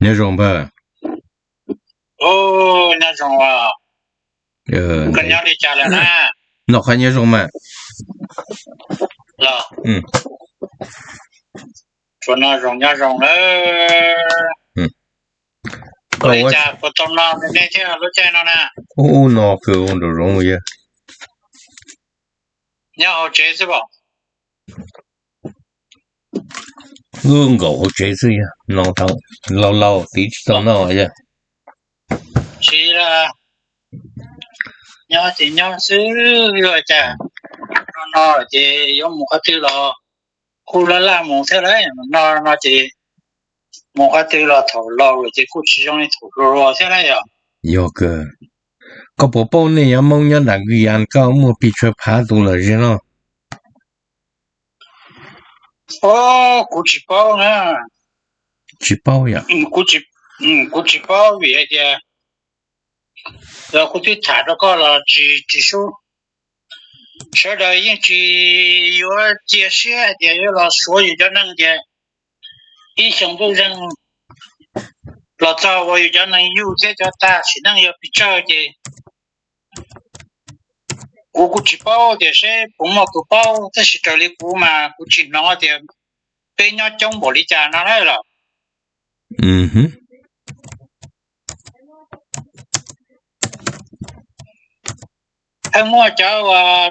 Nyob zoo npawg. Nyob zoo. Koj nyob li cas lawm na? Noj qab nyob zoo mas. Los, tsuas noj zoo nyob zoo lawm. Ua li cas puas tau no nej thiab lub caij no na? Ub, no kawg nraum zoov yog. Nyob hauv tsev xwb pom. Wb nkaum hauv tsev xwb yog no tau, laus laus tiv tsis tau noj yog. Tsis, nyob ces nyob xwb, ua cas no no ces yuav mus qhov twg los kuj laj laj mus thiab lauj, no no ces mus qhov twg los thaum laus lawm ces kuj tsis zoo li thaum hluas thiab lauj yog. Yog kawg. Koj puas paub nej cov Hmoob nyob nram Guyane koj muaj pes tsawg phav tus lawm ziag no? Kuv tsis paub na. Tsis paub yom? Kuv tsis paub vim hais tias los kuv twb tham rau koj los tsis tsis sub. Sawv daws yeej tsis yuav cia siab hais tias yuav los suav yus cov neeg tias ib xyoo ntuj zeeg los txog uas yus cov neeg yug thiab cov tag sim neej yog pes tsawg ces kuv kuj tsis paub tias seb puas muaj tus paub, tab sis raws li kuv mas kuv tsis hnov tias peb nyob coob npaum li cas no na los. Pheej muaj cov uas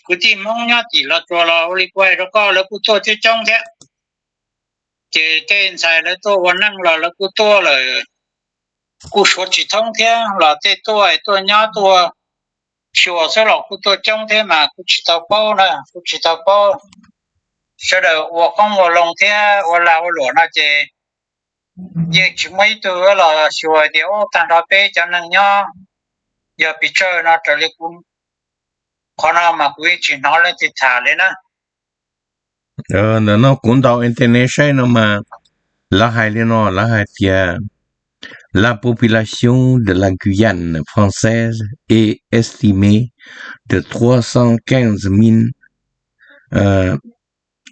kwv tij Hmoob nyob tim Los Tsuas los ua li kuv hais rau koj, lawv kuj tuaj coob coob thiab. Ces tej ntxhais lawv tuaj ua neej los lawv kuj tuaj lawm, kuj suav tsis thoob thiab los tej tuaj tuaj nyob tuaj xyuas xwb los kuj tuaj coob thiab mas kuj tsis tau paub na, kuj tsis tau paub. Sawv daws ua qoob ua loo thiab ua lag ua luam no ces yeej tsis muaj ib tug los xyuas tias ub tag nrho peb cov neeg nyob yog pes tsawg no raws li kuv, qhov no mas kuv yeej tsis hnov leej twg tham li na. Ntawm no kuv ntaus internet saib no mas lawv hais li no, lawv hais tias la population de la Guyane française est estimée de trois cent quinze mille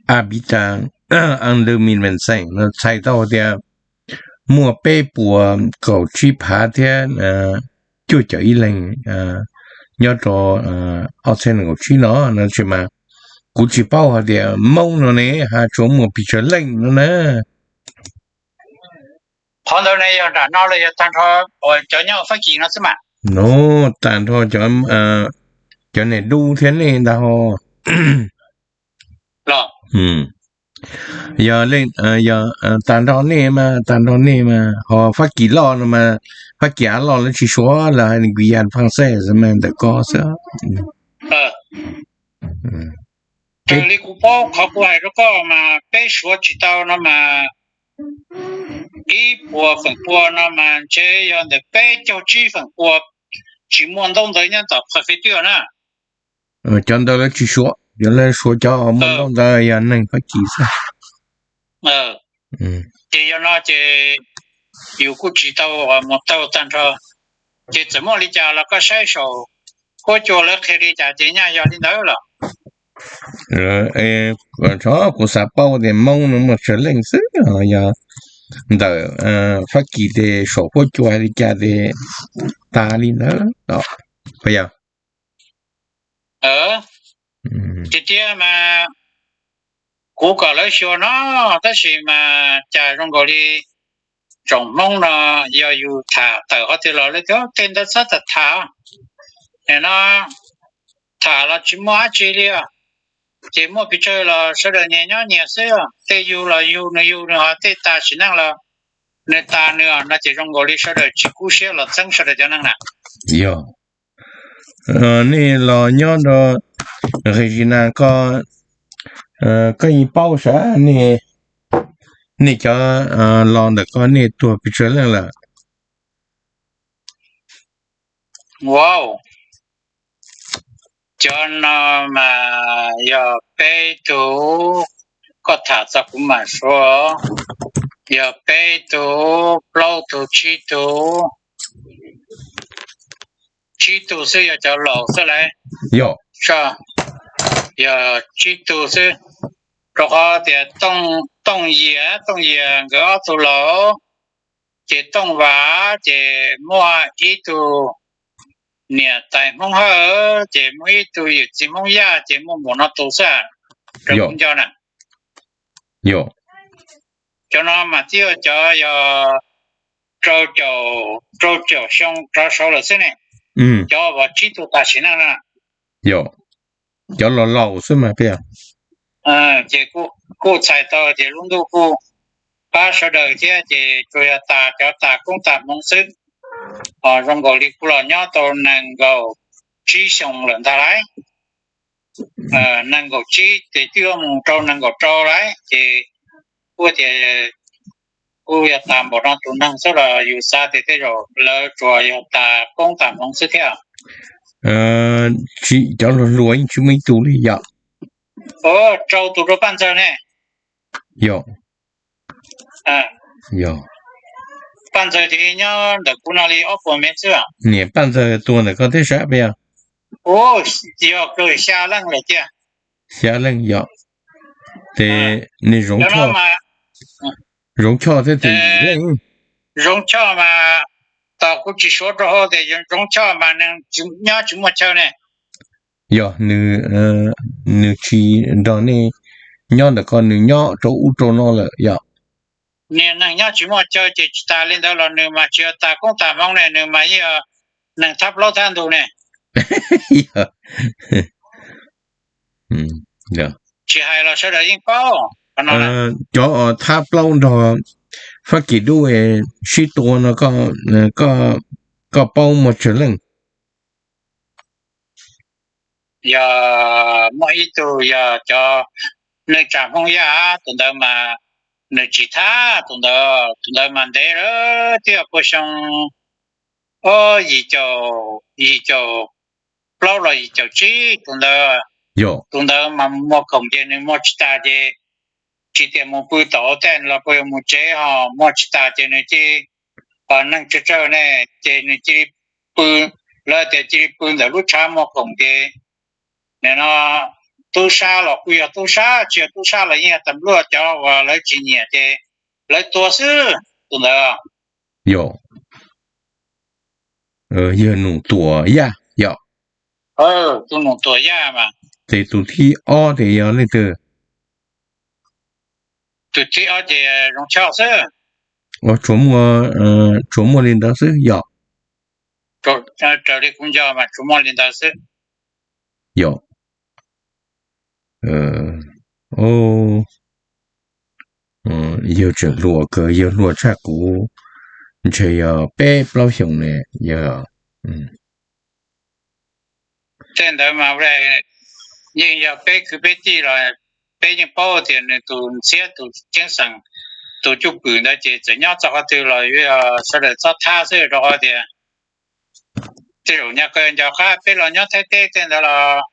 habitants en deux mille vingt-cinq, txhais tau tias muaj peb puas kaum tsib phav thiab cuaj caum ib leeg nyob rau ob txhiab nees nkaum tsib no no tsis mas kuv tsis paub hais tias Hmoob no ne ha tsuas muaj pes tsawg leej no na. Qhov ntawd ne yog nram no los yog tag nrho cov nyob Fab Kis no xwb mas? No, tag nrho cov niam dub thiab nej ntag ho. Yog, tag nrho nej mas, tag nrho nej mas ho Fab Kis loj no mas, Fab Kis av loj lawv tsis suav, lawv hais Guyane française mas ntawm ko xwb. Raws li kuv paub qhov kuv hais rau koj mas peb suav tsis tau no mas ib puas feem pua no mas ntshe yog ntawm peb caug tsib feem pua tsis muaj ntaub ntawv nyob tom qhov feb twb na. Cov ntawd lawv tsis suav, cov lawv suav cov muaj ntaub ntawv yog neeg Fab Kis xwb. Ces yog no ces yus kuj tsis tau mus taug tag nrho, ces txawm muaj li cas los koj saib saum huab cua lawv qhia li cas ces nyaj yog li ntawd los. Tso kuv xav paub tias Hmoob no muaj tsawg leej xwb, yog ntawm Fab Kis ces saum huab cua li cas ces tas li ntawd. Tiag tiag mas kuv kom lawv xyuas no, tab sis mas cas zoo nkaus li tsoom Hmoob no yog yus tham tawm qhov twg los lawv tias tej ntawd txhob tham tham, nim no tham los tsis muaj dab tsi li os. Ces muaj pes tsawg los sawv daws nyias nyob nyias xwb, tej yug los yug nws yug nws, ho tej tas sim neej los nws tas nws no ces zoo nkaus li sawv daws tsis kub siab los txeeb sawv daws cov neeg na. Yog, nej los nyob rau Regina ko, koj yeej paub sav, nej cov los ntawm ko nej tuag pes tsawg leej lawm? Wow, cov no mas yog peb tug, koj tham txog kuv mam suav, yog peb tug, plaub tug, tsib tug. Tsib tug xwb yog cov laus xwb lauj? Yog, tsib tug xwb. Rau qhov tias Tooj Yias, Tooj Yias nkawd ob tug laus, ces Tooj Vas ces muaj ib tug niam tais Hmoob Hawj, ces muaj ib tug yawm txiv Hmoob Yaj, ces muaj npaum no tus xwb. Raws kuv nco na, cov no mas twb yog cov yog rau caum, rau caum xyoo rov saud lawm xwb ne. Cov uas tsib tug tam sim neej na, cov laus laus xwb mas. Ces kuj txhais tau tias lub ntuj kuj pab sawv daws thiab, ces tsuas yog tas cov tas koob tas hmoov xwb. Ho zoo nkaus li kuv los nyob tau nees nkaum tsib xyoo lawm ntag lauj. Nees nkaum tsib ces twb yuav mus rau nees nkaum rau lauj, ces kuj tias kuj yog tas npaum no tus neeg xwb los yus xav tias tej zaum lawv tsuas yog tas koob tas hmoov xwb thiab. Tsis, cov hluas hluas yeej tsis muaj ib tug li yom. Rau tus rau Paj Ntxawg ne. Yog, yog. Paj Ntxawg ces nyob ntawm kuv no li ob puas mev xwb. Niam Paj Ntxawg tuag ntawm koj thiab sab peb? Yog, xya leej lawm cia. Xya leej yom. Ces nws Zoov Choj, Zoov Choj thiab tus Yim Leej. Zoov Choj mas tos kuv tsis suav rau hauv tias Zoov Choj mas nws nyob tsis muaj chaw ne. Yog, nws tsis nrog nej nyob ntawm ko, nws nyob rau ub rau no lawm yom. Niag neeg nyob tsis muaj chaw ces tsis tas li ntawd los nws mas tsis yog tas koob tas hmoov ne, nws mas yeej yog neeg thab plaub thab ntug ne. Tsis hais los sawv daws yeej paub. Cov thab plaub nrog Fab Kis Dub sib tua no, koj paub muaj tsawg leej? Yog muaj ib tug yog cov neej tsa Hmoob Yaj, tus ntawd mas nws tsis thab, tus ntawd, tus ntawd mas ntev lawm, twb yog puag xyoo ob yim caum, yim caum plaub los yim caum tsib tus ntawd. Tus ntawd mas muag khoom ces nws muag tsis tas ces tsis tias mus pw tom tej los puas yuav mus tsev ho muag tsis tas ces nws cia li, neeg tsawg tsawg ne, ces nws cia li pw, lawv tias cia li pw ntawm lub tshav muag khoom ces nim no tub sab los kuj yog tub sab, tsis yog tub sab los yeej yog tas npluaj cov uas lawv tsis nyiam ces lawv tua xwb tus ntawd. Yog, yawg Num Tuam Yaj yom. Tus Num Tuam Yaj mas. Ces tus thib ob ces yog leej twg? Tus thib ob ces Zoov Choj xwb. Tsuas muaj, tsuas muaj li ntawd xwb yom. Raws li kuv nco mas tsuas muaj li ntawd xwb. Yog, yawg tseem hluas kawg, yawg hluas tshaj kuv ntshe yog peb plaub xyoos ne yog. Tej ntawd mas yeej yog peb kwv peb tij los peb yeej paub tias nws tus ntxhiab tus ceeb xeem, tus cwj pwm ntawd ces txawm nyob txog qhov twg los yuav yog sawv daws txhob thab xwb rau qhov tias tej zaum nyob qab peb los nyob Thaib teb tej ntawd los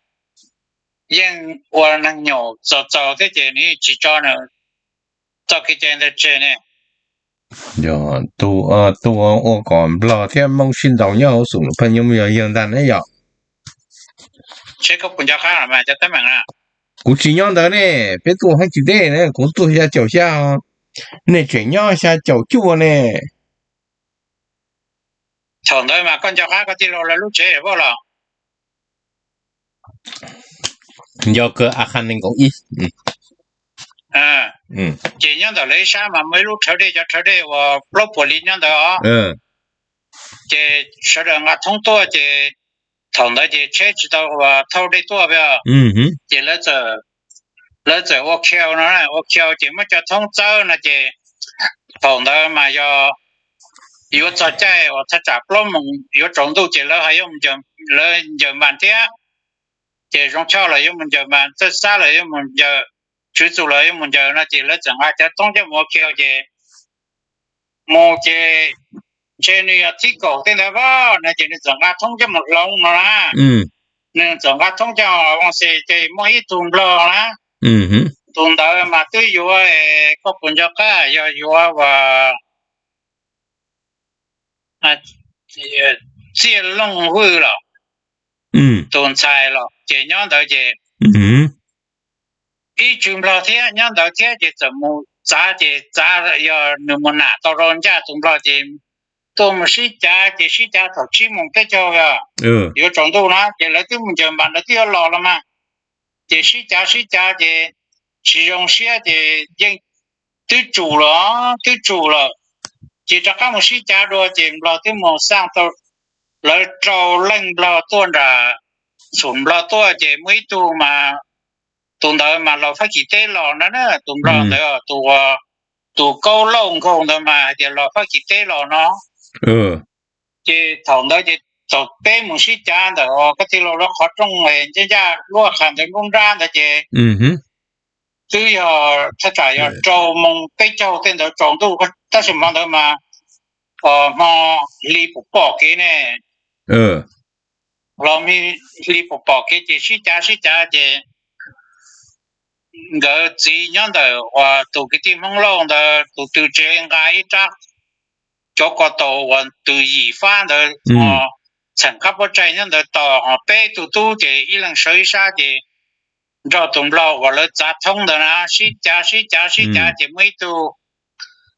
yeej ua neeg nyaum txaus txaus thiab ces nws yeej tsis tso nws txoj kev cai ntawd tseg ne. Yog, tus ua kom Nplog thiab Hmoob sib ntaus nyob hauv xum pheej nyob yog yawg ntag ne yom. Seb koj puas nco qab mas cov teeb meem na. Kuv tsis nyob ntawd ne, peb tuaj hab tsis deb ne, kuv tuaj xya caum xya, nej tseem nyob xya caum cuaj ne. Thaum ntawd mas koj nco qab koj tij laug lawv lub tsev voj los? Nco kawg, a qha nees nkaum ib. Ces nyob ntawm lawv ib sab mas muaj ib lub rhawv dej, cov rhawv dej uas plaub puas li nyob ntawd os. Ces sawv daws nqa thoob tuaj ces thaum ntawd ces tsheb tsis tau thauj dej tuaj peb. Ces lawv txawm ua khiau no, ua khiau ces muab cov thoob txawb no ces thaum ntawd mas yog yuav txog caij uas thaj tsam plaub moos yuav tsaus ntuj ces lawv ho yuav, lawv ncaws npas thiab. Ces Zoov Choj los yuav mus ncaws npas, Txawj Xab los yuav mus ncaws, Tswv Txus los yuav mus ncaws no ces lawv txawm nqa cov thoob coj mus ua khiau ces mus ces ntshe nws yog thib kaum tej ntawd pab no ces nws txawm nqa thoob coj mus hloov no na. Nws txawm nqa thoob coj ua xes ces muaj ib tug Nplog na, tus ntawd mas twb yuav, koj puas nco qab, yog yuav uas Txiaj Looj Vwj los, tus ntxhais los ces nyob ntawd ces ib tswv nplog thiab nyob ntawd thiab ces txawm mus txav ces txav yog nws mus nam tau rau ncaj tus nplog ces tuaj mus sib cav ces sib cav thaum tsib moos peb caug yuav tsaus ntuj na ces lawv twb mus ncaws npas lawv twb yuav los los mas. Ces sib cav sib cav ces tsis zoo siab ces yeej twb tsum lawm, twb tsum lawm. Ces rov qab mus sib cav dua ces nplog twb mus xaj tau, lawv rau leej nplog tuaj nram, xum nplog tuaj ces muaj ib tug mas, tus ntawd mas los Fab Kis teb los no na, tus nplog ntawd tus, tus Kaub Lauj Nkaug ntawd mas hais tias los Fab Kis teb los no. Ces thaum ntawd ces thaum peb mus sib cav ntawm koj tij laug lawv qhov rooj ncaj ncaj lub qhov ntawd nruab nrab ntawd ces twb yog thaj tsam yog rau moos peb caug tej ntawd tsaus ntuj tab sis hmo ntawd mas hmo hli pom pom kev ne, los hli pom pom kev ces sib cav sib cav ces nkawd txiv nyob ntawm uas tus kwv tij Hmoob Lauj ntawd tus tw tsev nqa ib rab cov ko taus uas tws yim fab ntawd, txheem qab pob tsaig nyob ntawd tos ho peb tug tub ces ib leeg sawv ib sab ces nrog tus nplog uas lawv txav thoob ntawd na sib cav sib cav sib cav ces muaj ib tug,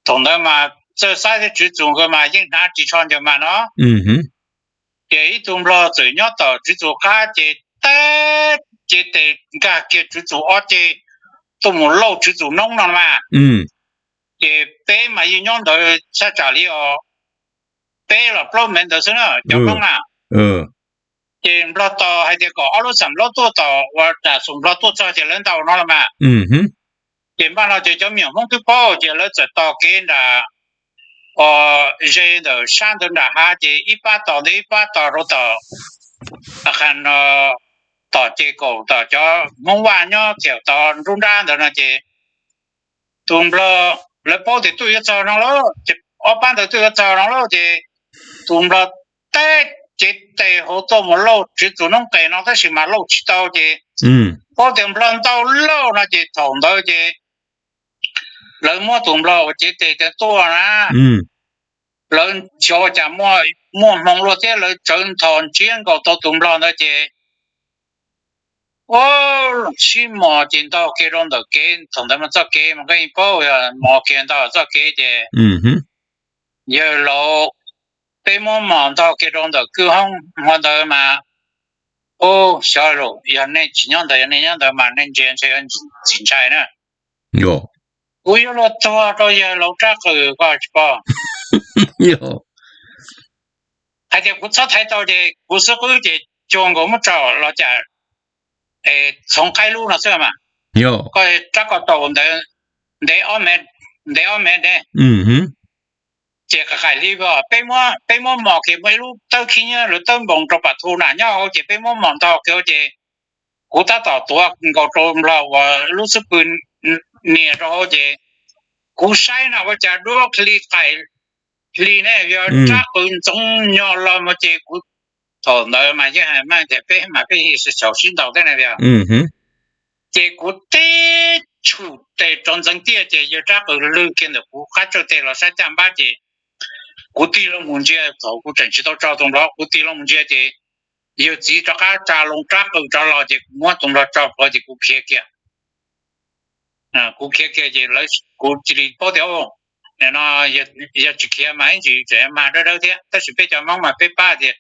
thaum ntawd mas txawj xav thiab tswv txus nkawd mas yeej hnav ris tsho ncaws mas no. Ces ib tug nplog txawm nyob tom tswv txus qab ces teb, ces tes nkag kiag tswv txus ob ceg tuaj mus lauj tswv txus noob no mas. Ces peb mas yeej nyob ntawd thaj tsam li os peb los plaub mev ntawd xwb na cov Hmoob na. Ces nplog tos hais tias kom ob lub xam laub tuaj tos uas nram xum nplog tuaj txog ces lawv ntaus no los mas. Ces npaj no ces cov me nyuam Hmoob twb paub ces lawv txawm tos kev nram os ze ntawm sab ntawd nram hav ces ib pab tos ntawd ib pab tos rau tom, qha no, tom ces kaum tom cov Hmoob Vaj nyob thiam tod nruab nrab ntawd no ces tus nplog, lawv paub tias tuaj yuav txog no lauj, ces ob pab ntawd tuaj yuav txog no lauj ces tus nplog teb, ces tes hauv tuaj mus lauj tswv txus noob qes no tab sis mas lauj tsis tau ces paub tias nplog ntau lauj no ces thaum ntawd ces lawv muab tus nplog uas cev tes tuaj na, lawv xyov ua cas muaj hmoo luaj thiab lawv tsawv nthos ntsiab nkaus tau tus nplog ntawd ces ua sib mos ces ntog kiag rau ntawm kev. Thaum ntawd mas txoj kev mas koj yeej paub, mos kiag ntog txoj kev ces yawg laus, peb muab mos ntog kiag rau ntawm kwj hoob hmo ntawd mas, u, xyov lawm yog nej tsis nyob ntawd, yog nej nyob ntawd mas nej ntsia ntshe yuav tsis ntshai na. Kuv yuav luag tuag rau yawg laus rab qws koj tsis pom. Hais tias kuv txhob thaiv tau ces kuv xub qwb ces cuag nkaus muab tso los cas, txhoov qaib lub no xwb mas. Koj rab ko taus ntawd ntev ob mev, ntev ob mev ne. Ces qaim hli, peb muab mos kiag muaj ib lub tawb khib nyiab lawv tawb npoos rau pam thu na nyob hauv ces peb muab mos ntog kiag ces kuv tab tom tuav nkaus rau nplog uas lub xub pwg nias rau hauv ces kuv saib na ua cas duab hli qaim hli ne, yog rab qws ntxoov nyog los mus ces kuv, thaum ntawd mas yeej hais mas tias peb mas peb yeej sib txhaum sib ntaus thiab na yog. Ces kuv tib tshum tes rau ntxeev tiaj ces yawg rab qws lwg kiag ntawm kuv qab tsawg tes los sab caj npab ces kuv tig loo mus ntsia, thaum kuv tseem tsis tau tso tus nplog, kuv tig loo mus ntsia ces yawg txiv rov qab tsa loo rab qws rov los ces kuv muab tus nplog tso plhuav ces kuv khiav kiag. Kuv khiav kiag ces kuv cia li paub tias, no yog tsis khiav mas ib ntsis tseem mag dawb dawb thiab, tab sis peb cov Hmoob mas peb pab tias,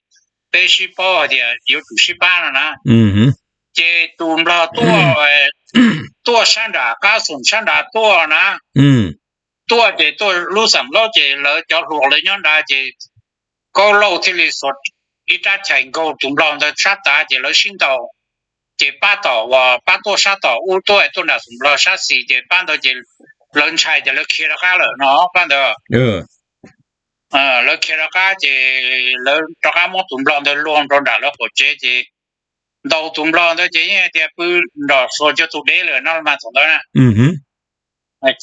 peb sib paub hais tias yuav tsum sib pab no na. Ces tus nplog tuaj, tuaj sab nram qab xoom sab nrad tuaj na, tuaj ces tuaj lub xam laub ces lawv cov hluas lawv nyob nrad ces Kaub Lauj thiaj li xuas ib rab chais nkaug tus nplog ntawd sab tav ces lawv sib ntaus, ces pab tom uas pab tuaj sab tom ub tuaj, tuaj nram xoom nplog sab xis ces pab ntawd ces lawv ntshai ces lawv khiav rov qab lawm no pab ntawd. Lawv khiav rov qab ces lawv rov qab muab tus nplog ntawd luag rau nram lawv qaum tsev ces ntaus tus nplog ntawd ces yeej hais tias pw nrom xuas cuag tus dev lawm no mas thaum ntawd na.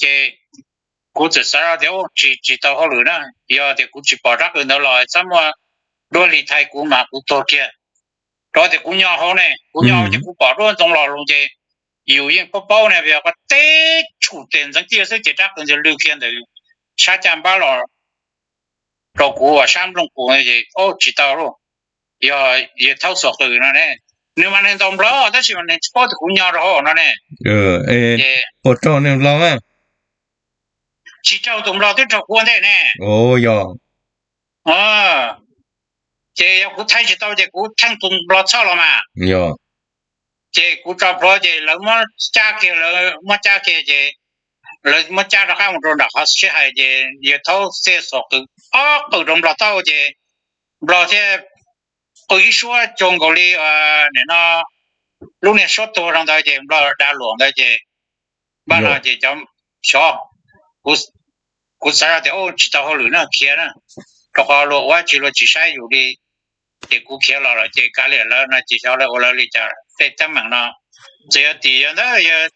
Ces kuv txawm xav tias tsis, tsis tau hauj lwm na, yog tias kuv tsis pom rab qws ntawd los txhob muaj duab hli thaiv kuv mas kuv tuag kiag. Rau tias kuv nyo hauv ne, kuv nyo hauv ces kuv pom duab ntxoov los lus ces yus yeej paub paub ne, yog koj tib tshum tes ntxeev tiaj xwb ces rab qws ntawd lwg kiag ntawm sab caj npab los rau kuv uas sab nplooj qus es, o, tsis tau lauj, yog yawg Thaub xuas qws no ne. Nws mas nws ntaus Nplog tab sis mas nws tsis paub tias kuv nyob rau hauv no ne. Ua raug nws Nplog na? Tsis raug, tus Nplog twb raug kuv ua ntej ne. Yog. Ces yog kuv thaij tsis tau ces kuv theej tus Nplog txhoj los mas. Yog. Ces kuv tso plhuav ces lawv muab cab kiag, lawv muab cab kiag ces lawv muab cab rov qab mus rau nram qhov sib hais ces yawg Thaub thiaj xuas qws ob qws rau Nplog tauj ces Nplog thiaj qw ib suab cuag nkaus li nim no lub niag suab tuag rau ntawd ces Nplog da luam ntawd ces npaj no ces cov xyov, kuv xav tias ua tsis tau hauj lwm no khiav na, rau qhov luag ua tsis luag tsis saib yus li. Ces kuv khiav los lawm ces kav liam lawv no ces xyov lawv ua lawv li cas tej teeb meem no. Txawm yog tim yog ntawd yog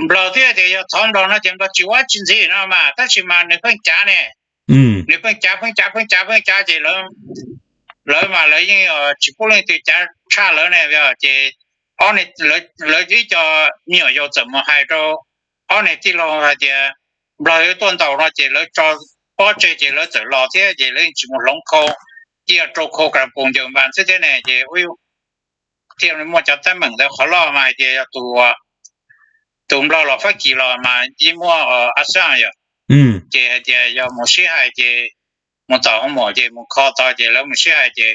Nplog thiab tias yog thov Nplog no ces Nplog tsis ua tsis ntxiv no mas tab sis mas nws pheej cav ne. Nws pheej cav pheej cav pheej cav pheej cav ces lawv mas lawv yeej tsis pub leej twg cav tshaj lawv ne. Ces lawv ib co me nyuam yaus txawm mus hais rau ob niag tij laug hais tias Nplog yuav tuaj ntaus no ces lawv tso pob tseg ces lawv txawm los thiab ces lawv yeej tsis mus hloov khau, cia rau khau kas poos ncaws npas xwb thiab ne. Ces thiaj muaj cov teeb meem ntawd. Qhov loj mas hais tias yog tus Nplog los Fab Kis los mas yeej muaj a xaj yom. Ces hais tias yog mus sib hais ces mus tom hoo mom ces mus kho tod ces lawv mus sib hais ces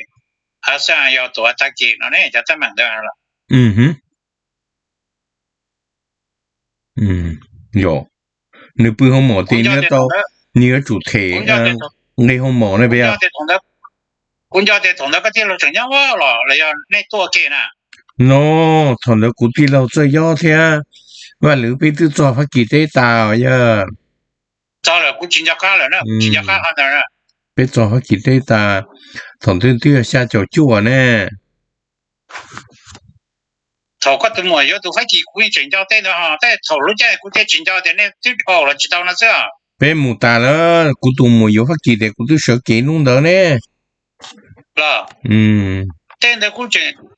a xaj yog tus a tag kis no ne cov teeb meem ntawd los. Yog, nws pw hoo mom ces nws yuav tsum them nqe hoo mom ne. Kuv nco tias thaum ntawd koj tij laug tseem nyob los los yog nej tuaj ke na? No, thaum ntawd kuv tij laug txawj yob thiab, Vaj Lwm peb twb txog Fab Kis teb tas yog. Txog lawm, kuv tsis nco qab lawm na, tsis nco qab qhov ntawd. Peb txog Fab Kis teb tas, thaum ntawd twb yog xya caum cuaj ne. Thaum koj tus muam yuav tus Fab Kis kuv yeej tseem nco tej ntawd ho, tej thaum lub caij kuv thiaj tsis nco tias nej twb dhau los tsis tau no xwb. Peb mus tas lawm, kuv tus muam yuav Fab Kis tias kuv twb sawv kev hnub ntawd ne. Los, tej ntawd kuv,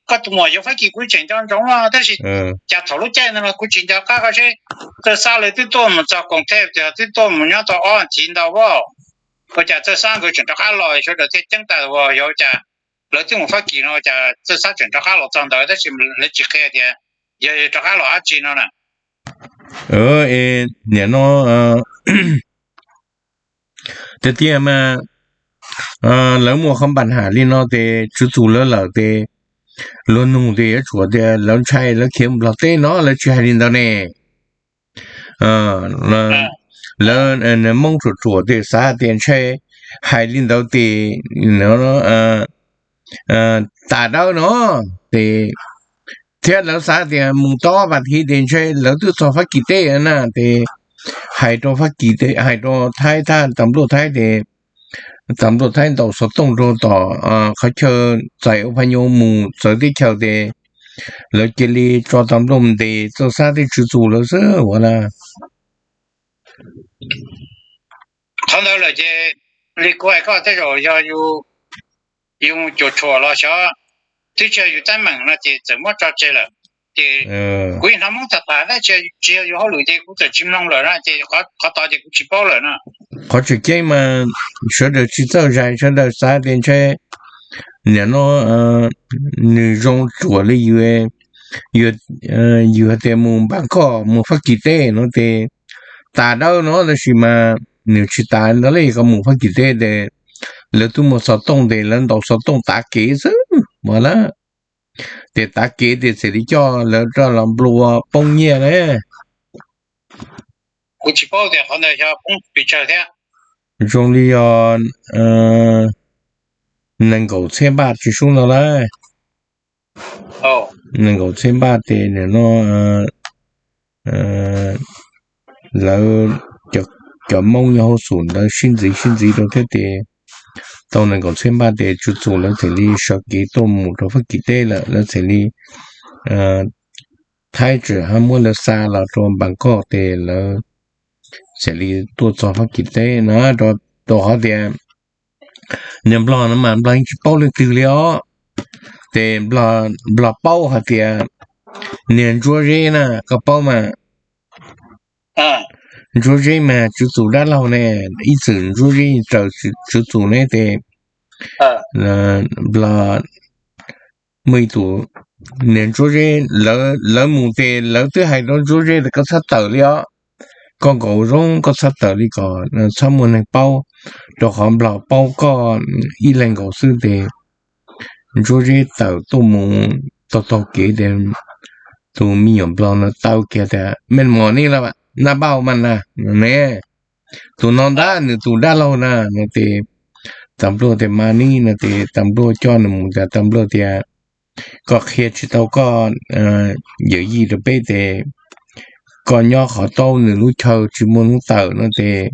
koj tus muam yuav Fab Kis kuv tseem nco ntsoov no tab sis cas thaum lub caij ntawd no kuv tsis nco qab qhov seb Txawj Xab lawv twb tuaj mus txog koom thej tias twb tuaj mus nyob tau ob thiv ntau as. Ua cas Txawj Xab nkawd tseem rov qab los, sawv daws thiaj ceeb tas ua yog ua cas lawv twb mus Fab Kis no ua cas Txawj Xab tseem rov qab los txog ntawd tab sis lawv tsis qhia tias yog rov qab los dab tsi no na. Nim no tiag tiag mas lawv muaj qhov npam ham li no ces tswv txus lawv lawm ces luag nug ces yuav tsum tias lawv ntshai lawv khiav mus Nplog teb no, lawv tsis hais li ntawd ne. Lawv Moob ruam ruam ces xav tias ntshai hais li ntawd ces tas dawb no ces, thiab lawv xav tias mus tau ob vas thiv ces ntshai lawv twb txog Fab Kis teb na ces hais rau Fab Kis, hais rau Thaib, tas npluaj Thaib ces tas npluaj Thaib ntaus xov tooj rau tom qhov chaw txais ua phaj nyuj mus txawv teb chaws ces lawv cia li tso tas npluaj ntes Txawj Xab thiab tswv txus lawv xwb ua na. Qhov ntawd lawm ces li kuv hais koj tej zaum yog yus mus cuam tshuam los xyov, twb tsis yog yus teeb meem no ces txawm muab tso tseg lawm. Ces kuv yeej hnov Moob tham tham tab sis tsis yog yus hauj lwm ces kuv txawm tsis mloog lawm na ces qhov tod ces kuv tsis paub lawm na. Qhov tseem ceeb mas sawv daws tsis txawj zais, sawv daws xav tias ntshai nim no nws zoo ruam li yus, yus hais tias mus Npab Koj mus Fab Kis teb no ces tas dawb no tab sis mas nws tsis tas ntawd li, koj mus Fab Kis teb ces lawv twb muaj xov tooj ces lawv ntaus xov tooj tav kev xwb mas lawm. Ces tav kev ces txawm li coj lawv rov los nplua poob nyiaj na. Kuv tsis paub tias qhov ntawd yog poob pes tsawg thiab. Zoo li yog nees nkaum txhiab npaj tsis sub no lawm. Nees nkaum txhiab npaj ces nim no lawv cov Moob nyob hauv xum ntawd sib ntxiv sib ntxiv rau thiab ces tau nees nkaum txhiab npaj ces tswv txus lawv thiaj li sawv kev tuaj mus rau Fab Kis teb lawm, lawv thiaj li, Thaib tseem ho muab lawv xa los rau Npab Koj ces lawv thiaj li tuaj txog Fab Kis teb na. Rau qhov tias niag Nplog no mas Nplog yeej tsis paub leej twg li os. Ces Nplog paub hais tias niag Ntsuab Zeb na, koj paub mas. Ntsuab Zeb mas tswv txus dab laug ne, ib txwm Ntsuab Zeb raws tswv txus ne ces Nplog muaj ib tug niag Ntsuab Zeb, lawv mus ces lawv twb hais rau Ntsuab Zeb tias koj txhob tawm li os, koj nkaus zoo koj txhob tawm li kom txhob muaj neeg paub, rau qhov Nplog paub koj ib leeg nkaus xwb. Ces Ntsuab Zeb tawm tuaj mus taug taug kev ces tus me nyuam Nplog no taw kiag tias me mos ni la, nab npauj mas na, ne, tus no ntag nws tus dab laug na no ces tas npluaj tias mas ni no ces tas npluaj coj nws mus tas tas npluaj tias koj qhia tsis tau koj yawm yij rau peb ces koj nyob qhov taub nws lub chaw tsis muaj hnub tawm no ces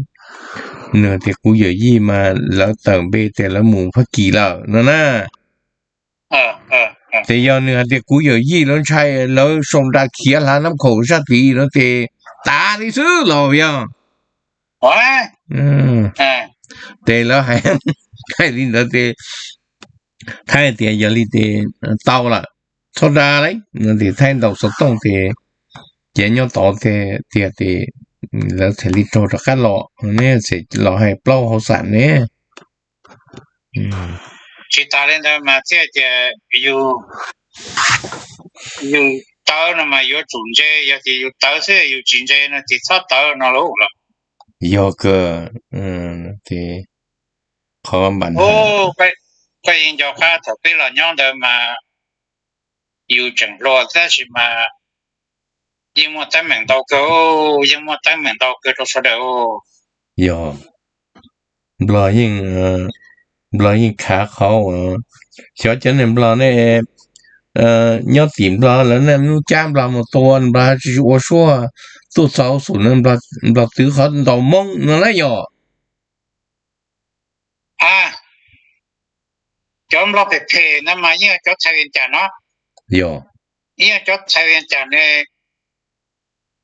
nws tias kuv yawm yij mas lawv tawm npe tias lawv mus Fab Kis lawm no na. Ces yog nws hais tias kuv yawm yij lawv ntshai lawv sau nra khiav hlav nab khaum sab tid no ces tas li xwb los yog. Ces lawv hais li ntawd ces Thaib tias yog li ces tau lawm, txhob da li no ces Thaib ntaus xov tooj ces cia nyob tod tiag ces lawv thiaj li raug rov qab los ne, txawm los hais plaub hauv xam ne. Tsis tas li ntawd mas thiaj tias yus, yus tawv no mas yuav tsum ntse, yog tias yus tawv xwb yus tsis ntse no ces txhob tawv no lauj los. Yog kawg, qhov npam koj yeej nco qab thaum peb los nyob ntawd mas yus tseem hluas tab sis mas yeej muaj teeb meem ntau kawg, yeej muaj teeb meem ntau kawg rau sawv daws. Yog, Nplog yeej, Nplog yeej khav qhov uas xyov cov neeg Nplog ne, nyob tim Nplog lawv niaj hnub cab Nplog mus tua Nplog tsis ua suab, tuaj txog xum no Nplog twv qhov ntaus Hmoob no na yog. A, cov Nplog phem phem no mas yeej yog cov thaiv Vias Cas no. Yog, yeej yog cov thaiv Vias Cas ne,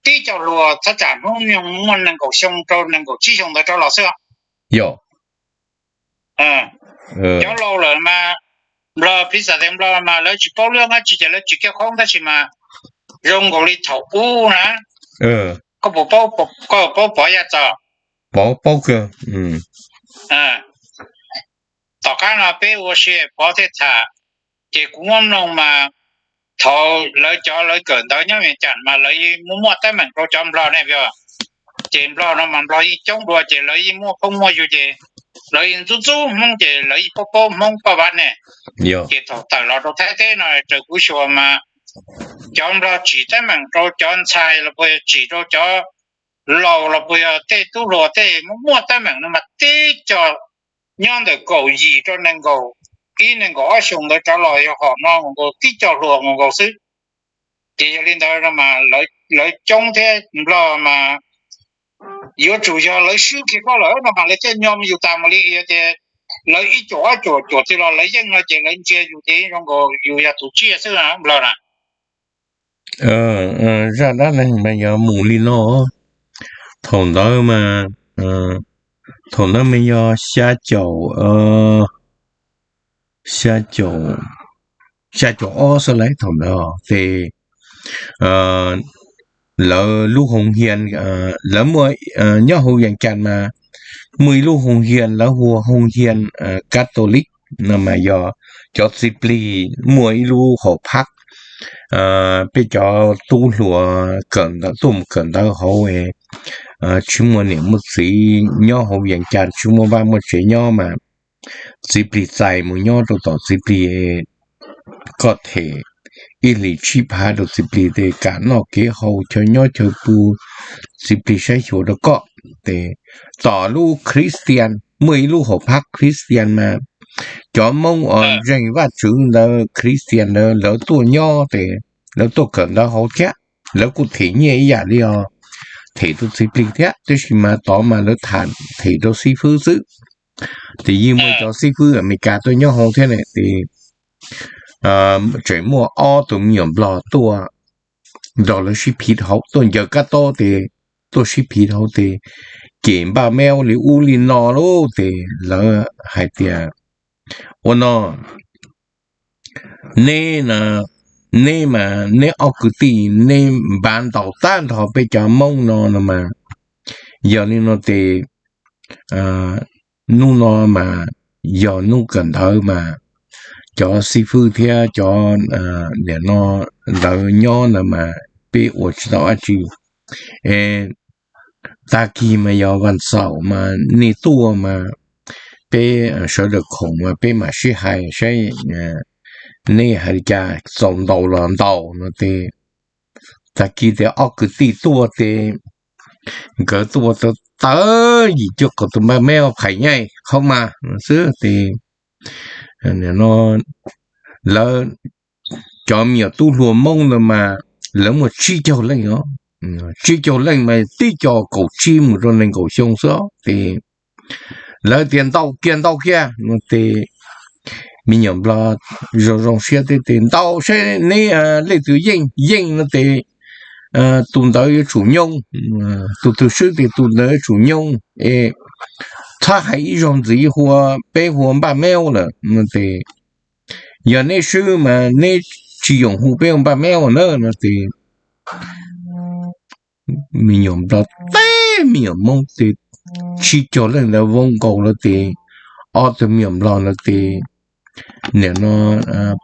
tib co hluas thaj tsam hnub nyoog muaj nees nkaum xyoo rau nees nkaum tsib xyoo ntawd rov los xwb. Yog, cov laus lawm mas Nplog piv xam tias Nplog mas lawv tsis paub lub dab tsi ces lawv tsis kiaj qhoob tab sis mas zoo nkaus li thaum ub na, koj puas paub, koj paub Pov Yaj Txos? Pov paub kawg. Tom qab no peb ua si Pov thiaj tham, ces kuv muab mloog mas thaum lawv cov lawv kawm ntawv nyob Vias Cas mas lawv yeej muaj muaj teeb meem rau cov Nplog ne, ces Nplog no mas Nplog yeej coob dua ces lawv yeej muaj phooj muaj ywg ces lawv yeej ntxub ntxub Hmoob ces lawv yeej paub paub Hmoob paj vab ne. Ces thaum tawm los rau Thaib teb no raws kuv xyuas mas cov Nplog tsim teeb meem rau cov ntxhais los puas yog tsim rau cov laus los puas yog tej tub hluas tej muaj muaj teeb meem no mas tib co nyob ntawm kaum yim rau nees nkaum ib nees nkaum ob xyoos ntawd rov los yog hom no nkaus tib co hluas nkaus xwb. Ces yog li ntawd no mas lawv coob thiab Nplog mas yuav tsum yog lawv swb kiag koj lawm no mas lawv coj nyo yus tas mus li yog tias lawv ib cuam ob cuam cuam twg los lawv yeej no ces lawv ntsia yus ces zoo nkaus yus yog tus tsiaj xwb Nplog na. Zaj dab neeg mas yog mus li no, thaum ntawd mas, thaum ntawd mas yog xya caum, xya caum, xya caum ob xwb lauj thaum ntawd ces lawv lub hoo hias, lawv muaj, nyob hauv Vias Cas mas muaj ib lub hoo hias lawv hu ua hoo hias Catholic no mas yog cov txiv plig muaj ib lub hauv phab, peb cov tub hluas kawm ntawv tuaj mus kawm ntawv hauv, tsis muaj niam muaj txiv nyob hauv Vias Cas tsis muaj vaj muaj tsev nyob mas txiv plig txais mus nyob rau tom txiv plig, koj them ib hlis tsib phav rau txiv plig ces kam noj kev haus chaw nyob chaw pw, txiv plig saib xyuas rau koj. Ces tom lub Christian muaj ib lub hauv phab Christian mas cov Hmoob uas ntseeg Vajtswv ntawd Christian ntawd lawv tuaj nyob ces lawv tuaj kawm ntawv hauv thiab, lawv kuj them nyiaj ib yam li os, them rau txiv plig thiab tab sis mas tod mas lawv tham them rau xib fwb xwb. Ces yeej muaj cov xib fwb Amelikas tuaj nyob hauv thiab ne ces tseem muaj ob tug me nyuam Nplog tuaj nrog lawv sib phiv hauv, tuaj ncaws kab tob ces tuaj sib phiv hauv ces cem npaj meb li ub li no lauj ces lawv hais tias ua no, neb, neb mas neb ob kwv tij neb npav ntaus tag nrho peb cov Hmoob no no mas, yog li no ces hnub no mas yog hnub kawm ntawv mas cov xib fwb thiab cov, nim no lawv nyob ntawd mas peb ua tsis tau dab tsi. Es tag kis mas yog vas xaum mas nej tuaj mas peb sawv daws khoom mas peb mam sib hais saib nej hais li cas, txaus ntaus los ntaus no ces tag kis ces ob kwv tij tuaj ces nkawd tuaj tawv tawv yim cuaj kaum tus npaj meb phais nyaij qhov mas xwb ces no lawv cov me nyuam tub hluas Hmoob ntawd mas lawv muaj tsib caug leej os, tsib caug leej mas tib co kaum tsib mus rau nees nkaum xyoo xwb ces lawv tias ntaus kiag ntaus kiag no ces me nyuam Nplog zoo zoo siab thiab ces ntaus saib neb leej twg yeej, yeej no ces tus ntawd yuav tsum nyoo, tus twg swb ces tus ntawd yuav tsum nyoo es txhob hais ib zaug ntxiv, hu peb hu npaj meb lawm no ces yog neb swb mas neb tsis yoom hu peb ua npaj meb na no ces me nyuam Nplog teb me nyuam Hmoob ces tsib caug leej ntawd vau nkaus lawm ces ob tug me nyuam Nplog ntawd ces nim no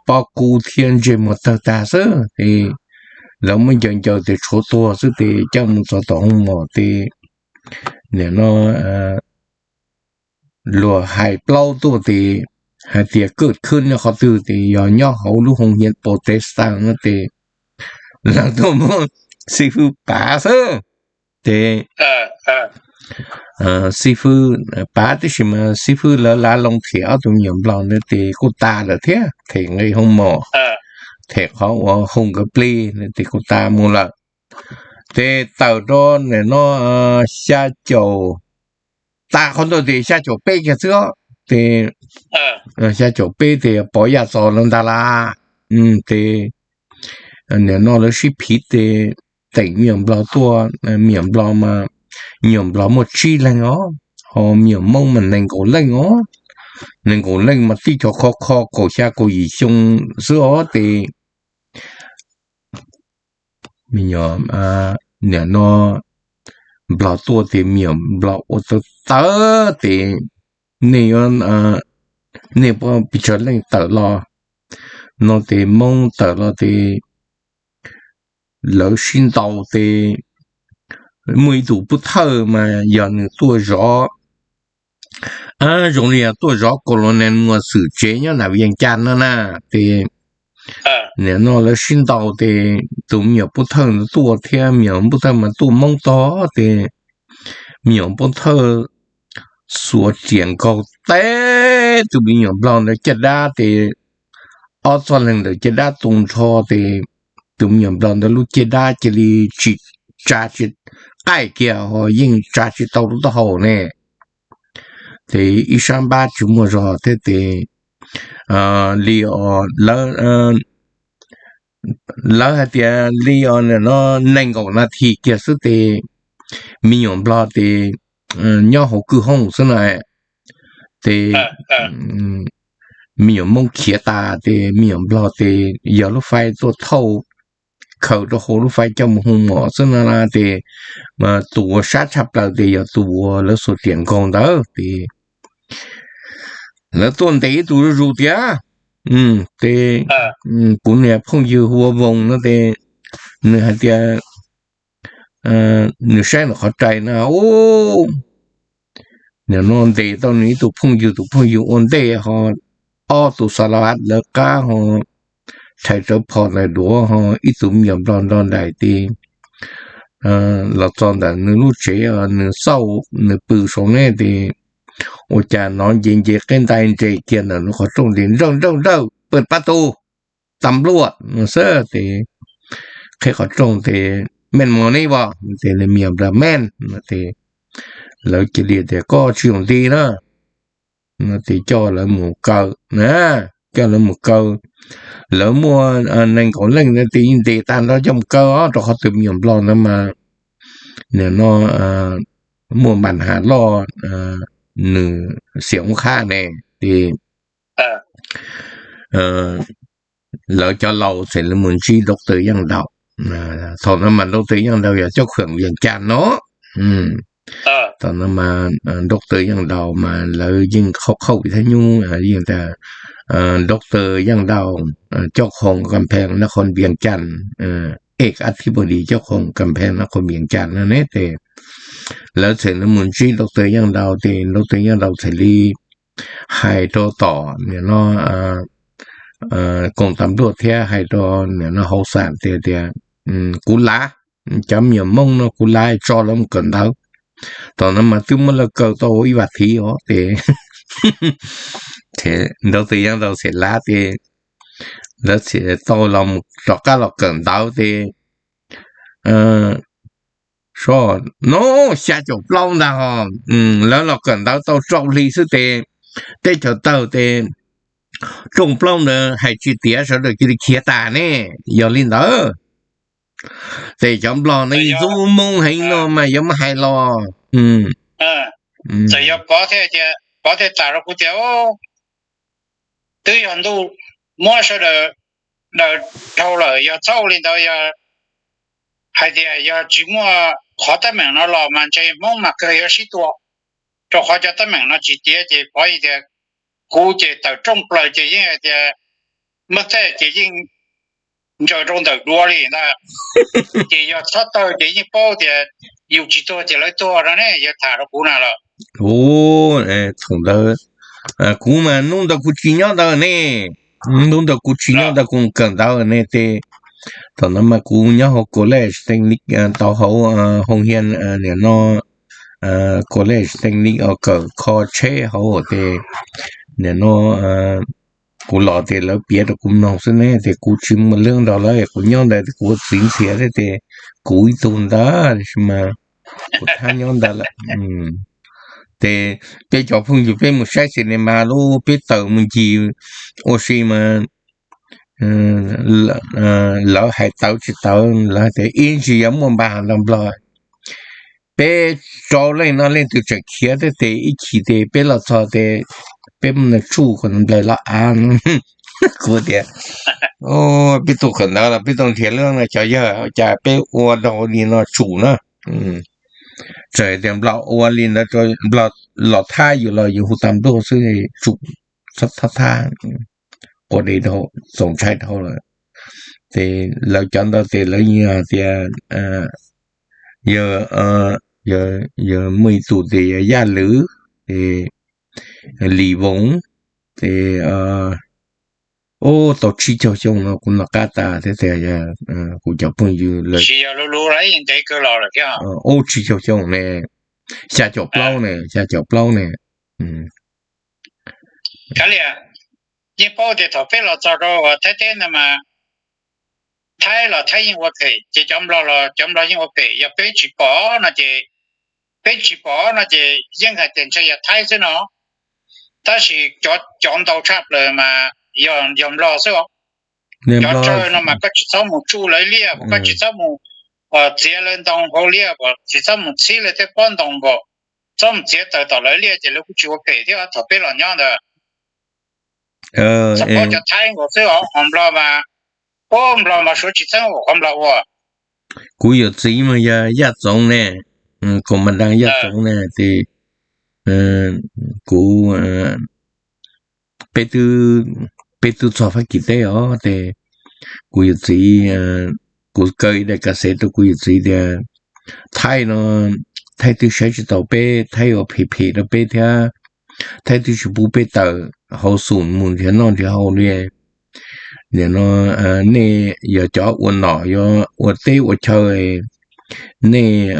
pob kub thiab ntsej muag tawg tag xwb ces lawv muab ncaws ncaws ces tshuav tuag xwb ces coj mus txog tom hoo mom ces nim no luag hais plaub tuaj ces hais tias kaj khwb nyob qhov twg ces yog nyob hauv lub hoo hiav Protestant no ces lawv tuaj muab xib fwb pav xwb ces xib fwb pav tib si mas xib fwb lawv lav loo them ob tug me nyuam Nplog ntawd ces kuj tas lawm thiab, them nqi hoo mom, them qhov uas hoo nkawd plig ces kuj tas mus lawm. Ces tawm rau nim no xya caum, tas qhov ntawd ces xya caum peb kiag xwb os ces xya caum peb ces pov yaj txos lawm ntag las. Ces nim no lawv sib phiv ces teem me nyuam Nplog tuaj, me nyuam Nplog mas, me nyuam Nplog muaj tsib leeg os, ho me nyuam Hmoob mas nees nkaum leej os, nees nkaum leej mas tib co kho kho kaum xya kaum yim xyoo xwb os ces me nyuam, nim no Nplog tuaj ces me nyuam Nplog ua tawv tawv ces nej yuav, nej puas pes tsawg leej tawm los no ces Hmoob tawm los ces lawv sib ntaus ces muaj ib tug pov thawj mas yog nws tuaj zov, zoo li yog tuaj zov Colonel Muas xwm tsev nyob nram Vias Cas no na ces nim no lawv sib ntaus ces tus me nyuam pov thawj ntawd tuaj thiab me nyuam pov thawj mas tuaj Hmoob tog ces me nyuam pov thawj xuas riam nkaug teb tus me nyuam Nplog ntawd caj dab ces ob txoj leeg ntawd caj dab tu nrho ces tus me nyuam Nplog ntawd lub caj dab cia li tsis, tsa tsis qaij kiag ho yeej tsa tsis tau lub taub hau ne. Ces ib sab npab tsis muaj zog thiab ces li os, lawv hais tias li os no nees nkaum nas this kiag xwb ces me nyuam Nplog ces nyob hauv kwj hooj xwb na ces me nyuam Hmoob khiav tas ces me nyuam Nplog ces yog lub fais tuaj thauj khaws rau hauv lub fais coj mus hu mom xwb no na ces tus uas sab tshaj plaws ces yog tus uas lawv xuas riam nkaug ntawd ces lawv tuaj ntes ib tug zuj zus tias, ces kuv niag phooj ywg hu ua Voos no ces nws hais tias nws saib ntawm qhov rais na, nim no ntes tau nws ib tug phooj ywg, tus phooj ywg ua ntej ho ob tug xa la lawv qab ho rhais rawv phom ntawm duav ho ib tug me nyuam Nplog nrog nraim ces los txog ntawm nws lub tsev, nws xauj nws pw saum ne ces ua cas hnov nce nce qeb ntais nres kiag ntawm nws qhov rooj ces nrawj nrawj nrawj pawj pab tug tas npluaj no xwb ces qhib qhov rooj ces, Meej mos ne as? Ces me nyuam Nplog, Meej no ces lawv cia li tias koj tsis zoo nti na no ces coj lawv mus kaw na, coj lawv mus kaw. Lawv muaj nees nkaum leej ntawd ces yeej ntes tag nrho coj mus kaw os, rau qhov tus me nyuam Nplog ntawd mas nim no muaj npas has loj, nws xiam oob qhab ne ces lawv cov laus txawm li mus ntsib doctor Yeej Daus. Thaum no mas doctor Yeej Daus yog coj khuam Vias Cas no, Thaum no mas doctor Yaj Daus mas lawv yeej qhauj qhauj vim thaj nyub yeej tas doctor Yaj Daus, coj khoom kam pheej nab qhov viam cas, ex athibodi coj khoom kam pheej nab qhov viam cas no ne tes lawv txawm mus ntsib doctor Yaj Daus tes doctor Yaj Daus txawm li hais rau tom nim no koom tas npluaj thiab hais rau nim no hauv xam tias tias kuv lav cov me nyuam Hmoob no kuv lav tso lawv mus kawm ntawv. Thaum no mas twb muab lawv kaw tau ib vas thiv os tes doctor Yaj Daus txawm lav tes lawv txawm tau los rov qab los kawm ntawv tes so no xya caum plaub ntag ho. Lawv los kawm ntawv tau rau hli xwb tes teb chaws tawg tes rooj plaub ntawd hais tsis tiav sawv daws cia li khiav tas ne. Yog li ntawd ces cov Nplog no yeej ntxub Hmoob heev no mas yuav muab hais los. Txawm yog Pov thiaj tas rau kuv tias twb yog ntuj muab sawv daws daws dhau lawm, yog txhob ua li ntawd, yog hais tias yog tsis muaj qhov teeb meem no los mas ntshe Hmoob mas kawg yuav sib tua, rau qhov cov teeb meem no tsis tiav ces Pov tias kuv ces tawm rooj plaws ces yeej hais tias muab tej ces yeej ntsaws rau ntawm duav li ntag. Ces yog txhob tawg ces yeej paub tias yus tsis tuag ces lawv tuag no ne, yog tham rau kuv na los. Thaum ntawd kuv mas hnub ntawd kuv tsis nyob ntawd ne, hnub ntawd kuv tsis nyob ntawd kuv kawm ntawv ne tes thaum no mas kuv nyob hauv college technique tau hauv hoo hias nim no college technique kawm kho tsheb hauv tes nim no kuv los tes lawv piav rau kuv mloog xwb ne tes kuv tsis muaj lub nrog lawv, kuv nyob ntawd kuv txiv ntxhias thiab tes kuv ib tug ntawd tab sis mas kuv thab nyob ntawd lawm. Ces peb cov phooj ywg peb mus saib cinema lub peb tawm mus ncig ua si mas lawv hais tawv tsis tawv, lawv tias ib ntsis yuav muaj npag nrog Nplog. Peb rau leej no leej twg tseem khiav thiab tes ib chim tes peb los txog tes peb muab nws tsuj kom nws nplaws los av. Kuv tias peb tuaj kawm ntawv los peb tuaj nrhiav lub no cov yawg, cas peb ua rau li no tsum na. Txawm tias Nplog ua li ntawd rau Nplog los thab yus los yus hu tas npluag xwb, tsum thab thab, quav dev dhau, txaus ntshai dhau lawm. Ces lawv cov ntawd ces lawv yeej hais tias yog, yog muaj ib tug ces yog Yaj Lwm, ces Lis Voos, ces ub tau tsib caug xyoo no kuv noj qab tas thiab tias kuv cov phooj ywg lawv ub tsib caug xyoo ne, xya caum plaub ne, xya caum plaub ne. Kav liam, yeej paub tias thaum peb los txog rau Thaib teb ntawd mas Thaib los Thaib yeej ua phem, ces cov Nplog los cov Nplog yeej ua phem. Yog peb tsis pom no ces, peb tsis pom no ces yeej hais tias ntshe yog Thaib xwb no. Tab sis cov, cov ntau tshaj plaws mas yog, yog Nplog xwb os. Cov tsawg no mas koj tsis txhob mus tsuj lawv liaj, koj tsis txhob mus txiav lawv ntoo hauv liaj, tsis txhob mus txhib lawv tej pob ntoo nkaus, txhob mus txiav taws tom lawv liaj ces lawv kuj tsis ua phem thiab thaum peb los nyob ntawd. Txhob pom cov Thaib nkaus xwb os, ho Nplog mas, ub Nplog mas suav tsis txheeb ua qhov Nplog ua. Kuv yawm txiv mas yog Yaj Txoov ne, Koom Mas Daj Yaj Txoov ne, ces kuv, peb twb, peb twb txog Fab Kis teb os, ces kuv yawm txiv, kuv kaw ib daim kas xev rau kuv yawm txiv tias Thaib no, Thaib twb saib tsis taus peb, Thaib ua phem phem rau peb thiab, Thaib twb tsis pub peb tawm hauv xum mus nrhiav noj nrhiav haus li. Nim no nej yog cov ua nom, yog ua teb ua chaw, nej,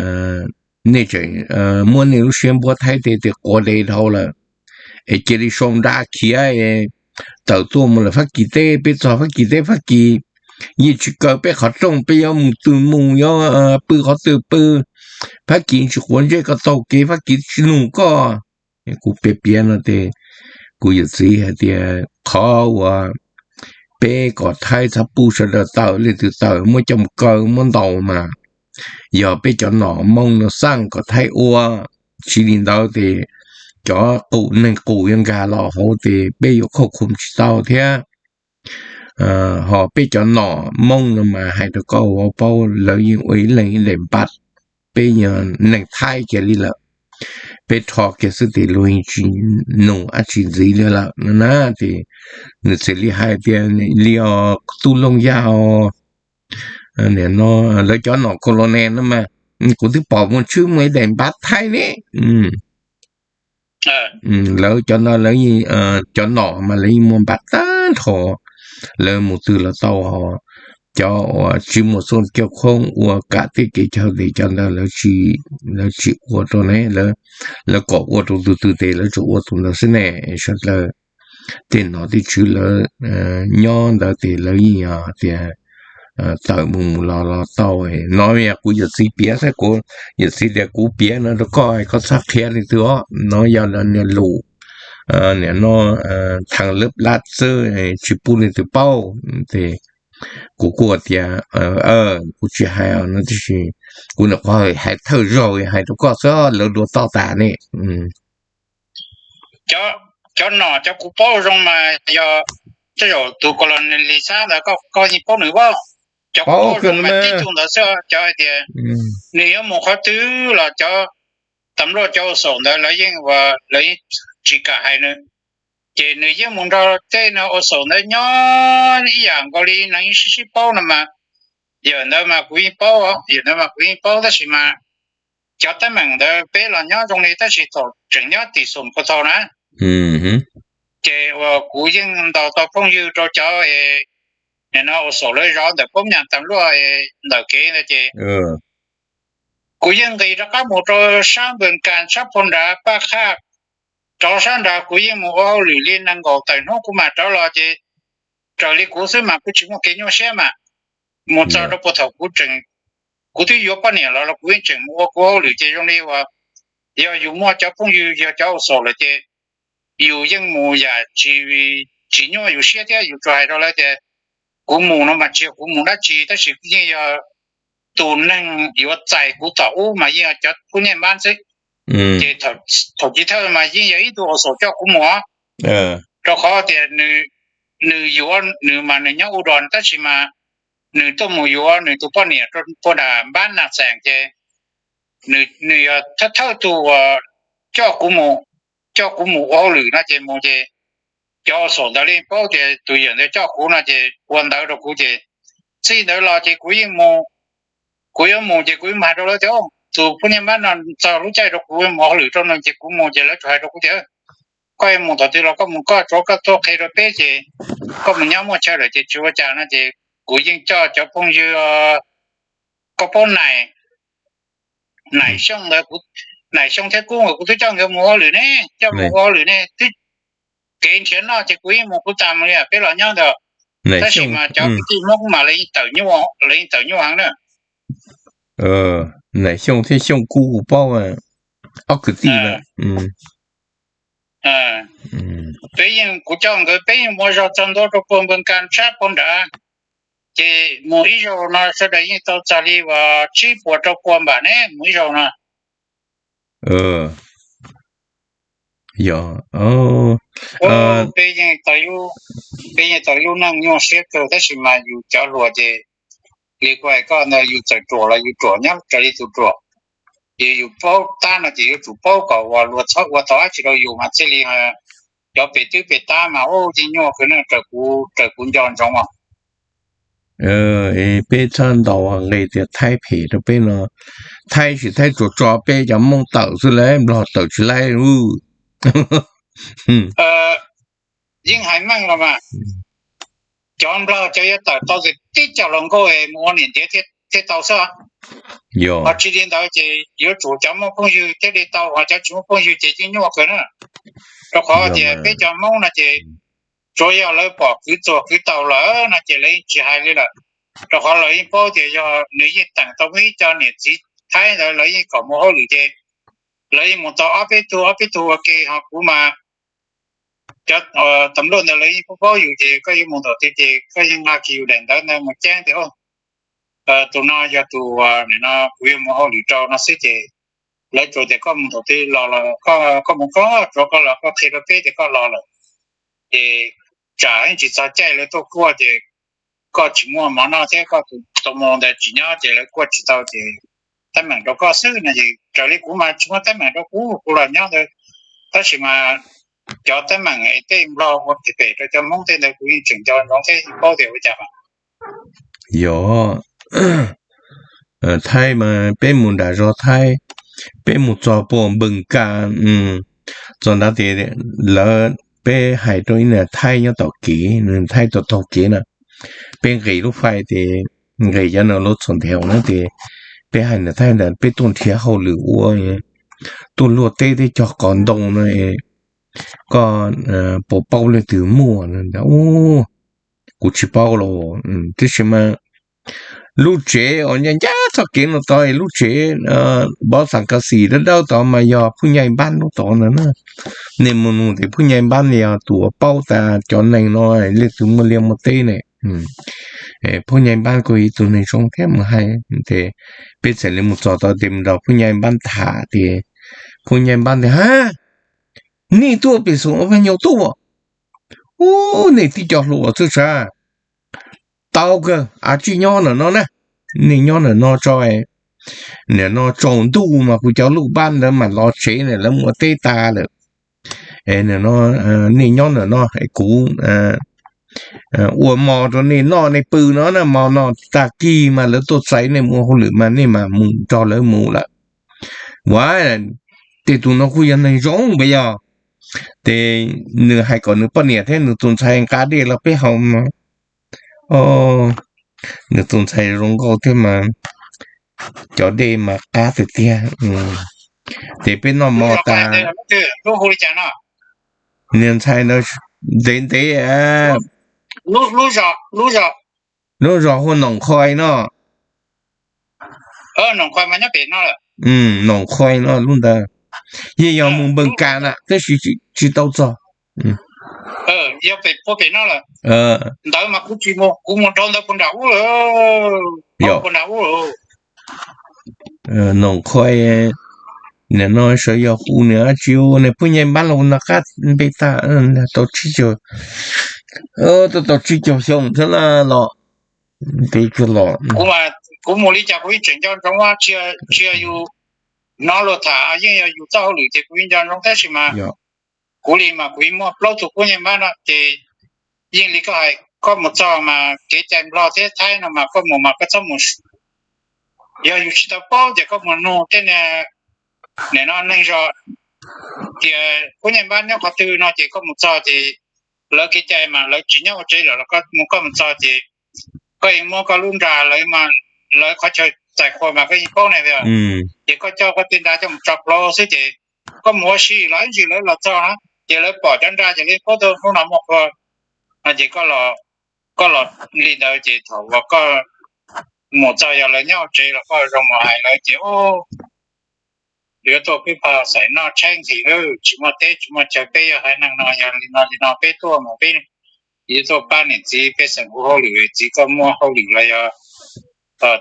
nej tseem muab nej lub siab npuab Thaib teb tias quav dev dhau lawm, es cia li sau nra khiav tawm tuaj mus lawm Fab Kis teb. Peb txog Fab Kis teb, Fab Kis yeej tsis kaw peb qhov rooj, peb yuav mus twg mus, yuav pw qhov twg pw, Fab Kis tsis quav ntsej koj taug kev, Fab Kis tsis nug koj. Kuv piav piav no ces kuv yawm txiv hais tias qhov uas peb kom Thaib txhob pub sawv daws tawm, leej twg tawm muab coj mus kaw muab ntaus mas yog peb cov nom Hmoob no xaj kom Thaib ua. Tsis li ntawd ces cov qus neeg qus yuav nkag los hauv ces peb yuav khauj khum tsis tau thiab. Ho peb cov nom Hmoob no mas hais rau koj ua paub, lawv yeej ua ib leeg ib daim npav, peb yog neeg Thaib kiag li lawm. Peb rho kiag xwb ces luag yeej tsis nug dab tsi ntxiv li lawm no na. Ces nws txawm li hais tias li os tub Looj Yaj os, nim no lawv cov nom colonel no mas kuv twb pom mus tshwb muaj ib daim npav Thaib ne. Lawv cov no lawv, cov nom mas lawv yeej muaj npav tag nrho, lawv mus twg los tau. Cov uas tsis muaj txoj coj khoob ua kam tej kev chaw tes cov ntawd lawv tsis ua rau ne, lawv kom ua rau tus twg tes lawv tsuas ua tus ntawd xwb ne. Sawv daws tej nom tej tswv lawv nyob ntawd tes lawv yeej yog tias tawm mus mus los los tau. No yog kuv yawm txiv piav xwb, kuv yawm txiv tias kuv piav no rau koj, koj txhob qhia leej twg os. No yog niag lus, nim no theej lab lab xwb, tsis pub leej twg paub. Ces kuv kuj tias kuv tsis hais no tiam sis kuv nyuam qhuav hais thawj zaug hais rau koj xwb, lawv dua toj tas ne. Cov nom cov kuv paub zoo mas yog tej zaum tus colonel Lis Xab ntawd koj yeej paub nws ua. Cov kuv paub zoo mas tib tug ntawd xwb, cov hais tias nws yuav mus qhov twg los cov tam luaj cov ua xaum ntawd lawv yeej, lawv yeej tsis kam hais nws. Ces nws yeej mus nrog tej no ua xaum ntawd nyob ib yam nkaus li neeg yeej sib sib paub no mas. Yawm ntawd mas kuv yeej paub, yawm ntawd mas kuv yeej paub tab sis mas cov teeb meem ntawd peb los nyob zoo li tab sis thaum tseem nyob tim xum puag thaum na, ces uas kuv yeej ntaus tau phooj ywg rau cov nim no ua xaum lawv zov ntawm pob nyas tam luaj ntawm kev ntawd ces kuv yeej nqis rov qab mus rau sab npawg kas sab puag nrad Paj Qhaj, rau sab nrad kuv yeej mus ua hauj lwm li nees nkaum tawm hnub kuv mam rov los ces raws li kuv xwb mas kuj tsis muaj kev nyuaj siab mas. Mus txog rau puag thaum kuv tseem, kuv twb yuav poj niam los los kuv yeej tseem mus ua kuv hauj lwm ces zoo li uas yog yus muaj cov phooj ywg yog cov ua xaum lawm ces yus yeej mus yam tsis, tsis nyuaj yus siab thiab yus tsuas hais rau lawv tias kuv mus no mas tsis yog kuv mus dab tsi tab sis yeej yog tus neeg yuav txais kuv tom ub mas yeej yog cov phub nyaj npab xwb. Ces thaum chiv thawj mas yeej yog ib tug ua xaum coj kuv mus, rau qhov tias nws yuav nws mas nws nyob ua dog tab sis mas nws tuaj mus yuav nws tus poj niam rau puag nram npab Nas Xees ces nws yog thawj thawj tug uas coj kuv mus, coj kuv mus ua hauj lwm no ces mus ces cov ua xaum ntawd li paub tias tus yawm ntawd coj kuv no ces ua ntawv rau kuv ces txij ntawd los ces kuv yeej mus, kuv yuav mus ces kuv yeej mus hais rau lawv tias tus phub nyaj npab no txog lub caij rau kuv mus ua hauj lwm rau nws ces kuv mus ces lawv tsuas hais rau kuv tias koj yuav mus thaum twg los koj mus koj, tsuav koj tuaj qhia rau peb ces koj mus nyob muaj chaw lawm ces tsis ua cas no ces kuv yeej coj cov phooj ywg, koj paub Nais, Nais Xyooj ntawd, Nais Xyooj thiab Kub nkawd kuv twb coj nkawd mus ua hauj lwm ne, coj mus ua hauj lwm ne twb kev nrhiav noj ces kuv yeej mus kuv tas mus li peb los nyob ntawd. Tab sis mas cov kwv tij Hmoob mas lawv yeej tawm nyuaj, lawv yeej tawm nyuaj heev na. Nais Xyooj thiab Xyooj Kub kuv paub, ob kwv tij na. Peb yeej, kuv coj nkawd peb yeej mus ua zog txog ntua rau puag npawg kas tshab puag nrad, ces mus ib zaug no sawv daws yeej tau txog li uas tsib puas rau puas npam ne mus ib zaug no. Yog, peb yeej tau lub neej nyuaj siab kawg tab sis mas yus cov hluas ces li kuv hais koj ntawd yus txawm ruam los yus ruam nyob raws li tus ruam. Yus, yus paub tab no ces yuav tsum paub kom uas luag txhob ua tau dab tsi rau yus mas thiaj li, cov pem twb pem tab mas ua yeej nyuaj kawg ne, raws kuv, raws kuv nco ntsoov os. Peb txhob ntaus nqe tias Thaib phem rau peb no. Thaib tsis, Thaib tsuas tso peb cov Hmoob tawm xwb lauj, Nplog tawm tsis laib. Yeej hais meej los mas, cov Nplog cov yuav tawm tau ces tib co hluas nkauj es mus ua niam ntiav thiaj tau xwb. Ho tsis li ntawd ces yuav tsum cov muaj phooj ywg thiaj li tau, ho cov tsis muaj phooj ywg ces yeej nyuaj kawg na. Rau qhov tias peb cov Hmoob no ces tsuav yog lawv pom kwv txuas kwv taus lawm no ces lawv yeej tsis hais li lawm. Rau qhov lawv yeej paub tias yog nws yeej teem tau muaj ib co niam txiv Thaib ntawd lawv yeej kom mus hauj lwm ces lawv yeej mus tau ob peb tug ob peb tug ua ke, ho kuv mas cov tam luaj ntawd lawv yeej paub paub yus ces koj yuav mus tom twg ces koj yeej nqa kiag yus daim ntawv ntawd mus ceeb tias tus no yog tus, nim no kuv yuav mus hauj lwm rau no xwb ces lawv tsuas tias koj mus tom twg los los koj mus koj, tsuav koj los koj qhia rau peb tias koj los lawm. Ces tsam yeej tsis txog caij lawv tuaj kuaj ces koj tsis muaj mov noj thiab koj tus mus ntawd tsis nyob ces lawv kuaj tsis tau ces teeb meem rau koj xwb no es raws li kuv mas tsis muaj teeb meem rau kuv, kuv los nyob ntawd. Tab sis mas cov teeb meem tej Nplog ua phem phem rau cov Hmoob tej ntawd kuv yeej tseem nco ntsoov thiab paub tias ua cas mas. Yog Thaib mas peb mus nram zos Thaib, peb mus txog puag Npees Kas, txog ntawd ces lawv, peb hais rau ib niag Thaib nyob tom kev, nws Thaib tau taug kev na, peb nqis lub fais ces nqis cov no lub txhuam ntev na ces peb hais niag Thaib ntawd peb tuaj nrhiav hauj lwm ua, tuaj luaj teb thiab cog qos ntoo no, koj puas paub leej twg muaj no? Ntawd, u, kuv tsis paub los, tab sis mas lub tsev uas ncaj ncaj txoj kev no tod, lub tsev npov xas kas xis dawb dawb tod mas yog Phuj Nyaj Npab lub tod ntawd na. Nej mus nug tias Phuj Nyaj Npab yog tus uas paub tas cov neeg no leej twg muaj liaj muaj teb ne. Phuj Nyaj Npab kuj ib tug neeg zoo thiab mus hais ces peb txawm li mus txog tod ces mus nrog Phuj Nyaj Npab tham ces Phuj Nyaj Npab tias, Ha, nej tuaj pem xeem ua paj nyuj tuaj? U, nej tib co hluas xwb sav. Tau kawg, av tsij nyob ntawm no na, nej nyob ntawm no tso. Nim no tsaus ntuj mas kuv cov luj npab ntawd mas los tsev na, lawv mus ua teb tas lawm. Es nim no nej nyob ntawm no es kuv ua mov rau nej noj nej pw no na, mov no tag kis mas lawv tuaj txais nej mus ua hauj lwm mas nej mam mus nrog lawv mus lawm. Ua, tej tus no kuj yog neeg zoo puas yog? Ces nws hais kom nws poj niam thiab nws tus ntxhais nqa dej los peb haus mas, o, nws tus ntxhais zoo nkauj thiab mas cov dej mas qab tiag tiag. Ces peb noj mov tas, niag ntxhais ntawd ntev ntev, lub zos hu Noom Qhoi no. Noom Qhoi no lub ntawd, yeej yog mus Npees Kas na tab sis tsis tau txog. Ntawd mas kuv tsis mus, kuv mus dhau ntawd puag nram ub lawm. Puag nram ub lawm. Noom Qhoi, nim no sawv yog hu nws dab tsi, nws Phuj Nyaj Npab los no qab npe tag, tau tsib caug, tau tsib caug xyoo thiab na los, ntev kawg los. Kuv mus li cas kuv yeej tseem nco ntsoov, tsis yog yus hnov luag tham, yeej yog yus txoj hauj lwm ces kuv yeej nco ntsoov tab sis mas kuv li mas kuv yeej muaj plaub tug Phuj Nyaj Npab no ces yeej li koj hais, koj mus txog mas kev cai Nplog thiab Thaib no mas koj mus mas koj txhob mus, yog yus tsis tau paub ces koj mus nug tej niag, nim no neeg zos tias Phuj Nyaj Npab nyob qhov twg no ces koj mus txog ces lawv kev cai mas lawv tsis nyob ua tsev lawm los koj mus, koj mus txog ces koj yeej muab koj lub nra lawv, lawv qhov chaw txais qhua mas koj yeej paub ne. Ces koj coj koj tej nra coj mus tso plaub xwb ces koj mus ua si los ib ntsis lawv los txog na ces lawv pom cov nra ces lawv paub tias hnub no muaj qhua no ces koj los li ntawd ces thaum uas koj mus txog yog lawv nyob ua tsev los koj zoo mus hais lawv ces yuav tuaj pib pog xaim noj tshaib nqhis lawm, tsis muaj teb tsis muaj chaw, peb yog haiv neeg no yog li no li no peb tuaj mus peb yuav tuaj pab niam txiv, peb xeem ua hauj lwm, txiv koj muaj hauj lwm los yog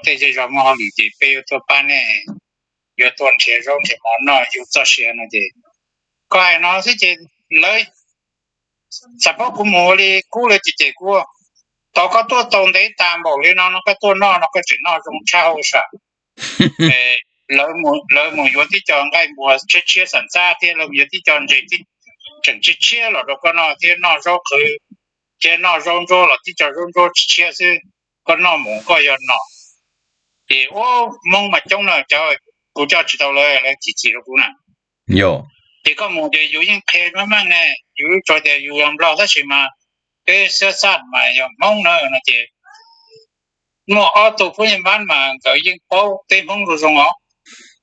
tej zej zog muaj hauj lwm ces peb yuav tuaj pab nej, yuav tuaj nrhiav zaub nrhiav mov noj yug txoj sia no ces koj hais no xwb ces lawv, xam pab kuv mus ua li kub lawv ces ces kuv, tau koj tuaj tau ntev tas npaum li no no koj tuaj noj no koj tseem noj zoo tshaj hauj sam. Lawv mus yuav tib co nqaij npua tshiab tshiab xam txab thiab lawv mus yuav tib co ntses tseem tshiab tshiab los rau koj noj thiab noj zaub qhwv thiab noj zaub ntsuab los tib co zaub ntsuab tshiab tshiab xwb, koj noj mus koj yog nom. Ces ua Hmoob mas coob na, cov kuv coj tsis tau lawv, lawv chim chim rau kuv na. Ces koj mus ces yus yeej qhia meej meej ne, yus tsuas tias yus yog Nplog tab sis mas peb xab xaj mas yog Hmoob na no ces muaj ob tug Phub Nyaj Npab mas nkawd yeej paub teb Hmoob zoo zoo os,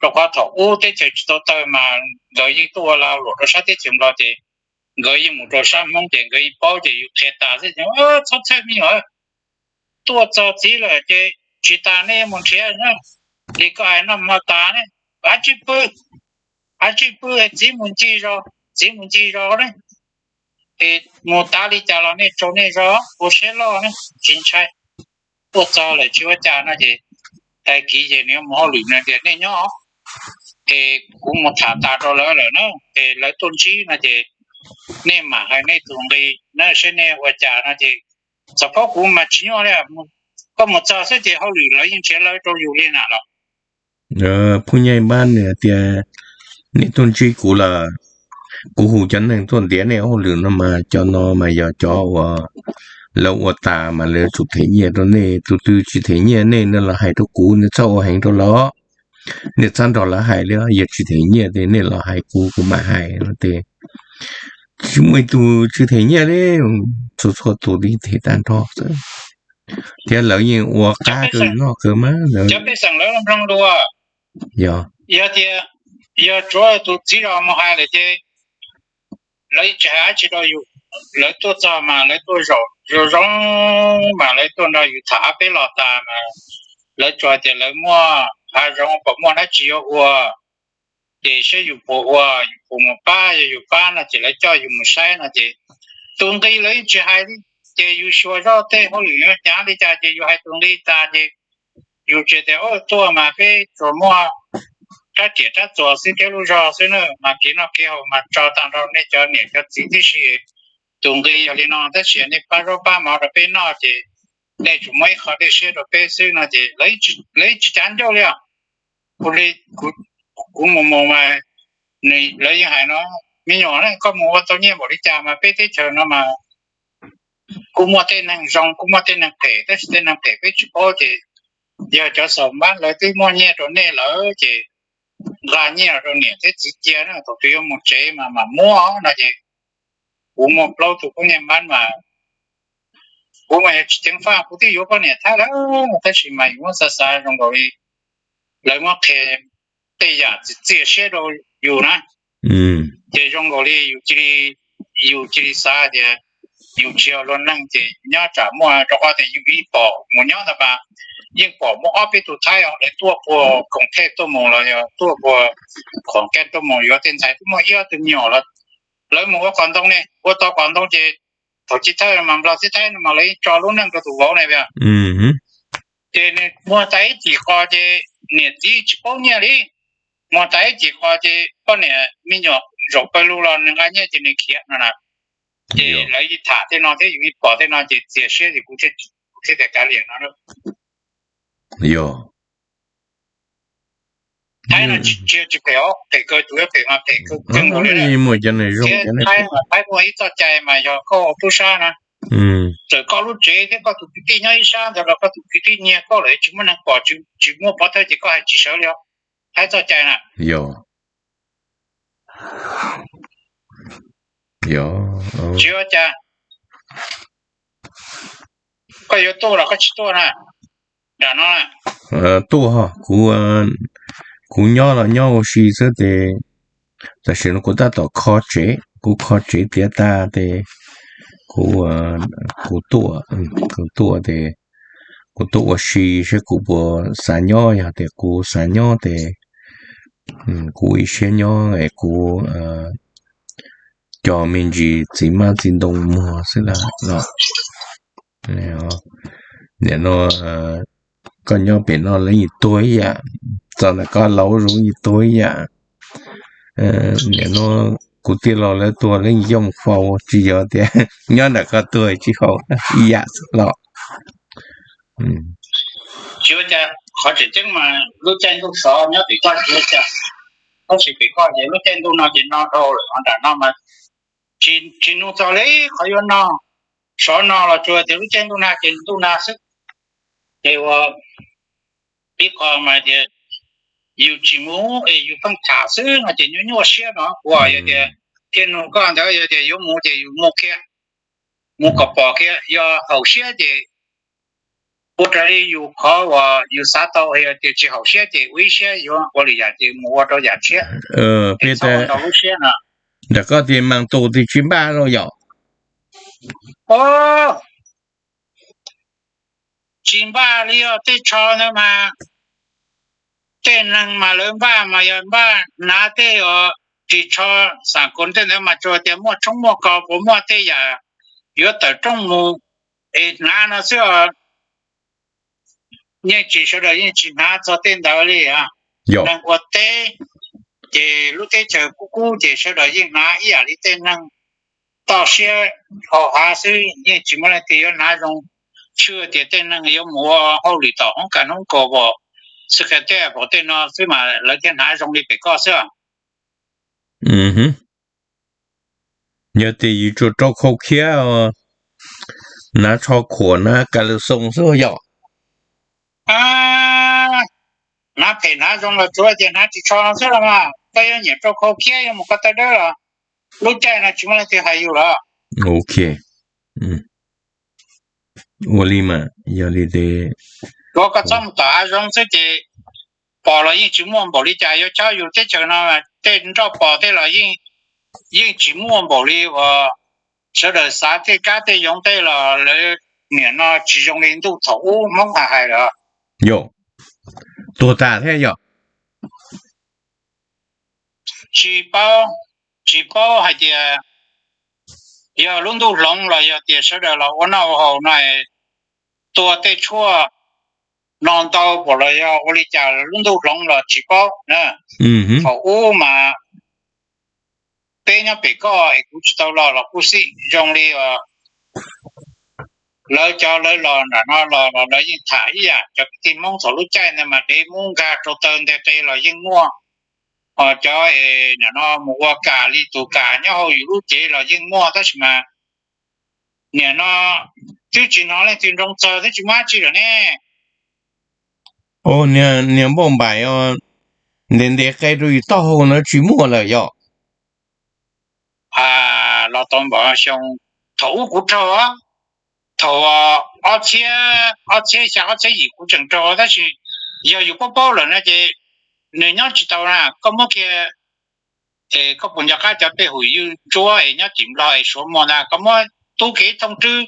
rau qhov thaum ub teb chaws tsis tau tawg mas nkawd yeej tuaj ua lag luam rau sab teb chaws Nplog ces nkawd yeej mus rau sab Hmoob ces nkawd yeej paub ces yus qhia tas xwb ces txhob txhawj me nyuam, tuaj txog txiv lawm ces tsis tas nej mus nrhiav na, li koj hais noj hmo tas ne, av tsij pw, av tsij pw, txiv mus ncig zos, txiv mus ncig zos ne, es mus tav li cas los nej tsaug nej zog, ua siab loj ne, tsis ntshai. Tuaj txog lawm tsis ua cas no ces tag kis ces nws yuav mus hauj lwm no tias nej nyob es kuv mus tham tas rau lawv lawm na, es lawv tuaj ntsib no ces nej mam hais nej tus nqi na, saib nej ua cas no ces txog pab kuv mas tsis nyuaj li, koj mus txog xwb ces hauj lwm lawv yeej nrhiav lawv rau yus li na los. Phub Nyaj Npab nws tias nej tuaj ntsib kuv lawm, kuv hu cov neeg tuaj ntiav nej hauj lwm no mas cov no mas yog cov uas lawv ua tas mas lawv tsum them nyiaj rau nej. Tus twg tsis them nyiaj nej, nej los hais rau kuv, nej txhob ua heev rau lawv. Nej txhob nrog lawv hais li, yog tsis them nyiaj ces nej los hais kuv, kuv mam hais no ces tsis muaj ib tug tsis them nyiaj li, txhua txhua tus li them tag nrho xwb. Thiab lawv yeej ua qab kawg noj kawg mas lawv. Yog, yog tias, yog tsuav tus txiv zos mus hais lawm ces lawv tsis hais dab tsi rau yus. Lawv tuaj txog mas lawv tuaj zaum zoo zoo mas lawv tuaj nrog yus tham ob peb los tas mas lawv tsuas tias lawv muaj hav zoov pom muaj dab tsi yuav ua, ces saib yus puas ua, yus puas mus pab. Yog yus pab no ces lawv coj yus mus saib no ces tus nqi lawv yeej tsis hais li. Ces yus xyuas zoj tej hauj lwm yuav hnyav li cas ces yus hais tus nqi tas ces yus tsis tias, o, tuaj mas peb tsuas muaj rab riam rab txuas xwb thiab lub zog xwb na, mas kev noj kev haus mas tso tag nrho nej cov niam cov txiv tib si. Tus nqi yog li no, tab sis nej pab zaub pab mov rau peb noj ces nej tsuas muab ib qho dej siab rau peb xwb no ces lawv yeej tsis cav ncauj li os. Kuv li, kuv mus mus mas lawv yeej hais no, me nyuam, koj mus ua tau nyiaj npaum li cas mas peb teb chaws no mas kuj muaj tej neeg zoo kuj muaj tej neeg phem, tab sis tej neeg phem peb tsis paub ces yog cov xaum npab lawv twb muaj nyiaj rau nej lawm ces nqa nyiaj rau niam thiab txiv cia na, thaum twg yuav mus tsev mas mam muab no ces kuv muaj plaub tug Phub Nyaj Npab mas kuv mas yog tsis ceev faj kuv twb yuav poj niam Thaib lawm, tab sis mas yus muab xav xav zoo nkaus li lawv muab qhia tej yam txias siab rau yus na. Ces zoo nkaus li yus cia li, yus cia li xav tias yus tsis yog luag neeg ces nyob tsam muaj, rau qhov tias yus ib pom mus nyob ntawd mas yeej pom muaj ob peb tug Thaib os, lawv tuaj puag Koom Thej tuaj mus los yog tuaj puag Khoom Kaj tuaj mus yuav tej ntxhais twb muaj ib ob tug me nyuam los lawv mus ua qos ntoo ne, ua tau qos ntoo ces thaum chiv thawj mas Nplog thiab Thaib no mas lawv yeej tso lub neej rau tus vauv ne. Ces nws muag tas ib cim qos ces niam txiv tsis paub nyiaj li, muag tas ib cim qos ces poj niam me nyuam zaum pawg lug los nws nqa nyiaj ces nws khiav no na. Ces lawv yeej tham tej no thiab yus yeej pom tej no ces txias siab ces kuv thiaj tias kav liam no. Yog Thaib no tsis, tsis phem os, phem kawg, tus yuav phem mas phem kawg nkaus li. Muaj cov neeg zoo, Thaib mas Thaib muaj ib txoj cai mas yog koj ua tub sab na, txawm koj lub tsev thiab koj tus kwv tij nyob ib sab ntawd los koj tus kwv tij nyiag koj lawm tsis muaj neeg pom, tsis muaj pov thawj ces koj hais tsis sawv li os. Thaib txoj cai na. Yog, yog, tsis ua cas. Koj yuav tuaj los koj tsis tuaj na? Nram no tuaj, kuv, kuv nyob los nyob ua si xwb ces tam sim no kuv tab tom kho tsev, kuv kho tsev tiav tag ces kuv, kuv tuaj, kuv tuaj ces kuv tuaj ua si seb kuv puas xav nyob, yog tias kuv xav nyob ces kuv ib siab nyob es kuv coj me ntsis txiv hmab txiv ntoo muag xwb las. Nim no koj nyob pem no lawv yeej tuag ib yam, txog ntawm koj laus zoo yeej tuag ib yam. Nim no kuv tij laug lawv tuag lawv yeej coj mus faus, tsis yog tias nyob ntawm koj tuag tsis faus ib yam xwb los. Tsis ua cas, qhov tseem ceeb mas lub caij ntuj sov nyob tim koj tsis ua cas, tab sis tim koj ces lub caij ntuj no ces no dhau lawm, ho nram no mas tsis nug txog li qhov yuav no, sov no los tsuas tias lub caij ntuj nag ces ntuj nag xwb. Ces ua ib qho mas tias yus tsis mus es yus pheej tham xwb no ces nyuaj nyuaj siab no. Kuv yog tias thiaj nug koj ntawd, yog tias yuav mus ces yus mus kiag, mus kom pom kiag, yog haum siab ces ua raws li yus qhov uas yus xav tau, yog tias tsis haum siab ces ua ib siab yuav ua lwm yam ces mus ua rau yam tshiab. Peb txhob ua ntau lub siab no. Ntawm koj tias mas tus twg tsis npaj los yom? Tsis npaj li os, tej tsho ntawd mas tej neeg mas lawv npaj mas yog npaj hnav tej os, ris tsho, xam koos tej ntawd mas tsuas tias muaj tshoob muaj kos puas muaj tej yam yuav tawm rooj mus es hnav no xwb os. Yeej tsis, sawv daws yeej tsis hnav txog tej ntawd li. Neeg ua teb ces lub teb chaws kub kub ces sawv daws yeej hnav ib yam li tej neeg toj siab hau hav xwb, yeej tsis muaj leej twg yuav hnav zoo. Tshwj tias tej neeg yuav mus ua hauj lwm tom hoob kas hoob kas os, xwb qhia tej pom tej no xwb mas lawv thiaj hnav zoo li pem koj xwb. Yog tias yus tsuas rau khau khiab, hnav tsho khuam na ka lwm xoo xwb yom. Hnav phem hnav zoo los tsuav tias hnav tsis tsho no xwb los mas koj yuav nyiam rau khau khiab yuav mus koj tawb dawb los lub caij no tsis muaj leej twg hais yus lawm. Ok, ua li mas yog li ces koj txhob mus tom hav zoov xwb ces pos los yeej tsis muaj npaum li cas, yuav chob yus teb chaws no tej nroj pos tej los yeej tsis muaj npaum li uas sawv daws xav, tej kab tej yoov tej los lawv niam no tsis zoo li ntuj thaum ub Hmoob hais lawm. Yog tuag tas thiab yog? Tsis paub, tsis paub hais tias yog lub ntuj hloov los yog tias sawv daws los ua noj ua haus no tua tej tshuaj no ntau npaum los yog ua li cas lub ntuj hloov los tsis paub na. Thaum ub mas peb nyob pem koj es kuv tsis tau los los kuj xij zoo li lawv cov lawv los nram no los los lawv yeej tham ib yam cov kwv tij Hmoob thaum lub caij ntawd mas dev muab nkag rau taw nteg qe los yeej muaj. Cov es nim no mus ua kam li tus kam nyob hauv yus lub cev los yeej muaj tab sis mas nim no twb tsis hnov leej twg nroo txog twb tsis muaj dab tsi lawm ne. Niag npauj npaim ntev ntev qe rau yus taub hau no tsis muaj lawm yom? Los tau npaum xyoo thaum ub kuv raug, thaum ob txhiab, ob txhiab xya ob txhiab yim kuv tseem raug tab sis yog yus paub paub lawm no ces nws nyob tsis tau na. Koj muab kiag es koj puas nco qab cov pej hum ywj ntsuab es nyob tim Nplog es suav muag ntag, koj muab tub kiag ib thooj rwb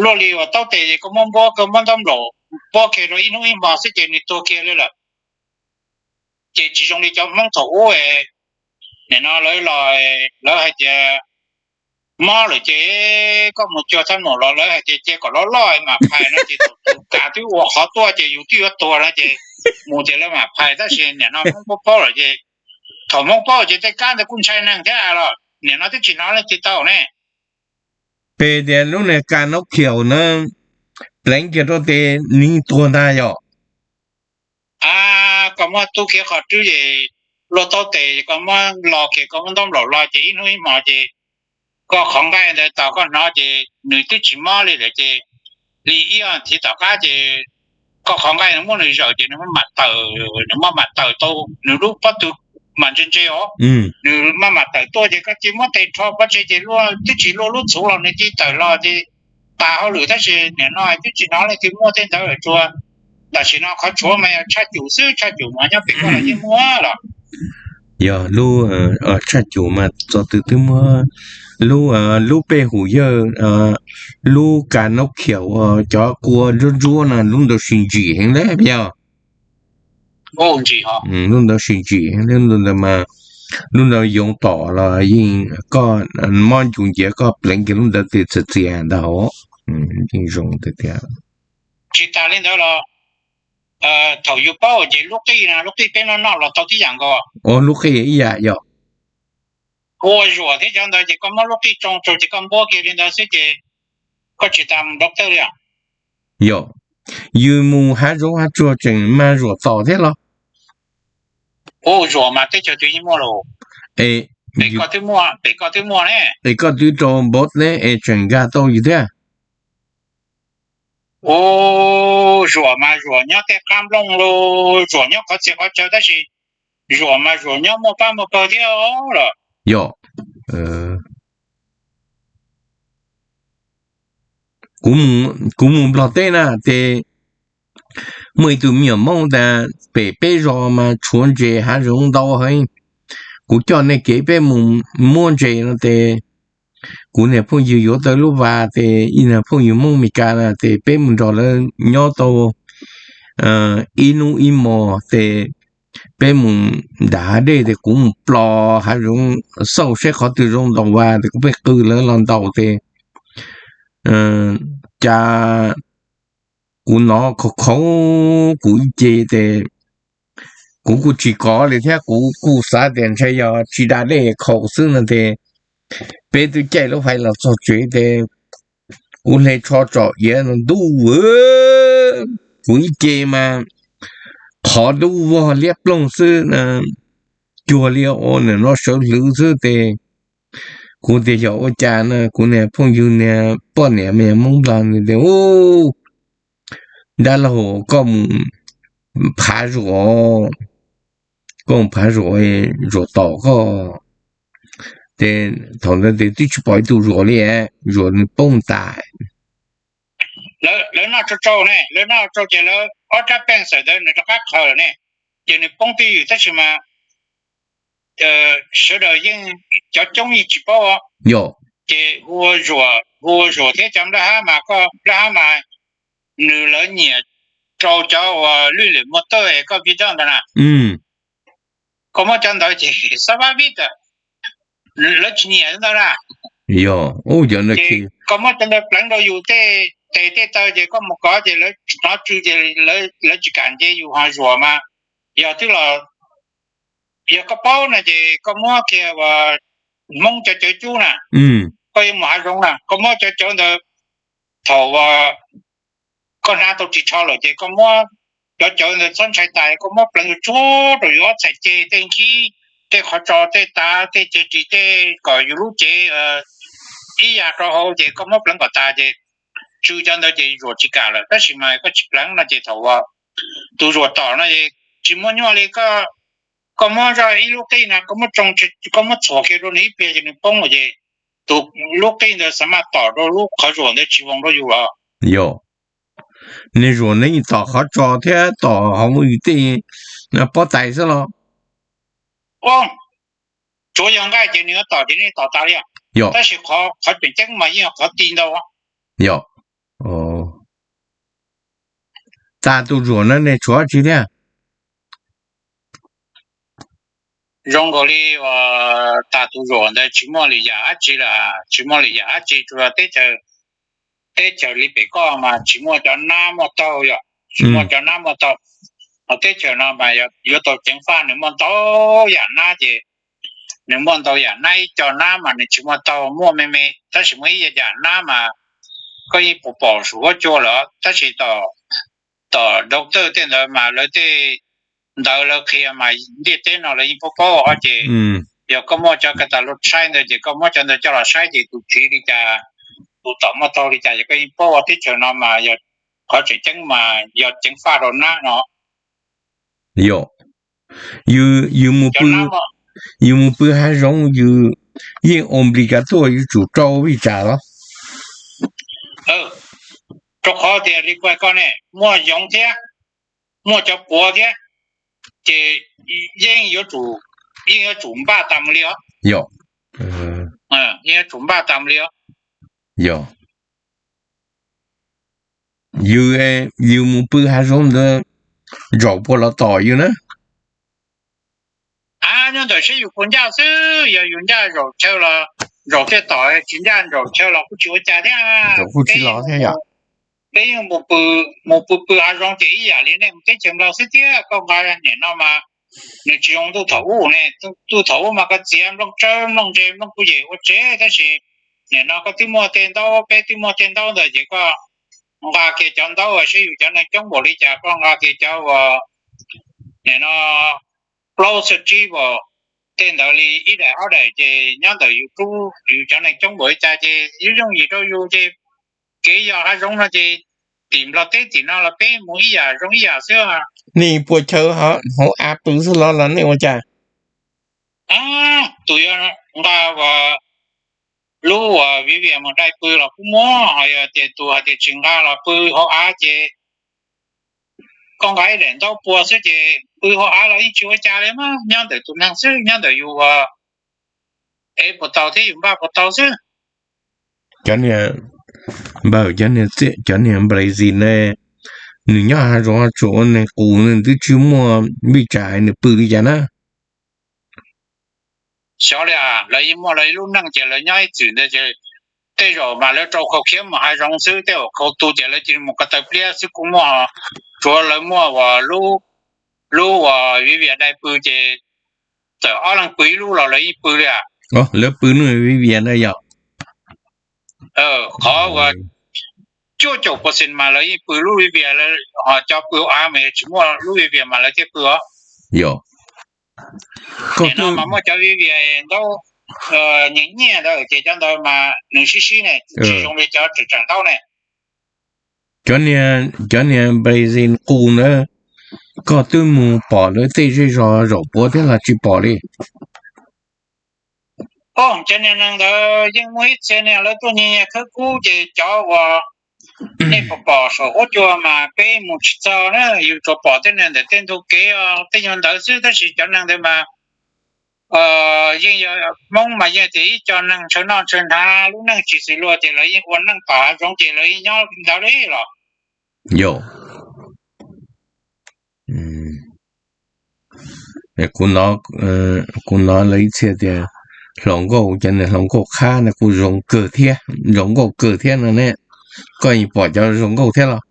luaj li uas taub tes es koj muab npuab, koj muab ntaub nplaum npuab kiag rau ib hnub ib hmo xwb ces nws tuag kiag li lawm. Ces tsis zoo li cov Hmoob thaum ub, nim no lawv los lawv hais tias mob lawm ces koj mus cuag thab maum los lawv hais tias cia kom loj loj mam phais no ces tus kam twb ua qhov tuaj ces yus twb yuav tuag no ces mus ces lawv mam phais tab sis nim no Hmoob paub paub lawm ces thaum Hmoob paub ces tej kab ntawd kuj ntshai neeg thiab los nim no twb tsis hnov leej twg tau ne. Peb tias lub niag ka naub khiaum na pleev kiag rau tes nws tuag ntag yom? Koj muab tub kiag qhov rwb es luaj taub tes, koj muab lo kiag, koj muab ntaub nplaum lo ces ib hnub ib hmo ces koj qhov nqaij ntawd tos koj hnov ces nws twb tsis mob li lawm ces li ib ob thiv tom qab ces koj qhov nqaij nws muab nws zawm ces nws maj mam tawm, nws maj mam tawm tau nws lub pob tw mas ntse ntse os. Nws maj mam tawm tuaj ces koj cia muab tes rho pov tseg ces twb tsis luaj lub txhuv los nws cia tawm los ces tas hauj lwm tab sis nim no twb tsis hnov leej twg muaj tej ntawd lawm tsuas tam sim no qhov tshuav mas yog tshaj cum xwb, tshaj cum mas nyob pem koj los yeej muaj los. Yog lub tshaj cum mas txog twg twb muaj. Lub, lub pej hum yawg, lub ka naub khiaum, cov kua ntsuab ntsuab no lub ntawd sib ntsim heev li yog. Lub ntawd sib ntsim, lub ntawd mas lub ntawd yoov tom los yeej koj mob ncu nciav koj pleev kiag lub ntawd tes txias txias ntag hauv. Yeej zoo tiag tiag. Tsis tas li ntawd los thaum yus paub ces lub qij, lub qij peb noj noj los tau tib yam nkaus. Lub qij ib yam yog. Ua zuam thiab cov ntawd ces koj muab lub qij tsoo tsoo ces koj npuab kiag li ntawd xwb ces koj tsis tas mus doctor li os. Yog, yus mus hav zoov hav tsuag tseem mag zuam tom thiab los? Ua zuam mas teb chaws twg yeej muaj los. Es koj twb muaj ne, es koj twb rau npov ne es tseem nkag tau yus thiab. Ua zuam mas zuam nyob tej qab nplooj los zuam nyob qhov txhia qhov chaw tab sis zuam mas zuam nyob muaj pab muaj pawg thiab los. Yog, kuv mus Nplog teb na ces muaj ib tug me nyuam Hmoob tas pem peb zos mas tshuav ntses hav zoov ntau heev. Kuv coj nej kev peb mus muab ntses no ces kuv niag phooj ywg yuav tau lub vas ces ib niag phooj ywg Hmoob Meskas na ces peb mus nrog lawv nyob tau ib hnub ib hmos ces peb mus nram hav dej ces kuv mus plos hav zoov xauj seb qhov twg zoo ntaus vas ces kuv pheej qw lawv los ntaus ces cas kuv hnov khaus khaus kuv ib ce ces kuv kuj tsis kov li thiab kuv kuj xav tias ntshe yog tsis da dej khaus xwb no ces peb twb caij lub fais los txog tsev ces kuv hle tsho tsom iav no ntuj, kuv ib ce mas qhov dub vog liab ploog xwb, cuag li ua nim no sawv hlwv xwb tes. Kuv tias yog ua cas na, kuv niag phooj ywg niag poj niam me Hmoob Nplog nws tias, u, dab laug, koj mus phav Zuag, koj mus phav Zuag, Zuag tom koj. Ces thaum ntawd ces twb tsis pom ib tug Zuag li, Zuag nws poob tas. Lawv noj tsau tsau ne, lawv noj tsau ces lawv ob rab peej xawm ntawd nws rov qab qhawv lawm ne, ces nws poob twj ywm tab sis mas sawv daws yeej, cov coob yeej tsis paub. Yog, ces hu ua Zuag, hu ua Zuag thiab cov nplaj hab mas, koj nplaj hab mas nws, lawv nyiam rau cov uas lwj lwm muaj tawj es koj vij doj ntawd na. Koj muab cov ntawd ces xab vab vib tawm, lawv tsis nyiam ntawd na. Yog, koj muab cov ntawd pleev rau yus tej tes tej taw ces koj mus kov ces lawv hnov tsw ces lawv tsis kam nce yus ho Zuag mas. Yog twb los, yog koj paub no ces koj muab kiag uas Hmoob cov cawv cub na, koj yuav mus hav zoov na, koj muab cov cawv ntawd, thaum uas koj hnav tau ris tsho lawm ces koj muab cov cawv ntawd txhob ntshai tas, koj muab pleev tsuag rau yus ob txhais ceg, tej nkhib, tej qhov tso, tej tav, tej ceg ris, tej kom yus lub cev ib yam rau hauv ces koj muab pleev kom tas ces tsw cov ntawd ces Zuag tsis kam lawm. Tab sis mas koj tsis pleev no ces thaum uas tus Zuag tom no ces tsis muaj nyuaj li. Koj muab zoj ib lub qij na, koj muab tsoo, koj muab txhuam kiag rau nws ib pliag ces nws poob lawm ces tus lub qij ntawd xav mas tom rau lub qhov Zuag ntawd tsis voos rau yus los. Yog, niag Zuag nws yeej tom qhov tso thiab tom hauv yus tej pob tais xwb los? Tsuav yog nqaij ces nws yuav tom ces nws tom tas li. Yog, tab sis qhov tseem ceeb mas yeej yog qhov ti ntau. Yog, tas tus Zuag na nej tshuav tsi thiab? Zoo nkaus li uas tas tus Zuag ntawd tsis muaj lwm yam dab tsi lawm, tsis muaj lwm yam dab tsi, tsuas yog teb chaws, teb chaws li pem koj mas tsis muaj cov nab muaj taug, yog tsis muaj cov nab muaj taug. Ho teb chaws no mas yuav tau ceev faj, nws muaj ntau yam nab ces nws muaj ntau yam nab, ib co nab mas nws tsis muaj taug, muaj me me, tab sis muaj ib yam nab mas koj yeej pom pom saum huab cua lawm, tab sis tom doctor tej ntawd mas lawv tej ntawd lawv qhia mas ntiaj teb no lawv yeej paub paub os. Ces yog koj muaj cov ka tas los saib ntawd ces koj muab cov ntawd coj los saib ces tus txiv li cas, tus tom muaj taug li cas ces koj yeej paub. Teb chaws no mas yog qhov tseem ceeb mas yog ceev faj rau nab no. Yog, yus, yus mus pw hav zoov yus yeej ua nplis kav tuaj yuav tsum rau vij tsam los? Rau qhov tias li kuv hais koj ne, muaj yoov thiab, muaj cov puav thiab, ces yeej yuav tsum, yeej yuav tsum npaj tas mus li os. Yog, yeej yuav tsum npaj tas mus li os. Yog, yus, yus mus pw hav zoov ntawd zaum puas los tom yus na? A, nyob ntawm seb yus puas ncaj xwb, yog yus ncaj zaum chaw los zaum thiaj tom, tsis ncaj zaum chaw los kuj tsis ua cas thiab. Peb yeej mus pw pw hav zoov ces ib yam li nej mus teb chaws Nplog xwb thiab. Koj nqa nim no mas nws tsis zoo ntuj thaum ub ne, ntuj thaum ub mas koj txiav nplooj tsawb nplooj ntse nplooj kuj yem ua tsev, tab sis nim no koj twb muaj tej ntaub, peb twb muaj tej ntaub ntawd ces koj nqa kiag cov ntaub seb yus cov neeg coob npaum li cas, koj nqa kiag cov uas nim no plaub xya tsib uas tej ntawd li ib daim ob daim ces nyob ntawm yus rub yus cov neeg coob npaum li cas ces yooj yooj yim rau yus ces kev yos hav zoov no ces tim Nplog teb tim no los peb mus ib yam zoo ib yam xwb. Nej puas chaw hauv av pw xwb los los nej ua cas? Tus yuav nqa uas lub uas viv vias mus dai pw los kuj muaj, ho yog tias tus hais tias tsis nqa los pw hauv av ces koj nqa ib daim ntaub pua xwb ces pw hauv av los yeej tsis ua cas li mas, nyob ntawm tus neeg xwb, nyob ntawm yus uas ev puas tau thiab yus npaj puas tau xwb. Cov niag npawg, cov niag Brazil ne, nws nyob hav zoov tsuas ua neeg qus, nws twb tsis muaj vij tsam nws pw li cas na. Xyov li, lawv yeej muaj lawv ib lub neej ces lawv nyob ib txwm ntawd ces tej zaum mas lawv rau khau khiab mus hav zoov xwb, tej zaum khau tu ces lawv cia li mus ko taw pliab xwb kuj muaj. Tsuav lawv muaj uas lub, lub uas viv vias dai pw ces txawm ob leeg pw ib lub los lawv yeej pw li. Lawv pw lub viv vias na yog? Qhov uas cuaj caum percent mas lawv yeej pw lub Vivian, ho cov pw av mas yog tsis muaj lub Vivian mas lawv thiaj pw os. Yog, koj no mas muaj cov Vivian ntau nyiam nyiam ntawd ces cov ntawd mas nws sib sib ne, tsis zoo li cov tseem tseem ntau ne. Cov niag, cov niag Brazil qus ntawd, koj twb mus pom lawv tej zej zos zaum puav thiab los tsis pom li? Cov niag neeg ntawd yeej muaj ib txhia niag lawv tuaj nyiag nyiag khawb kub ces cov uas nej pom pom saum huab cua mas peb mus tsis txog na, yus tsuas pom tej neeg ntawm tej ntug kev os, tej nyuag ntawd xwb, tab sis cov neeg ntawd mas yeej yog Hmoob mas yeej tias ib co neeg ntshaw noj ntshaw hnav, lub neej tsis xws luag ces lawv yeej ua neej tom hav zoov ces lawv yeej nyob li ntawd li los. Yog, kuv hnov lawv ib txhia tias hluas nkauj, cov niag hluas nkauj qhab no kuj zoo kawg thiab, zoo nkauj kawg thiab no ne. Koj pom cov zoo nkauj thiab los?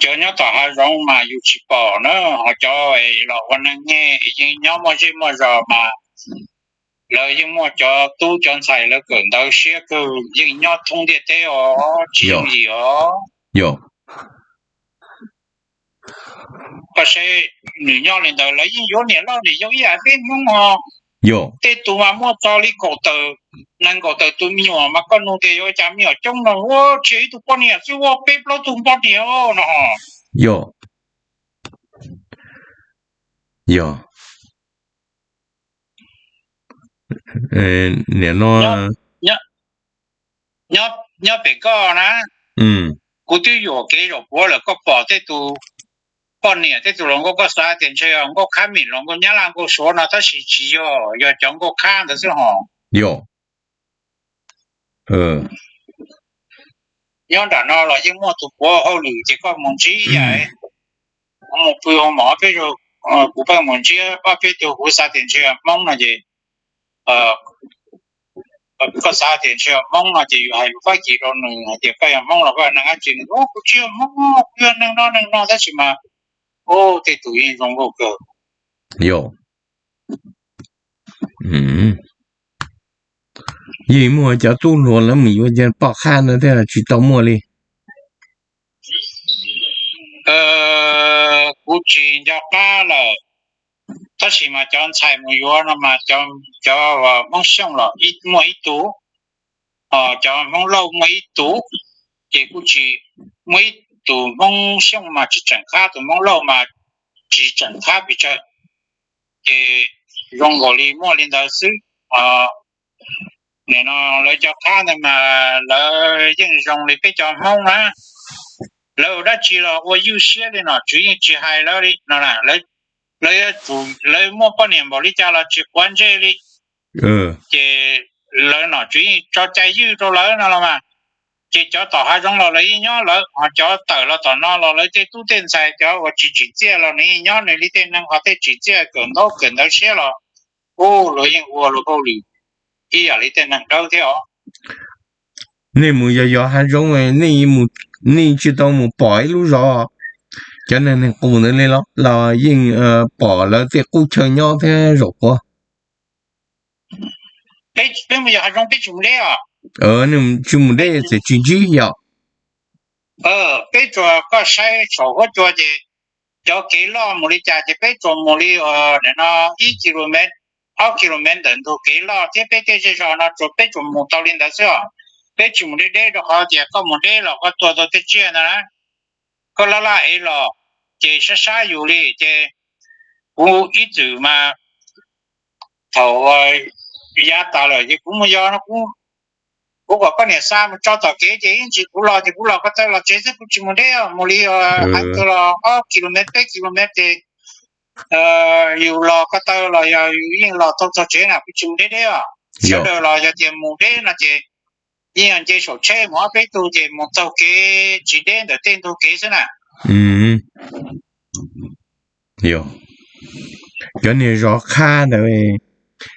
Cov nyob tom hav zoov mas yus tsis pom na, ho cov los ua neeg nyej yeej nyob muaj zej muaj zos mas lawv yeej muaj cov tub cov ntxhais lawv kawm ntawv siab kawg, yeej nyob thoob ntiaj teb os, tsis yooj yim os. Yog, koj saib, nws nyob li ntawd lawv yeej yuav niam loj niam yau ib yam peb Hmoob os. Yog, tej tus mas muaj txog li kaum tawm, nees nkaum tawm tus me nyuam mas koj nug tias yuav ua cas me nyuam coob no, ua tsis yog ib tug poj niam xwb ua peb plaub tug poj niam no. Yog, yog, nim no nyob pem koj na, kuv twb yuam kev zaum puav lawm koj pom tej tus poj niam tej tus hluas nkauj koj xav tias ntshe nkauj qhab mim los nkauj nyab laj nkauj suav no tab sis tsis yog, yog cov nkauj qhab ntawd xwb hos. Yog, nyob nram no los yeej muaj tus puav hauj lwm ces koj mus ntsib ib yam, kuv mus pw hauv mom peb, kuv pheej mus ntsib ob peb tug kuv xav tias ntshe yog Hmoob no ces, koj xav tias ntshe yog Hmoob no ces yus hais lus Fab Kis rau nws hais tias koj yog Hmoob los koj yog neeg dab tsi, nws tias kuv tsis yog Hmoob, kuv yog neeg no neeg no tab sis mas, ub, tej tus yeej zoo nkauj kawg. Yog, yeej muaj cov tub hluas lawv mus yuav cov poj qhab ntawd thiab tsis tau muaj li. Kuv tsis nco qab lawm, tab sis mas cov ntxhais mus yuav no mas cov Hmoob Xyooj los muaj ib tug, cov Hmoob Lauj muaj ib tug, ces kuj tsis, muaj ib tus Hmoob Xyooj mas tsis tseem qhab, tus Hmoob Lauj mas tsis tseem qhab pes tsawg, ces zoo nkaus li muaj li ntawd xwb. Nim no lawv cov qhab ntawd mas lawv yeej zoo li peb cov Hmoob na, lawv ua dab tsi los ua ywj siab li, nom tswv yeej tsis hais lawv li no. Lawv, lawv muaj poj niam npaum li cas los tsis quav ntsej li, ces lawv nom tswv yeej tso cai ywj rau lawv no los mas. Ces cov tom hav zoov los lawv yeej nyob lawv, ho cov tawm los tom no los lawv tej tub tej ntxhais cov uas tsis tsim txiaj los nws yeej nyob nws li tej neeg, ho tej tsim txiaj kawm ntaub kawm ntawv siab los, ub, luag yeej ua luag hauj lwm ib yam li tej neeg dawb thiab os. Nej mus yos yos hav zoov, nej tsis tau mus pom ib lub zos cov neeg neeg qus ntawd li los? Los yeej pom lawv tej qub chaw nyob thiab zaum puav? Peb mus yos hav zoov peb tsis mus deb os. Tsis mus deb ces tsis ntsib yom. Peb tsuas, koj saib saum huab cua ces cov kev loj mus li cas ces peb tsuas mus li, nim no ib kilomev, ob kilomev ntawm ntug kev loj thiab peb tej zej zos no tsuas, peb tsuas mus tau li ntawd xwb os. Peb tsis mus deb deb rau qhov tias koj mus deb los koj tuag tau tej tsiaj ntawd na. Koj laj laj ev los ces sab sab yus li ces kuv ib txwm mas thaum yav tas lawm ces kuv mus yos no kuv, kuv kom poj niam xa mus tso tom kev ces ib ntsis kuv los ces kuv los ko taw los tsev xwb, kuv tsis mus deb, mus li hav tuag los ob kilomev peb kilomev ces yus los ko taw los yog yus yeej los tau txog tsev na, kuv tsis mus deb deb os. Sawv daws los yog tias mus deb no ces yeej yog nce saum tsheb mus ob peb tug ces mus taug kev tsis deb ntawm tej ntug kev xwb na. Yog, cov niag zos qhab ntawd,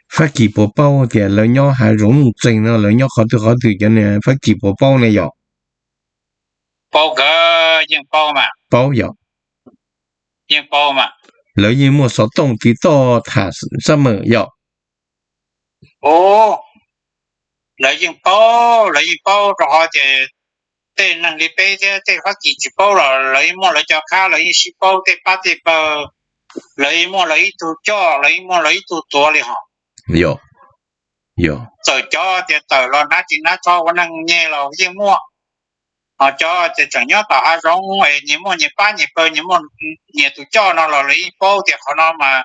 Fab Kis puas paub tias lawv nyob hav zoov nuj txeeg no lawv nyob qhov twg qhov twg, cov niag Fab Kis puas paub ne yom? Paub kawg, yeej paub mas. Paub yom. Yeej paub mas. Lawv yeej muaj xov tooj tiv toj tham xab mawm yom? Ub, lawv yeej paub, lawv yeej paub rau qhov tias tej neeg li peb thiab tej Fab Kis tsis paub los lawv yeej muaj lawv cov khab, lawv yeej sib paub tej pab tej pawg, lawv yeej muaj lawv ib tug coj, lawv yeej muaj lawv ib tug tuav li hos. Txawm cov tias tawm los hnab tsis hnab tsho ua neeg nyeg los yeej muaj, ho cov tias tseem nyob tom hav zoov es nyias muaj nyias pab nyias pawg, nyias muaj nyias tus coj no los lawv yeej paub tias qhov no mas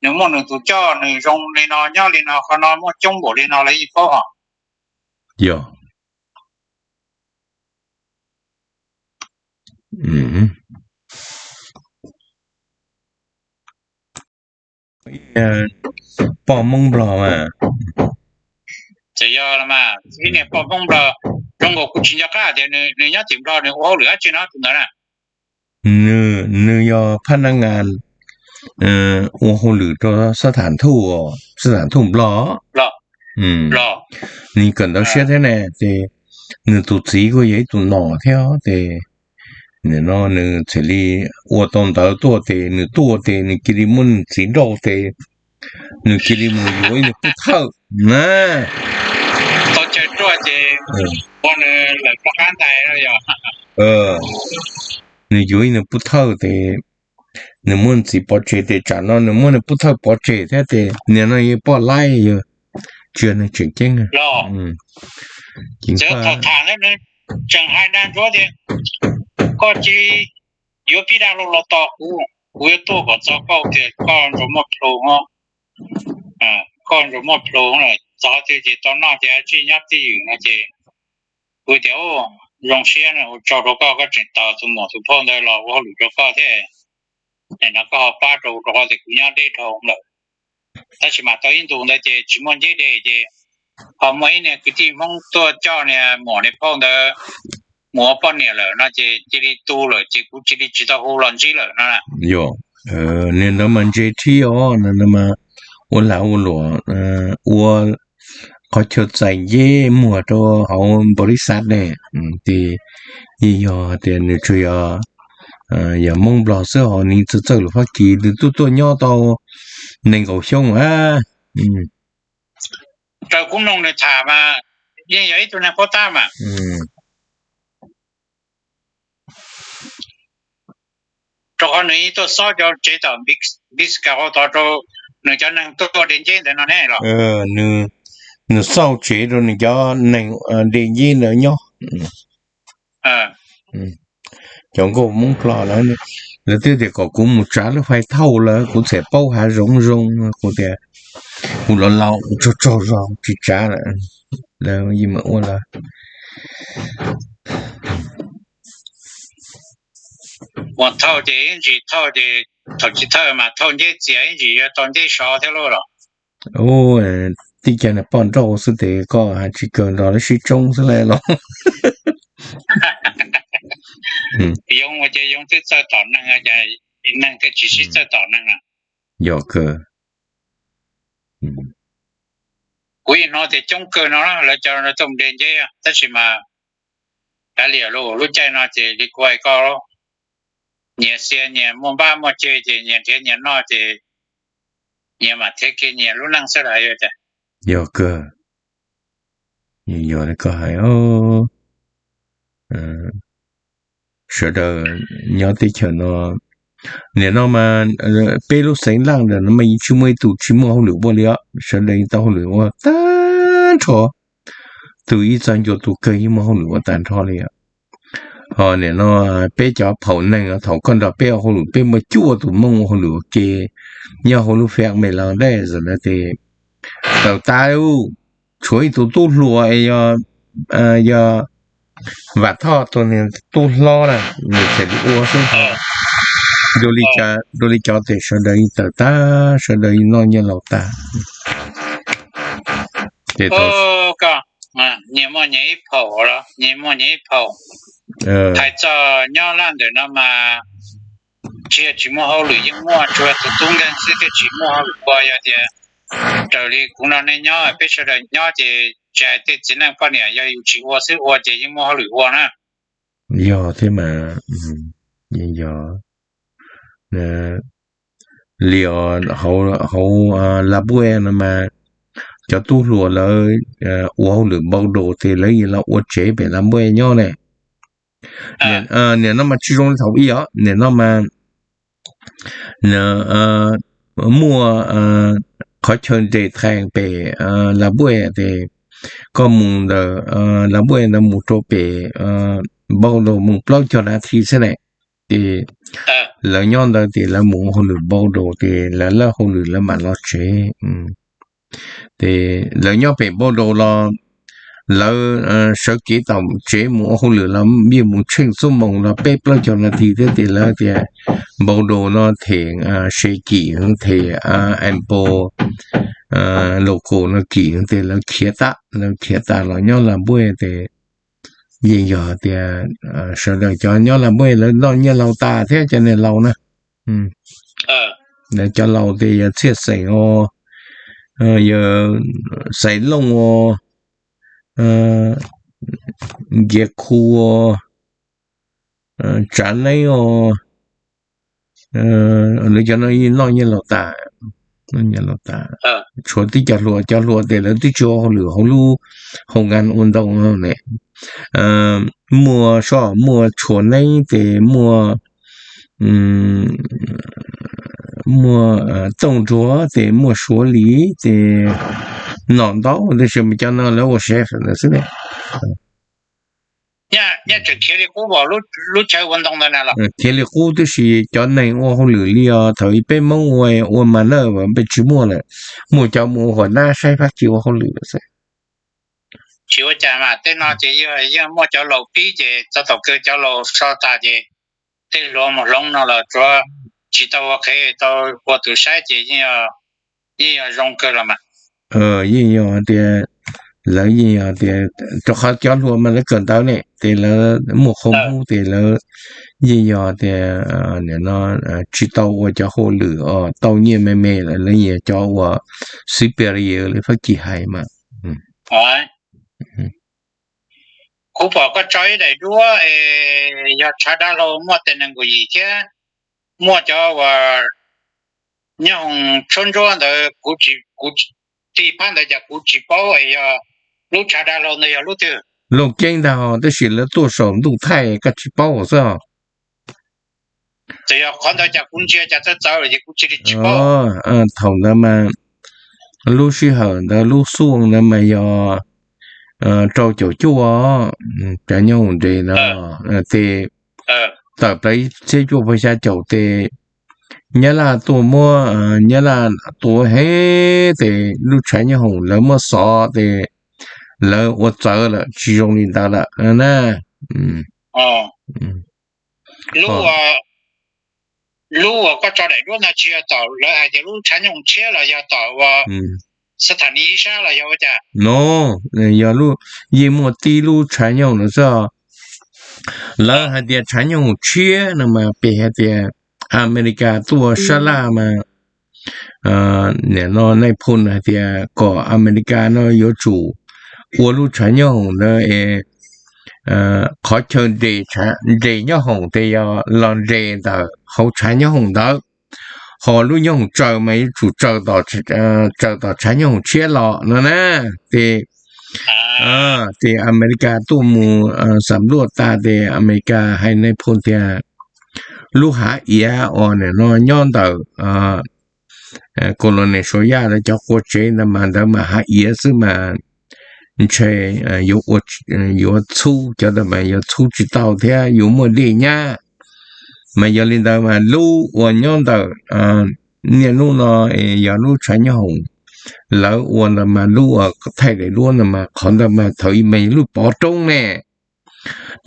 nws muaj nws tus coj, nws zoo li no nyob li no, qhov no muaj coob npaum li no lawv yeej paub hos. Poj Hmoob Nplog mas, txawm yog los mas ib niag poj Hmoob Nplog, zoo nkaus kuv tsis nco qab tias nws nyob tim Nplog nws ua hauj lwm dab tsi no tus ntawd na. Nws yog phab nab ngas ua hauj lwm rau xab tham thuj, xab tham thuj Nplog. Nws kawm ntawv siab thiab ne ces nws tus txiv kuj yog ib tug nom thiab ces nim no nws thiaj li ua tau ntawv tuaj ces nws tuaj ces nws cia li muab nws txiv nrauj ces nws cia li mus yuav ib nws pub thawj na. Tau chaw ruaj ces ua nws lawm rov qab ntais no yog. Nws yuav ib nws pub thawj ces nws muab nws txiv pov tseg ces tsam no nws muab nws pub thawj pov tseg thiab ces nim no yog poj laib yog tsis yog neeg tseem ceeb. Tseem hais dag ntsuav tias koj cia li yuav pib dag los los tos kuv, kuv yuav tuaj kom txog koj tias koj ntsuas muaj plhu, koj ntsuas muaj plhu lawm txog twg ces tau noj ces tsij nyob twj ywm no ces kuv tias zoo siab ua tsaug rau koj, koj tseem tos tus muam tus phauj ntawd los ua hauj lwm rau koj thiab. Nim no koj ho pab rau, rau qhov tias kuv nyob deb dhau lawm. Tab sis mas tau ib ntus ntawd ces tsis muaj nceb de ces ho muaj ib niag kwv tij Hmoob tuaj coj niag muam niag phauj ntawd mus ua poj niam lawm no ces cia li tu lawm ces kuv cia li tsis tau hu los ntsib lawm no. Yog, niag ntawd mas ntse thib os, ua lag ua luam, ua qhov chaw txais nceb muag rau hauv npaum li xav ne. Ces yeej yog tias nws tsuas yog, yog Hmoob Nplog xwb ho nws txawj txawj lus Fab Kis, nws twb tuaj nyob tau nees nkaum xyoo a. Raws kuv mloog nws tham mas yeej yog ib tug neeg paub tab mas. Rau qhov nws yeej tuaj xauj cov tsev tom Npiskas ua tod rau nws cov neeg tuaj de nceb ntawd no ne los? Nws xauj tsev rau nws cov neeg de nceb ntawd nyob. Cov nkauj Hmoob Nplog lawv, lawv twb tias kom kuv mus tsav lub fais thauj lawv kuv txham paub hav zoov zoo, kuv tias kuv los laus kuv tsaug tsaug zog tsis tsav lawm, lawv yeej meem ua lawv. Mus thauj ces ib ntsis thauj ces thaum tsis thauj mas thauj nceb txias ib ntsis yuav tau nceb sov thiab lauj los. Tib cag niag poj nrauj xwb tes koj has tsis kawg nrog lawv sib tsoob xwb lauj los. Yoov ua ces yoov twb txawj tom neeg, neeg thiaj tsis sib txawj tom neeg na. Yog kawg. Kuv yeej hnov tias coob kawg no lawv cov tuaj de nceb tab sis mas kav liam lauj, lub caij no ces li kuv hais koj, nyias xia nyias muaj npab muaj ceg ces nyias nrhiav nyias noj ces nyias mam thiaj kiag nyias lub neej xwb lawm yog tias. Yog kawg. Yog li koj hais, sawv daws nyob teb chaws no, nim no mas peb lub xeev Laj ntawm no mas yeej tsis muaj ib tug tsis muaj hauj lwm ua li os, sawv daws yeej tau hauj lwm ua tag nrho. Tus ib txog ncua tus kawg yeej muaj hauj lwm ua tag nrho li os. Ho nim no peb cov phaum neeg thaum koj nrog peb ua hauj lwm peb muaj cuaj tus Hmoob ua hauj lwm ua ke nyob hauv lub fem me los dej zaum no ces tawm tas, tshuav ib tug tub hluas es yog Vam Thoj tus niag tub hlob na, nws thiaj li ua xwb. Dua li cas ces sawv daws yeej tawm tag, sawv daws yeej noj nyiaj laus tag. Ces nyias muaj nyias ib phaum los nyias muaj nyias ib phaum. Hais txog nyob Laj ntawm no mas tsis yog tsis muaj hauj lwm yeej muaj, tsuas tus tub nkeeg xwb thiaj tsis muaj hauj lwm ua. Yog tias raws li kuv no nej nyob peb sawv daws nyob ces tsis hais tej txiv neej poj niam yog yus tsis ua xwb ua ces yeej muaj hauj lwm ua na. Yog thiab mas, yeej yog li hauv Las Vegas no mas cov tub hluas lawv ua hauj lwm npau dos ces lawv yeej los ua tsev pem Las Npuaj nyob ne. Nim no mas tsis zoo li thaum ub os, nim no mas muaj qhov chaw nres thees pem Las Npuaj ces koj mus ntawm Las Npuaj ntawd mus rau pem npau dos mus plaub caug nas this xwb ne. Ces lawv nyob ntawd ces lawv mus ua hauj lwm npau dos ces lawv lawb hauj lwm lawv mam los tsev. Ces lawv nyob pem npau dos los lawv sawv kev tom tsev mus ua hauj lwm los yeej mus tsheej xuab moos los peb plaub caug nas this thiab ces lawv tias npau dos no them se kim them ampo local no kim ces lawv khiav tas, lawv khiav tas los nyob Las Npuaj ces yeej yog tias sawv daws cov nyob Las Npuaj lawv noj nyiaj laus tas thiab cov niag laus na. Lawv cov laus ces yog Txhiaj Xeem os, yog Xaiv Looj os, Nkiav Khu os, Tsav Neeb os, lawv cov no yeej noj nyiaj laus tas, noj nyiaj laus tas. Tshuav tib cov hluas, cov hluas ces lawv twb tsis ua hauj lwm hauv lub hoo nkas ua ntoo no ne. Muaj Soj, muaj Tshuav Neeb ces muaj, muaj Tooj Nruag ces muaj Suav Lis ces nom ntau tab sis mas cov no lawv ua chef ntawd xwb ne. Khiav li qub tib si cov neeg ua hauj lwm li os thaum ub peb Hmoob ua, ua mas na peb tsis muaj lawm, muaj cov mus ua huam nab saib Fab Kis ua hauj lwm xwb. Tsis ua cas mas tej no ces yeej muaj cov laus pib ces txog thaum kawg cov laus so tas ces tej hluas mus hloov no los tsuav tsis tau ua qhev tau ua tus saib ces yeej yog zoo kawg los mas. Yeej yog tias lawv yeej yog tias rau qhov cov hluas mas lawv kawm ntawv ne ces lawv muaj qhov Hmoob ces lawv yeej yog tias nim no tsis tau ua cov hauj lwm os tau nyiaj me me lawm, lawv yeej yog cov uas xib pia li Fab Kis hais mas. Kuv pom koj tso ib daim duab es yog tshav dav hlau muaj tes nees nkaum yim thiab muaj cov uas nyob hoom tshuab ntsuab ntawd, kuv tig phab ntawd cas kuv tsis paub es yog lub tshav dav hlau ntawd yog lub twg. Looj Ceeb ntag tab sis lawv tuaj saum ntuj thaij koj tsis paub xwb os. Yog qhov ntawd cas kuv ntsia cas txawv txawv ces kuv cia li tsis paub. Thaum ntawd mas lub sij hawm ntawd lub xuaj ntawd mas yog rau caum cuaj, cov nyob hoom nres ntawd ces tawm plaws ib txhiab cuaj puas xya caum ces Nyab Laj tuaj muab, Nyab Laj tuaj heev ces lub tshav nyob hoom lawv muab xov ces lawv ua txawv lawm tsis zoo li ntawd lawm na. Lub uas koj tso daim duab no tsis yog tom lawv hais tias lub tshav nyooj tshiab los yog tom uas xab thas nis ib sab los yog ua cas? No, yog lub, yeej muaj tib lub tshav nyooj no xwb. Lawv hais tias tshav nyooj tshiab no mas pem hais tias Amelikas tuaj sab laj mas nim no Nais Phoo hais tias kom Amelikas no yuav tsum ua lub tshav nyooj hoom ntawd es qhov chaw nres nyob hoom ces yog los nres ntawm hauv tshav nyob hoom ntawd, ho lub nyooj hoom tsaws mas yuav tsum tsaws tom tshav nyooj hoom tshiab los no na. Ces, ces Amelikas tuaj mus xam luaj tas ces Amelikas hais Nais Phoo tias lub hav iav uas nim no nyob ntawm Colonel Suav Yaj lawv cov qua tsev ntawd mas ntawd mas hav iav xwb mas ntshe yuav txhub, cov ntawd mas yuav txhub tsis tau thiab yuav muaj dej nyab. Mas yog li ntawd mas lub uas nyob ntawm niaj hnub no yog lub tshav nyooj hoom lawv ua ntawd mas lub uas thaij daim duab ntawd mas qhov ntawd mas thaum ub mas lub pov roob ne.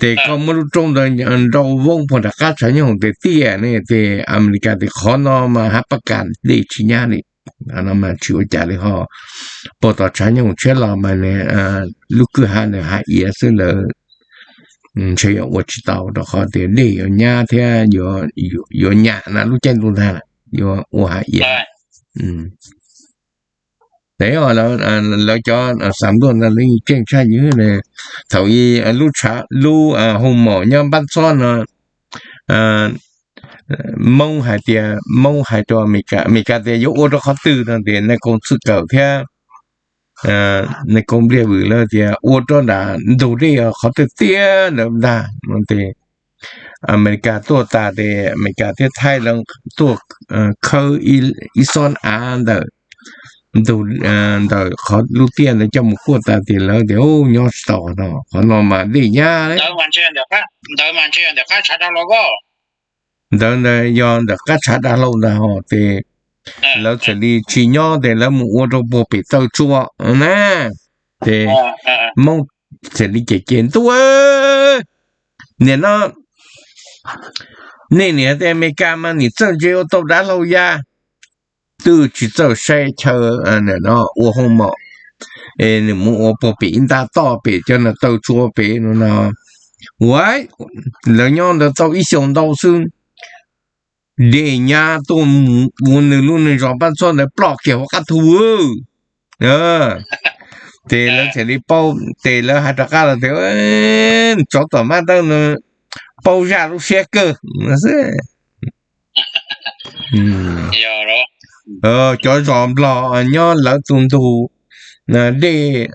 Ces koj muab lub roob ntawd nrau voob puag nram qab tshav nyooj hoom tiag tiag ne ces Amelikas tias qhov no mas hav pab kas dej tsis nyab li, no mas tsis ua cas li ho. Puag tom tshav nyooj hoom tshiab los mas lub kwj ha ntawd hav iav xwb lawm, ntshe yuav ua tsis tau rau qhov tias dej yuav nyab thiab yuav nyam na lub caij ntuj ntag, yuav ua hav iav. Ces lawv cov xam luaj ntawd lawv yeej keej tshaj ywg. Thaum ub lub, lub hoo mom nyob npab txob no, Moob hais tias, Moob hais rau Amelikas tias yuav ua rau qhov twg no ces Nais Phoo Txwj Kawm thiab Nais Koo Npliaj Vwm lawv tias ua rau nram ntug dej qhov tiaj tiaj ntawd ntag no ces Amelikas tuaj tas ces Amelikas thiab Thaib lawv tuaj khawb ib xob av ntawm ntug, ntawm qhov lub tiaj ntawd coj mus kuaj tas ces lawv tias nyob tsis tau no, qhov no mas dej nyab. Ntawd mas ntshe ntawm qab tshav dav hlau. Ntawd ntawd yog ntawm qab tshav dav hlau ntag ho ces lawv txawm li tsis nyob ces lawv mus ua rau puag pem taw tsua na. Ces Hmoob txawm li ces ces ntuj, nim no nej niam tej Amelikas mas nim txawj ntse ua tau dav hlau ya, twb tsis txawj saib chaw no ua hoo mom es nws mus ua puag pem ib nta toj pem cov no taw tsua pem no no. Ua, lawv nyob ntawd tau ib xyoos ntau xwb, dej nyab tuaj mus ua nws lub neej zos Npab Txhob ntawd ploj kiag hauv qab thu. Ces lawv thiaj li paub, ces lawv hais rov qab los tias tsov tom mab dawb no paub zaj lub siab kawg xwb. Cov zos Nplog nyob lawv tus ntug dej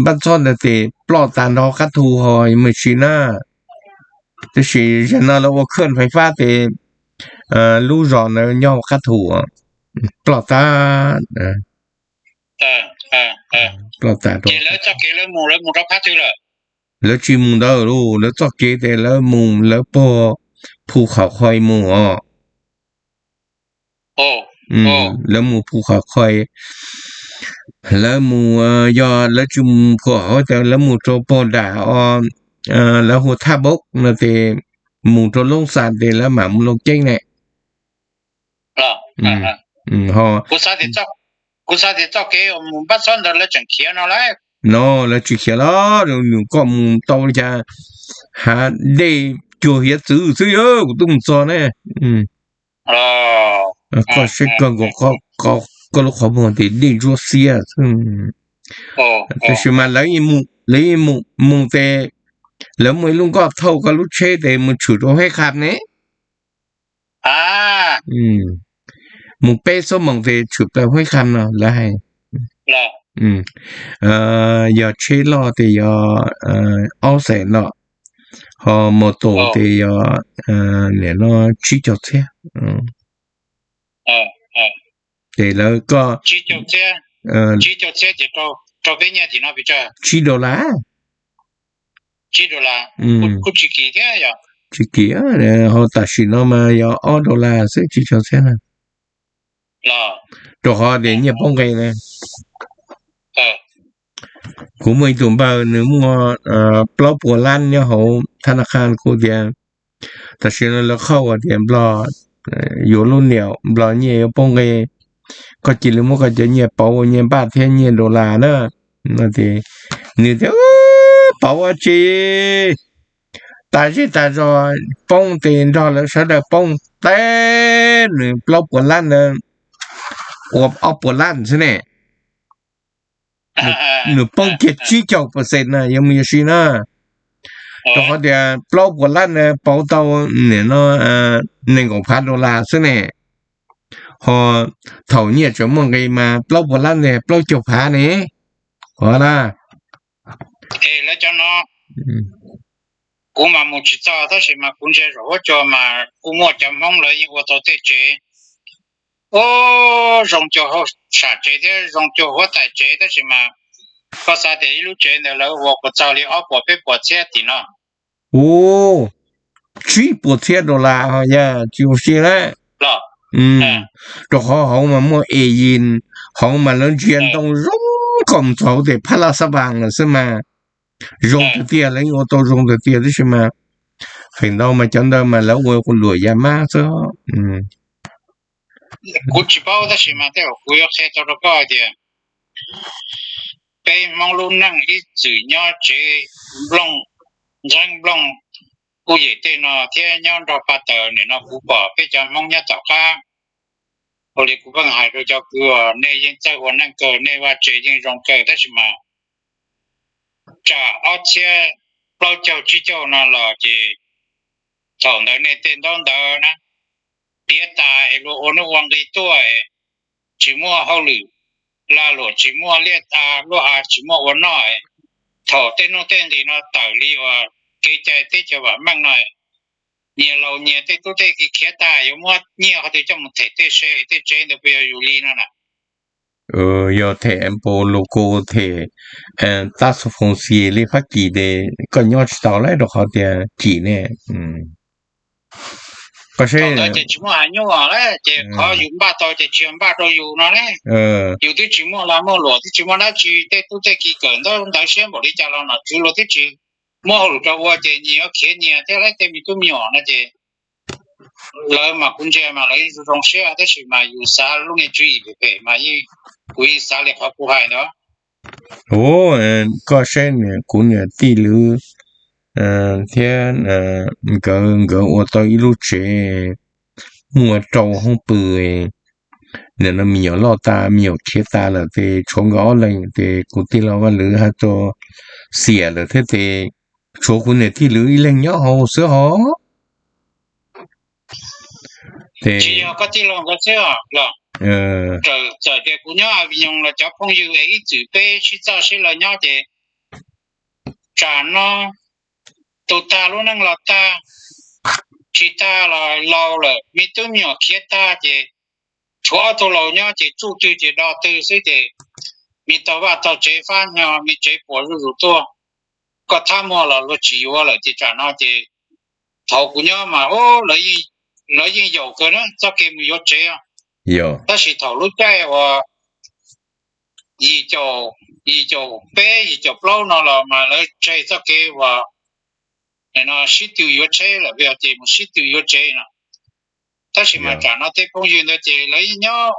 Npab Txhob ntawd ces ploj tas nrho qab thu ho me ntsis na. Tab sis zaum no lawv ua khawj fais fab ces lub zos ntawd nyob qab thu ploj tag. Ploj tas rau. Lawv tsis mus ntawd lauj, lawv txoj kev ces lawv mus lawv puag Phu Kham Khois mus os. Lawv mus Phu Kham Khois, lawv mus, yog lawv tsis mus Phu Kham Khois ces lawv mus rau puag nram, lawv hu Thaj Npaum no ces mus rau Loob Xas ces lawv mam mus Looj Ceeb ne. Ho kuv xav tias txoj kev uas mus Npab Txhob ntawd lawv tseem khiav no lauj. No lawv tsis khiav los, nws koj mus tau li cas, hav dej cuag hiav txwv xwb, kuv twb mus txog ne. Koj saib kawg nkaus, koj lub qhov muag ces dej ntsuab xiab xwb. Tab sis mas lawv yeej mus, lawv yeej mus, mus ces lawv muaj ib lub nkoj thauj koj lub tsheb ces mus tshwm rau Huab Kham ne. Mus peb xuab moos ces tshwm plaws Huab Kham no lawv hais. Yog tsheb loj ces yog ob xees no, ho mos tos ces yog nim no tsib caug txhiab. Ces lawv koj tsib dollar. Tsis kim, ho tam sim no mas yog ob dollar xwb, tsib caug txhiab na. Rau qhov tias nyiaj poob nqi na. Kuv muaj ib tug npawg nws muaj plaub puas lab nyob hauv thab naj qhab, kuv tias tam sim no lawv qhauj tias Nplog yuav lub niam Nplog nyiaj yuav poob nqi, koj cia li muab koj cov nyiaj pauv ua nyiaj npaj thiab nyiaj dollar na. Nws tias pauv ua tsi, tas zej tas zos poob ces nrog lawv sawv daws poob teb, nws plaub puas lab ntawd ua ob puas lab xwb ne. Nws poob kiag tsib caug percent na, yuav mus yuav si na. Rau qhov tias plaub puas lab ntawd pauv tau nim no nees nkaum phav dollar xwb ne. Ho thaum nyiaj tseem muaj nqis mas plaub puas lab ntawd plaub caug phav ne. Ua na, kuv mas mus tsis txog tab sis mas kuv ntsia saum huab cua mas kuj muaj cov Hmoob lawv yeej ua tau tej tsev, ua zoo cuag hauv sam tsev thiab zoo cuag huab tais tsev tab sis mas koj xav tias ib lub tsev ntawd lawv ua puas txog li ob puas peb puas txhiab tim no. Ua tsib puas txhiab dollar ho yog tsis ua si na. Rau qhov hauv mas muaj e yis, hauv mas lawv ntsia ntoo zoo, koj mus txog hauv tes phab laj xab vas lawm xwb mas zoo tiag tiag, lawv yeej ua tau zoo tiag tiag tab sis mas feem ntau mas cov ntawd mas lawv ua luam yav mab xwb. Kuv tsis paub tab sis mas tej zaum kuv yuav qhia tau rau koj hais tias peb Hmoob lub neej ib txwm nyob tsev nplooj, ntxeeb nplooj, kuj yem tej no thiab nyob nrog pa taws nim no kuv pom peb cov Hmoob nyob tom qab. Ua li kuv pheej hais rau cov kwv uas nej yeej txawj ua neej kawg, nej vaj tsev yeej zoo kawg tab sis mas tsam ob txhiab plaub caug tsib caug no los ces thaum ntawd nej tej ntaub ntawv na tiav tas es luag ua nuj ua nqi tuaj, tsis muaj hauj lwm lag luam tsis muaj liaj ta luaj av tsis muaj ua noj. Thaum tej nuj tej nqis no tawm li uas kev cai teb chaws vam meej no, nyias laus nyias tej tub tej ki khiav tag yuav muab nyiaj qhov twg coj mus them tej se tej tsev ntawd puas yog yus li no na? Yog them npo lus ko them tab xu foos xis li Fab Kis ces koj nyob tsis tau lawm rau qhov tias cim ne. Koj seb, ces tsis muaj hais nyuaj lawm ces qhov yus npaj tau ces tsis yog npaj rau yus no ne. Yus twb tsis muaj lag muaj luam twb tsis muaj dab tsi, tej tub tej ki kawm ntawv siab npaum li cas los nom tswv luag twb tsis muab hauj lwm rau ua ces nyias yuav khiav nyias thiab lawm tej me tub me nyuam no ces lawv mas kuv ntsia mas lawv yeej zoo zoo siab tab sis mas yus xav lub niag tswv yim phem phem mas yeej, kuv yeej xav li qhov kuv hais ntawd. Ua, koj saib kuv niam tij lwv thiab nkawd, nkawd ua tau ib lub tsev muaj rau hoob pw. Nim no me nyuam loj tas me nyuam khiav tas lawm ces tshuav nkawd ob leeg ces kuv tij laug Vaj Lwm hais tau xiam lawm thiab ces tshuav kuv niam tij lwv ib leeg nyob hauv xwb hos. Tsis yog koj tij laug nkawd xwb los, txawm tias kuv nyob Aviv Nyoos los cov phooj ywg es ib txwm peb sib txawj sib law nyob ces tsam no tus tag lub neej los tag, tsis tag los laus lawm me tub me nyuam khiav tag ces tshuav ob tug laus nyob ces tsuj twg ces do twg xwb ces me tog vaj tog tsev fab nyo me tsev puas zuj zus tuaj. Koj thab muag los luag tsis yuav lawm ces tsam no ces thaum kuv nyob mas lawv yeej yaum kawg na txoj kev mus yuav tsev. Tab sis thaum lub caij uas yim caum, yim caum peb yim caum plaub no los mas lawv tseg txoj kev uas no sib tw yuav tsheb lawm ces mus sib tw yuav tsev no. Tab sis mas tsam no tej phooj ywg ntawd ces lawv yeej nyob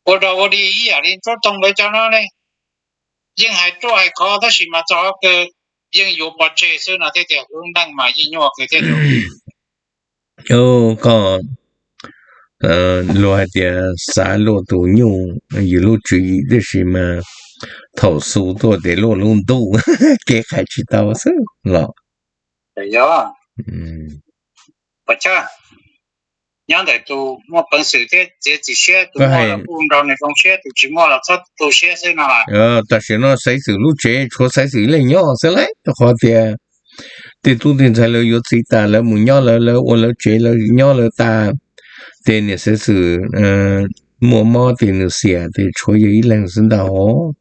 ua dog ua dig ib yam li Ntsuab Toog lawv cov no ne, yeej hais ruaj hais khov tab sis mas txog qhov kawg yeej yuav pov tseg xwb no thiab tias lub neej mas yeej nyuaj kawg thiab. Koj, luag hais tias xav luaj tus nyuj yus lub tswv yim tiam sis mas thaum xu tuaj ces luaj lub ntuj, kev qhais tsis tau xwb los. Yog, nyob ntawm tus muaj peev xwm thiab txiav txim siab, tus muaj los kuj nrog nws zoo siab, tus tsis muaj los txhob tu siab xwb no. Tam sim no Xaiv Xwm lub tsev tshuav Xaiv Xwm ib leeg nyob xwb lauj, rau qhov tias tej tub tej ntxhais lawv yuav txiv tas lawv mus nyob lawv, lawv ua lawv tsev lawv nyob lawv tas, ces niam Xaiv Xwm muaj mob ces nws xiam ces tshuav yawg ib leeg xwb ntag hos.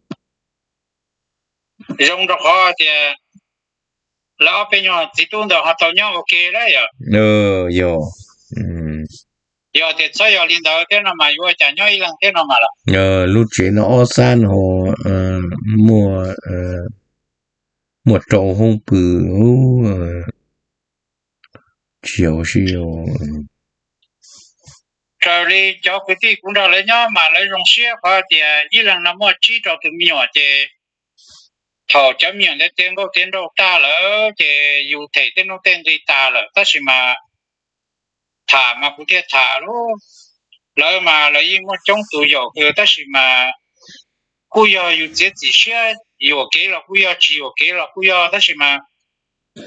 Zoo rau qhov tias lawv ob peb nyuag txiv tub ntawd ho tau nyob ua ke lawm yom. Yog, yog tias txhob yog li ntawd thiab no mas yuav ua cas nyob ib leeg thiab no mas los. Lub tsev no ob sab no muaj, muaj rau hoob pw, tsis yog si. Raws li cov kwv tij kuv nrog lawv nyob mas lawv zoo siab qhov tias ib leeg no muaj tsib rau tus me nyuam ces thaum cov me nyuam ntawd tiav nkauj tiav nraug tag lawm ces yus them tej nuj tej nqi tas lawm tab sis mas tham mas kuv thiaj tham lauj. Lawv mas lawv yeej muaj coob tus yaum kawg tab sis mas kuj yog yus txiav txim siab yuam kev los kuj yog, tsis yuam kev los kuj yog tab sis mas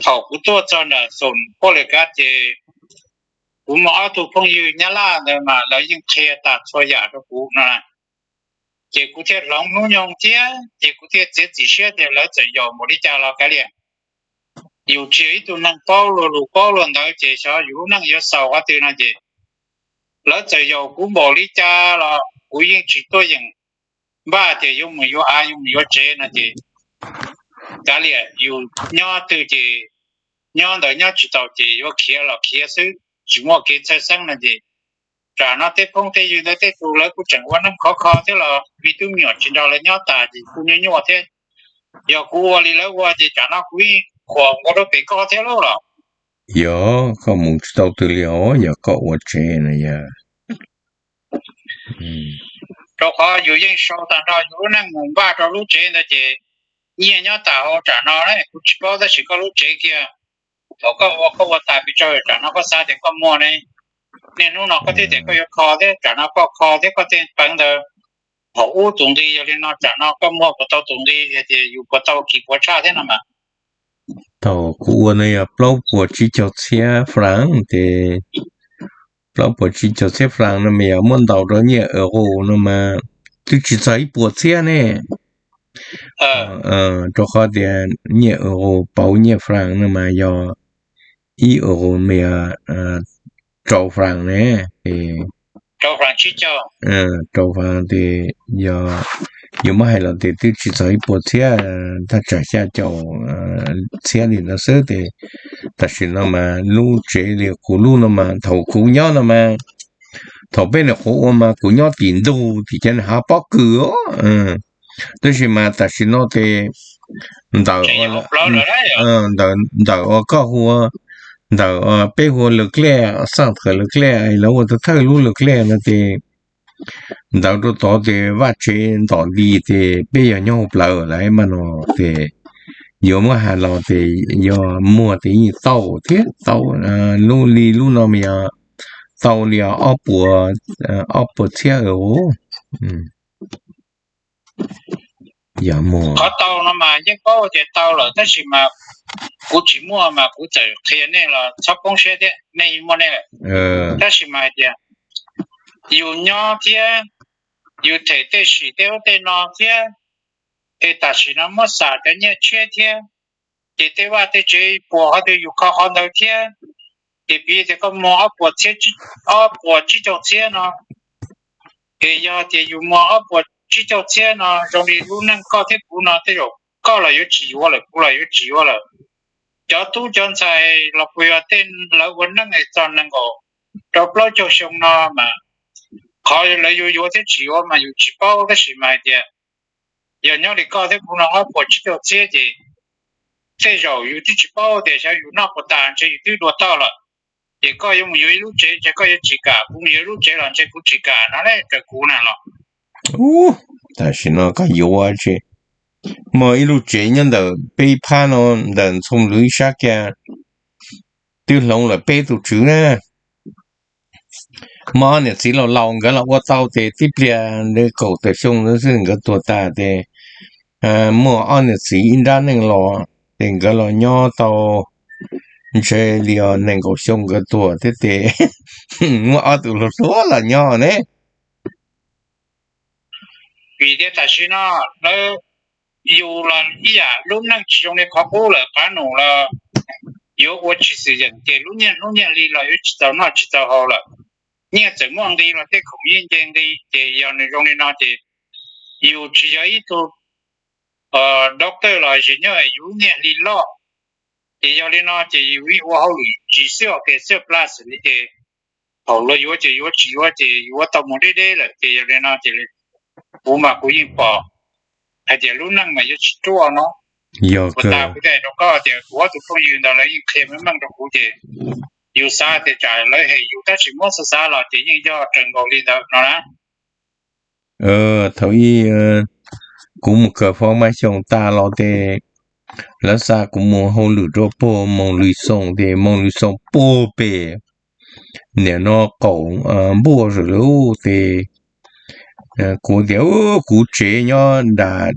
thaum kuv tuaj txog nram Xoom Poj Lwm Kav ces kuv muaj ob tug phooj ywg Nyab Laj ntawd mas lawv yeej qhia tas txhua yam rau kuv no na. Ces kuv thiaj hloov hnub nyoog thiab ces kuv thiaj txiav txim siab tias lawv txawm yaum npaum li cas los kav liam, yus tsis yog ib tug neeg paub luag lus paub luag ntawv ces xyov yus lub neej yuav xaus qhov twg no ces lawv txawm yaum kuv npaum li cas los kuv yeej tsis tuaj yeem npaj tias yuav mus yuav av yuav mus yuav tsev no ces kav liam, yus nyob twg ces nyob ntawd, nyob tsis tau ces yuav khiav los khiav xwb, tsis muaj kev txhawj xeeb no ces tsam no tej phooj tej ywg ntawd tej tus lawv kuj tseem ua neej khov kho thiab los me tub me nyuam tsis nrog lawv nyob tas ces kuj nyuaj nyuaj thiab. Yog kuv ua li lawv ua ces tsam no kuv yeej qhuas nkaus rau pem koj thiab lauj los. Yog koj mus tsis tau twg li os, yog koj ua tsev no yog. Rau qhov yus yeej sau tag nrho yus lub neej mus npaj rau lub tsev ntawd ces nyiaj nyob tas hauv tsam no ne, kuv tsis paub tab sis koj lub tsev kiag thaum koj ua koj ua tas pes tsawg tsam no koj xav tias koj muag ne, niaj hnub no koj thiaj tias koj yuav kho thiab tsam no koj kho thiab koj tej peev ntawd thaum ub tus nqi yog li no tsam no koj muag puas tau tus nqi, yog tias yus puas tau kis puas tshaj thiab no mas. Thaum kuv ua no yog plaub puas tsib caug txhiab franc ces plaub puas tsib caug txhiab franc no mas yog muab ntaus rau nyiaj euro no mas twb tsis txog ib puas txhiab ne. Rau qhov tias nyiaj euro pauv nyiaj franc no mas yog ib euro mas yog rau franc ne. Ces rau franc ces yog yuav muab hais los ces twb tsis txog ib puas txhiab, thaj tsam xya caum txhiab li no xwb ces tam sim no mas lub tsev li kuv lub no mas thaum kuv nyob no mas thaum peb nyuam qhuav ua mas kuv nyob tim ntug tim cov niag hav pob kws os. Tab sis mas tam sim no ces ntawm ntawm ua koj hu, ntawm peb hu Leclerc, xaj thawm Leclerc, lawv ua thawj lub Leclerc no ces ntawd rau tod ces vaj tsev ntom nti ces peb yog nyob hauv plawv lawm mas no ces yuav muab hais los ces yog muag ces yeej tau thiab tau, lub li lub no mas yog tau li ob puas, ob puas txhiab os. Yog muag qhov tau no mas yeej paub tias tau lawm tab sis mas kuv tsis muaj mas kuv txawm qhia nej los txhob poob siab thiab, nej yeej muaj nej lawm. Tab sis mas hais tias yus nyob thiab, yus them tej sim tej ub tej no thiab, es tam sim no muab xam cov nyiaj tshiab thiab, ces tej vaj tej tsev puas qhov twg yus kho qhov ntawd thiab. Ces piv tias koj muag ob puas txhiab, ob puas tsib caug txhiab no, es yog tias yus muag ob puas tsib caug txhiab no zoo li lub neej koj thiab kuv no tej zaum koj los yuav tsis yuav lawm, kuv los yuav tsis yuav lawm. Cov tub cov ntxhais los puas yog tej lawv ua neej es txog nees nkaum rau plaub caug xyoo no mas qhov lawv yuav yuav thiab tsis yuav mas yus tsis paub tab sis mas hais tias yog nyob li koj thiab kuv no ob puas tsib caug txhiab ces tej zaum yus twb tsis paub tias xyov yus noj puas tas ntshe yus twb dua toj lawm. Ces koj yuav mus yuav ib lub tsev ntshe koj yuav tsis kam, kuv mus yuav ib lub tsev los ntshe kuv tsis kam no ne, raws kuv na los. Tam sim no koj yuav tsis muaj ib lub tsev nyob ntawm peb ib phab no, ntawm Ntxhoo Lwm ib sab kiag twb hloov lawm peb tus tswv na. Muaj ob niam txiv laus laus nkawd los ua tau ces tib pliag li kaum tawm xyoo ntawd xwb nkawd tuag tas ces muaj ob niam txiv ib nrab neej los ces nkawd los nyob tau ntshe li os nees nkaum xyoo nkawd tuag thiab ces muaj ob tug hluas hluas los nyob ne. Vim tias tam sim no lawv, yus los ib yam lub neej tsis zoo li qhov qub lawm, qab nus los yuav ua tsis xwm yeem ces lub nyiaj hnub nyiaj hli los yuav tsis txaus noj tsis txaus haus lawm. Nyiaj txawm muaj nqi los tej khoom yeej nce nqi ces yog nws zoo li no ces yus tsis yog ib tug doctor los zem nyob yus lub nyiaj hli loj. Ces yog li no ces yus yeej ua hauj lwm tsis xwb os, kev xwb plas li ces thaum luag yuav ces yuav, tsis yuav ces yuav tau mus deb deb lawm ces yog li no ces kuv mas kuv yeej pom hais tias lub neej mas yuav tsis ruaj no. Yog kuv tas kuv thiaj hais rau koj tias kuv ob tug phooj ywg ntawd lawv yeej qhia meej meej rau kuv ces yus xav tias tsam lawv hem yus tab sis muab xav xav los ces yeej yog raws nkaus li ntawd no na. Thaum ub kuv mus kawm fo ma xyoos tas los ces lawv xa kuv mus hauj lwm rau puag Moos Lwm Xoom ces Moos Lwm Xoom puag pem nim no qaum npuaj zus lawm ces kuv tias kuv tsev nyob nram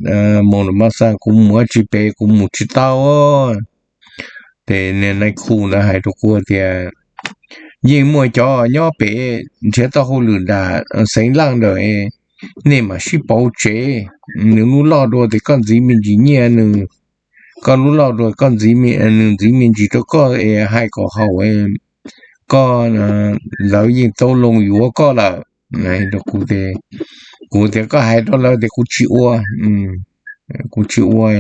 Moos Lwm Mab Xaj, kuv mus ua tsis pem, kuv mus tsis tau. Ces niag nais khu ntawd hais rau kuv tias yeej muaj cov nyob pem nrhiav tau hauj lwm nram Xeev Laj ntawd, nej mam sib pauv tsev. Nws lub loj dua ces koj ntxiv me ntsis nyiaj nws, koj lub loj dua koj ntxiv, nws ntxiv me ntsis rau koj es hais kom haum, koj, lawv yeej tau loo yuav koj lawm. Rau kuv, kuv tias koj hais rau lawv tias kuv tsis ua, kuv tsis ua,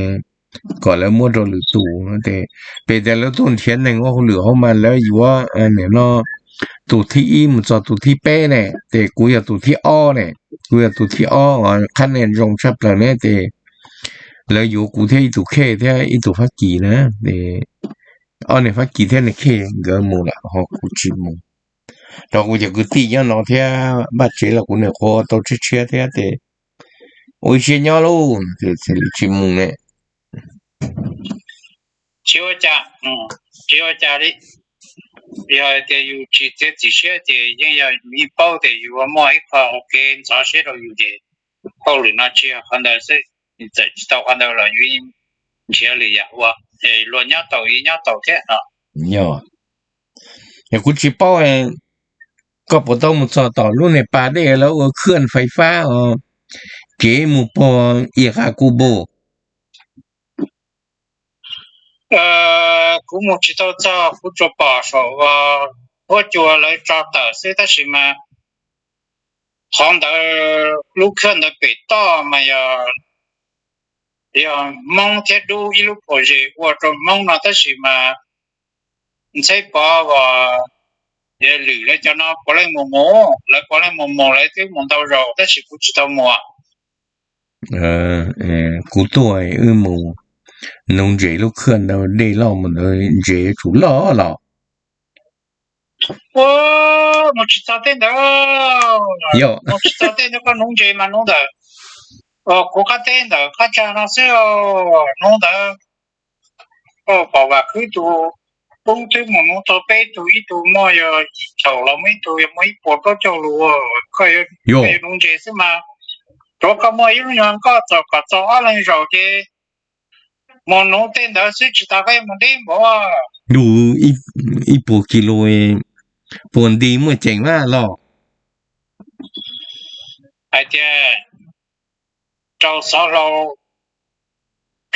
kom lawv muab rau lwm tus. Ces pem tias lawv tuaj nrhiav neeg ua hauj lwm hauv mas lawv yuav nim no tus thib ib mus txog tus thib peb ne, ces kuv yog tus thib ob ne, kuv yog tus thib ob uas qhab nia zoo tshaj plaws ne. Ces lawv yuav kuv thiab ib tug khej thiab ib tug Fab Kis na. Ob niag Fab Kis thiab niag khej nkawd mus lawm ho kuv tsis mus. Rau kuv cov kwv tij nyob no thiab vaj tsev los kuv nyuam qhuav tau tshiab tshiab thiab ces ua ib siab nyob lauj, tsis mus ne. Tsis ua cas, tsis ua cas li. Yog tias yus tsis txiav txim siab ces yeej yog yus yeej paub tias yus muaj ib qho ua kev ntxhov siab rau yus ces hauj lwm no tsis yog qhov ntawd xwb, txawm tsis tau qhov ntawd los yus yeej nrhiav lwm yam ua, luag nyob tau yeej nyob tau thiab no. Yog, yog kuv tsis paub, koj puas tau mus txog tom lub niag pas dej lawv ua khwj fais fab os, kev mus puag Ib Qha Kub Npauj? Kuv mus tsis tau txog, kuv tsuas pom saum huab cua lawv tso tawm xwb, tab sis mas qhov ntawd lub khaj ntawd pem toj mas yog, yog Hmoob thiab dub ib lub phom zem ua rau Hmoob no, tab sis mas Ntxheb Pov uas lwm lawv cov no puav leej mus mus, lawv puav leej mus mus, lawv twb mus ntau zaus tab sis kuv tsis tau mus. Kuv tuaj wb mus nuv ntses lub khaj ntawd, dej loj mus ntawd ntses yuav tsum loj los. Mus tsis txog tej ntawd, mus tsis txog tej ntawd, koj nuv ntses mas nuv ntawm kuv qab teb ntawm qab tsag no xwb, nuv ntawd. Koj pom Vam Khwb tus poob twb mus nuv tau peb tug, ib tug muaj yog yim caum los muaj ib tug yog muaj ib puas plaub caug lus, koj yuav nuv ntses xwb mas. Tsuav koj muaj ib lub nyuag nkoj txaus kom txaus ob leeg zaum ces mus nuv tej ntawd xwb tsis tas koj yuav mus deb npaum. Ib puas kis lus, puas nti muaj ceem mas los. Hais tias rau xov hlau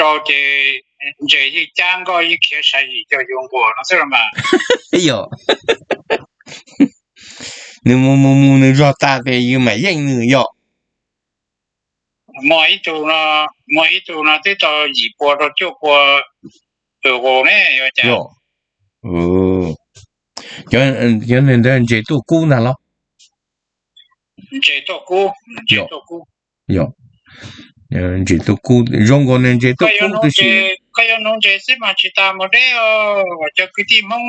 rau ces ntses yeej cab nkoj yeej khiav sa yim caum yus nquas no xwb los mas. Yog nws mus mus mus nws zog tas ces yus mam yeej nws yom. Muaj ib tug no, muaj ib tug no twb tau yim pua rau cuaj pua tus ne, yuav cas? Cov ntses tuaj kub ntag los? Ntses tuaj kub, ntses tuaj kub. Yog, ntses tuaj kub zoo nkaus nws ntses tuaj kub tib si. Koj yuav nuv ntses xwb mas tsis tas mus deb os. Cov kwv tij Hmoob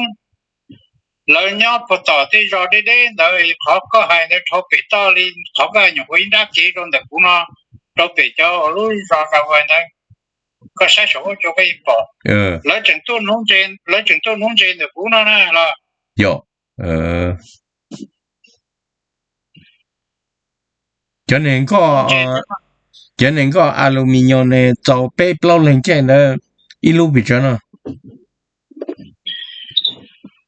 lawv nyob puag tom tej zos deb deb ntawd, qhov koj hais ntawd dhau pem toj li, qhov koj nyuam qhuav ib nrab kev rau ntawm kuv no, rau pem cov lub zos Zas Vais ntawd, koj saib saum huab cua koj yeej pom. Lawv tseem tuaj nuv ntses, lawv tseem tuaj nuv ntses ntawm kuv no na los. Yog, cov neeg nkoj, cov neeg nkoj aluminum ne txaus peb plaub leeg caij ntawd ib lub pes tsawg no.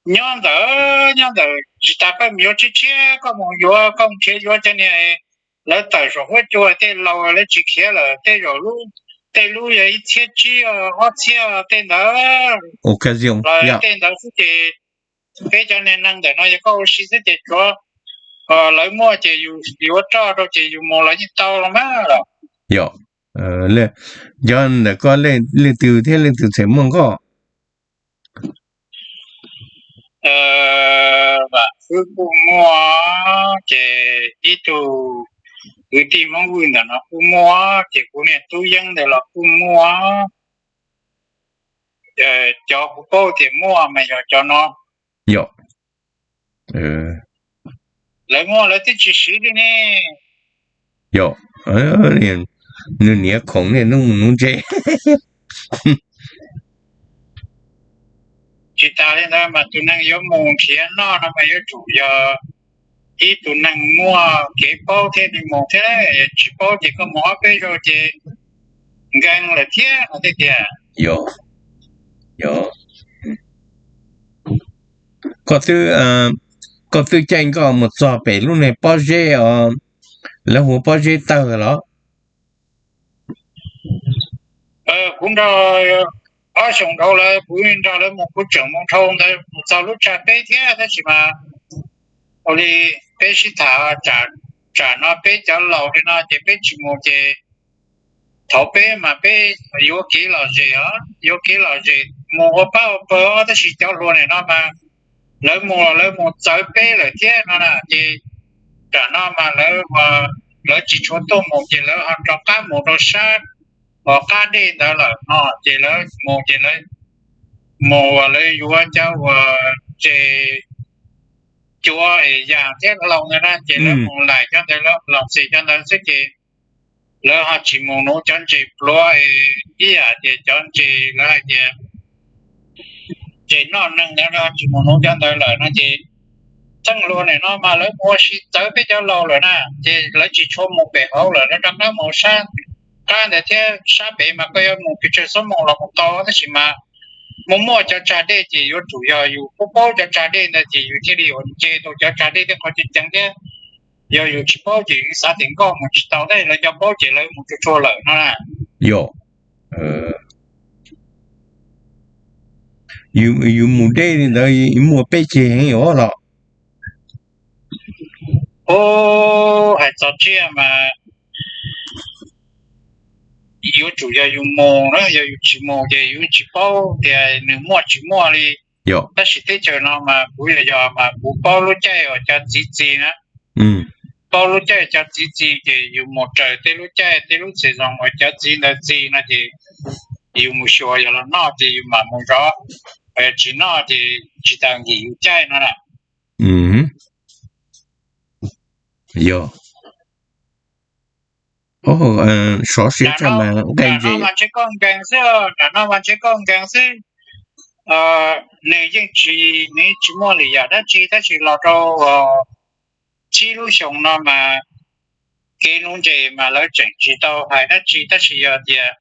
Nyob ntawd, nyob ntawd tsis tas koj mus yuav tshiab tshiab, koj mus yuav, koj mus nrhiav yuav cov niag lawv tawm saum huab cua tej laus lawv tsis khiav lawm, tej zaum lub, tej lub yog ib txhiab tsib, ob txhiab tej ntawd. Occasion los tej ntawd xwb ces peb cov niag neeg ntawm no yog koj ua si xwb ces tsuav lawv muaj ces yus yuav roj rau ces yus mus los yeej tau los mas los. Yog, cov ntawm koj leej twg thiab leej twg txawm muaj nkoj? Vam Khwb kuj muaj, ces ib tug kwv tij Hmoob Vwj ntawm no kuj muaj, ces kuv niag tub Yeeb ntawd los kuj muaj. Cov kuv paub tias muaj mas yog cov no. Yog, lawv muaj lawv twb tsis siv li ne. Yog, nws niam khoom niaj hnub mus nuv ntses. Tsis tas li ntawd mas tus neeg yuav mus nrhiav noj no mas yuav tsum yog ib tug neeg muaj kev paub thiaj li mus thiab, tsis paub ces koj mus ob peb zaug ces nkees lawm thiab no thiaj tias. Yog, yog, koj twb, koj twb caij nkoj mus txog pem lub niag pob zeb os, lawv hu ua pob zeb tawg los? Kuv nrog, ob xyoos dhau lawm kuv nrog lawv mus, kuv tseem mus dhau ntawd mus txog lub tsag peb thiab, tab sis mas ua li peb sib tham, tsam no peb cov laus li no ces peb tsis mus ces thaum peb mas peb yuav kev lom zem os, yuav kev lom zem mus ua pab ua pawg os, tab sis cov hluas nim no mas lawv mus los lawv mus txawv peb lawm thiab no na, ces tsam no mas lawv, lawv tsis tshua tuaj mus ces lawv ho rov qab mus rau sab, qab dej ntawd lawm no, ces lawv mus ces lawv mus uas lawv yuav cov uas ntses cuav es yam thiab hlau ntawd na, ces lawv mus laim cov ntawd, lawv los txim cov ntawd xwb ces lawv ho tsis mus nuv cov ntses pluav es ib yam tias cov ntses lawv hais tias ntses noj neeg ntawd, lawv ho tsis mus nuv cov ntawd lawm no ces txheej hluas nim no mas lawv mus ua si txawv peb cov laus lawm na, ces lawv tsis tshua mus pem hauv lawm, lawv rov qab mus sab qab ntawd thiab. Sab pem mas koj yuav mus pes tsawg xuab moos los mus tau, tab sis mas muaj muaj cov tsag dej ces yuav tsum yog yus paub paub cov tsag dej ntawd ces yus thiaj li ua nce tau cov tsag dej tej qhov ceev ceev thiab. Yog yus tsis paub ces yus xav tias nkoj mus tsis tau tej, lawv cov paub ces lawv mus tsuag tsuag lawm no na. Yog, yus mus deb li ntawd muaj peb ceg heev os los? Ub, hais txog tsiaj mas yuav tsum yog yus mus na, yog yus tsis mus ces yus tsis paub tias nws muaj tsis muaj li. Tab sis teb chaws no mas kuv yog yog mas kuv paub lub caij uas cov txiv txi na, paub lub caij cov txiv txi ces yus mus raws tej lub caij tej lub season uas cov txiv ntawd txi no ces yus mus xyuas, yog los noj ces yus mam mus zov, tsis noj ces tsis tas nkim yus caij no na. Yog, sov siab tshaj mas nqaij ntses. Nram no mas ntshe koj nkees xwb, nram no mas ntshe koj nkees xwb. Nws yeej tsis, nws tsis muaj lwm yam dab tsi tab sis los rau tsib lub xyoo no mas kev nuv ntses mas lawv tseem tsis tau hais dab tsi tab sis yog tias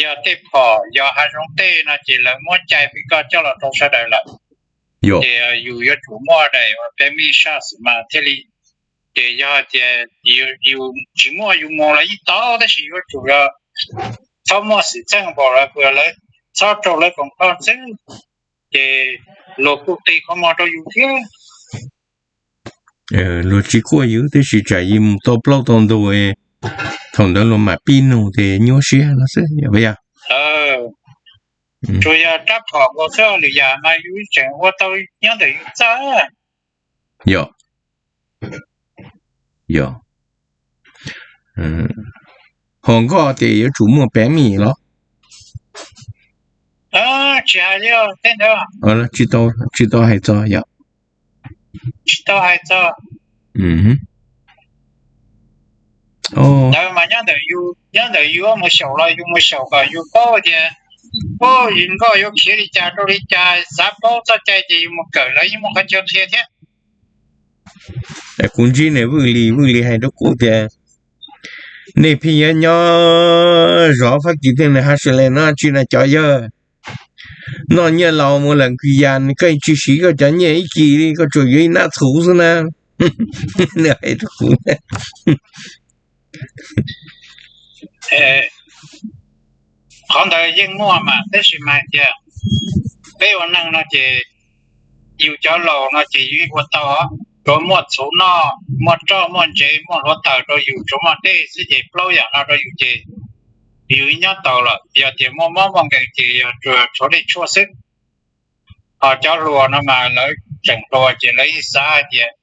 yog tej phom yog hav zoov tej no ces lawv muab cai pib koj coj los rau sawv daws lawm. Ces yus yuav tsum muaj daim uas peb mij saj xwm mas thiaj li. Ces yog tias yus tsis muaj yus mus los yeej tau tab sis yuav tsum yog txhob muaj xwm txheej npaum lawv, lawv txhob rau lawv koom kho xwb. Ces luag kuj qi qhov muag rau yus thiab. Luag tsis kuaj yus tab sis tsam yus mus tau plaub tau ntug, thaum ntawd luag mam pib nug ces nyuaj siab no xwb yog? Tsuas yog rab phom nkaus xwb, lwm yam mas yus tseem ua tau nyob ntawm yus txaj. Yog, yog. Ho nkoj ces yuav tsum muaj pev mij los? Tsis hais li tej ntawd. Tsis tau hais txog yog? Tsis tau hais txog. Ntawd mas nyob ntawm yus, nyob ntawm yus mus xyaum los yus mus xyaum kom yus paub tias, ub, yus nkoj yuav khiav li cas rau li cas, xav paub txoj cai ces yus mus kawm lawv yeej muaj qhov chaw qhia thiab. Kuv ntsib niag Vwj Lis, Vwj Lis hais rau kuv tias nej pheej yuav nyob zov Fab Kis tej, nws hais sawv daws no tsis na cov yawg noj nyiaj laus mus lawm kwv yam, koj tsis siv koj cov nyiaj ib kis li, koj tsuas yuav ib nab txhuv xwb na. Nws hais rau kuv. Qhov ntawd yeej muaj mas tab sis mas hais tias peb ua neeg no ces yus cov laus no ces yus yeej ua tau, tsuav muaj txhuv noj, muaj roj muaj ntsev muaj hluav taws rau yus, tsuav muaj dej xwb ces plaub yam no rau yus ces yus nyob tau lawm. Yog tias muaj mob muaj nkeeg ces yog tsuas tshuav dej tshuaj xwb. Ho cov hluas no mas lawv tseem hluas ces lawv yeej xav hais tias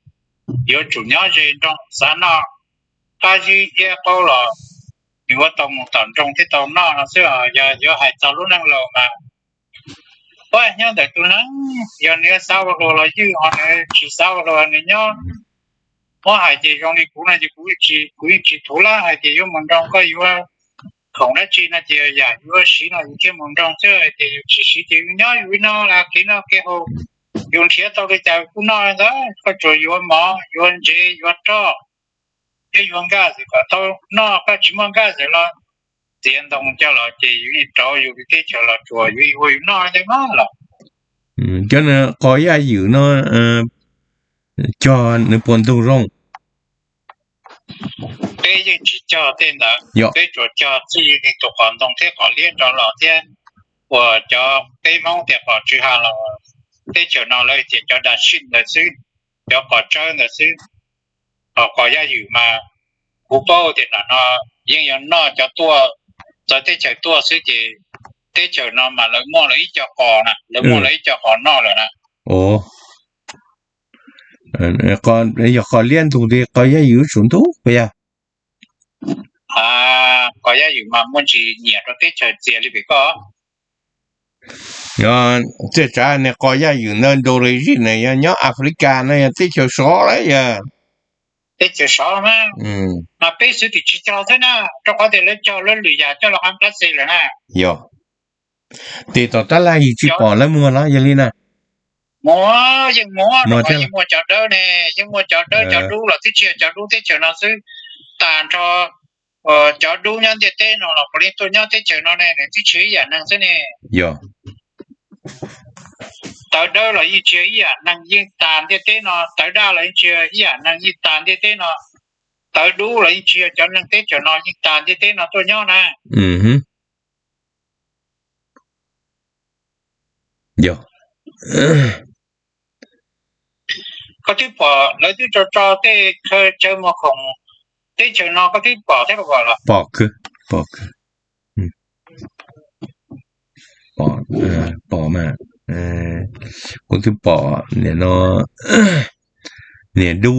yuav tsum nyob ze nroog, xav noj qab zib iab qaub los yuav tau mus tom nroog thiaj tau noj no xwb. Yog yuav hais txog lub neej laus mas, ua nyob ntawm tus neeg, yog nws xav ua hluas los ywj, ho nws tsis xav ua hluas nws nyob. Muab hais ces zoo li kuv no ces kuv, kuv yeej tsis thuv lab hais tias yuav mus nroog, koj yuav khoom dab tsi no ces yam yuav siv no yus thiaj mus nroog xwb, hais tias yus tsis siv ces yus nyob yus no las kev noj kev haus, yus nrhiav tau li cas kuj noj ntawd, koj tsuas yuav mov yuav ntsev yuav roj thiab yuav nkaj xwm kom tau noj, koj tsis muaj nkaj xwm los txiav ntoo coj los ces yus yeej rauv yus li teb chaws los tsuas yus yeej ua yus noj ntawd mas los. Cov qos yaj ywm no cog nws puas ntug zoo? Peb yeej tsis cog tej ntawd, peb tsuas cog txij li tus qos ntoo thiab qos liab rov los thiab, uas cov peb Hmoob tias qos tsw ha los, teb chaws no lawv tias cov da sij ntawd xwb, cov qos tsawb ntawd xwb. Ho qos yaj ywm mas kuv paub tias nram no yeej yog noj cov tuaj, txawv teb chaws tuaj xwb ces teb chaws no mas lawv muaj lawv ib co qos na, lawv muaj lawv ib co qos noj lawm na. Yog qos liab ntug li qos yaj ywm tsaus ntuj puas yog? Qos yaj ywm mas muaj ntsis nyiam rau teb chaws txias li pem koj. Txawm tsav niag qos yaj ywm ntawd nrau li zim na yog nyob Africa no yog teb chaws sov lawm yog. Teb chaws sov mas, mas peb xwb tim tsis cog xwb na, rau qhov tias lawv cog lawv lwm yam coj los qab plab xes lawm na. Yog, tim tom tab laj yus tsis pom lawv muag los yog li na. Muag, yeej muag, rau qhov yeej muaj cov dawb ne, yeej muaj cov dawb cov dub los twb tsis yog cov dub teb chaws no xwb, tas nrho cov dub nyob ntiaj teb no los puav leej tuaj nyob teb chaws no ne, nws twb tsis ib yam neeg xwb ne. Yog. Tawv dawb los yeej tsis yog ib yam neeg yeej tas ntiaj teb no, tawv daj los yeej tsis yog ib yam neeg yeej tas ntiaj teb no, tawv dub los yeej tsis yog cov neeg teb chaws no yeej tas ntiaj teb no tuaj nyob na. Yog, koj twb pom lawv twb tso tso tej chaw muag khoom teb chaws no koj twb pom thiab los? Pom kawg, pom kawg. Pom, pom mas, kuv twb pom niam no, niam dub,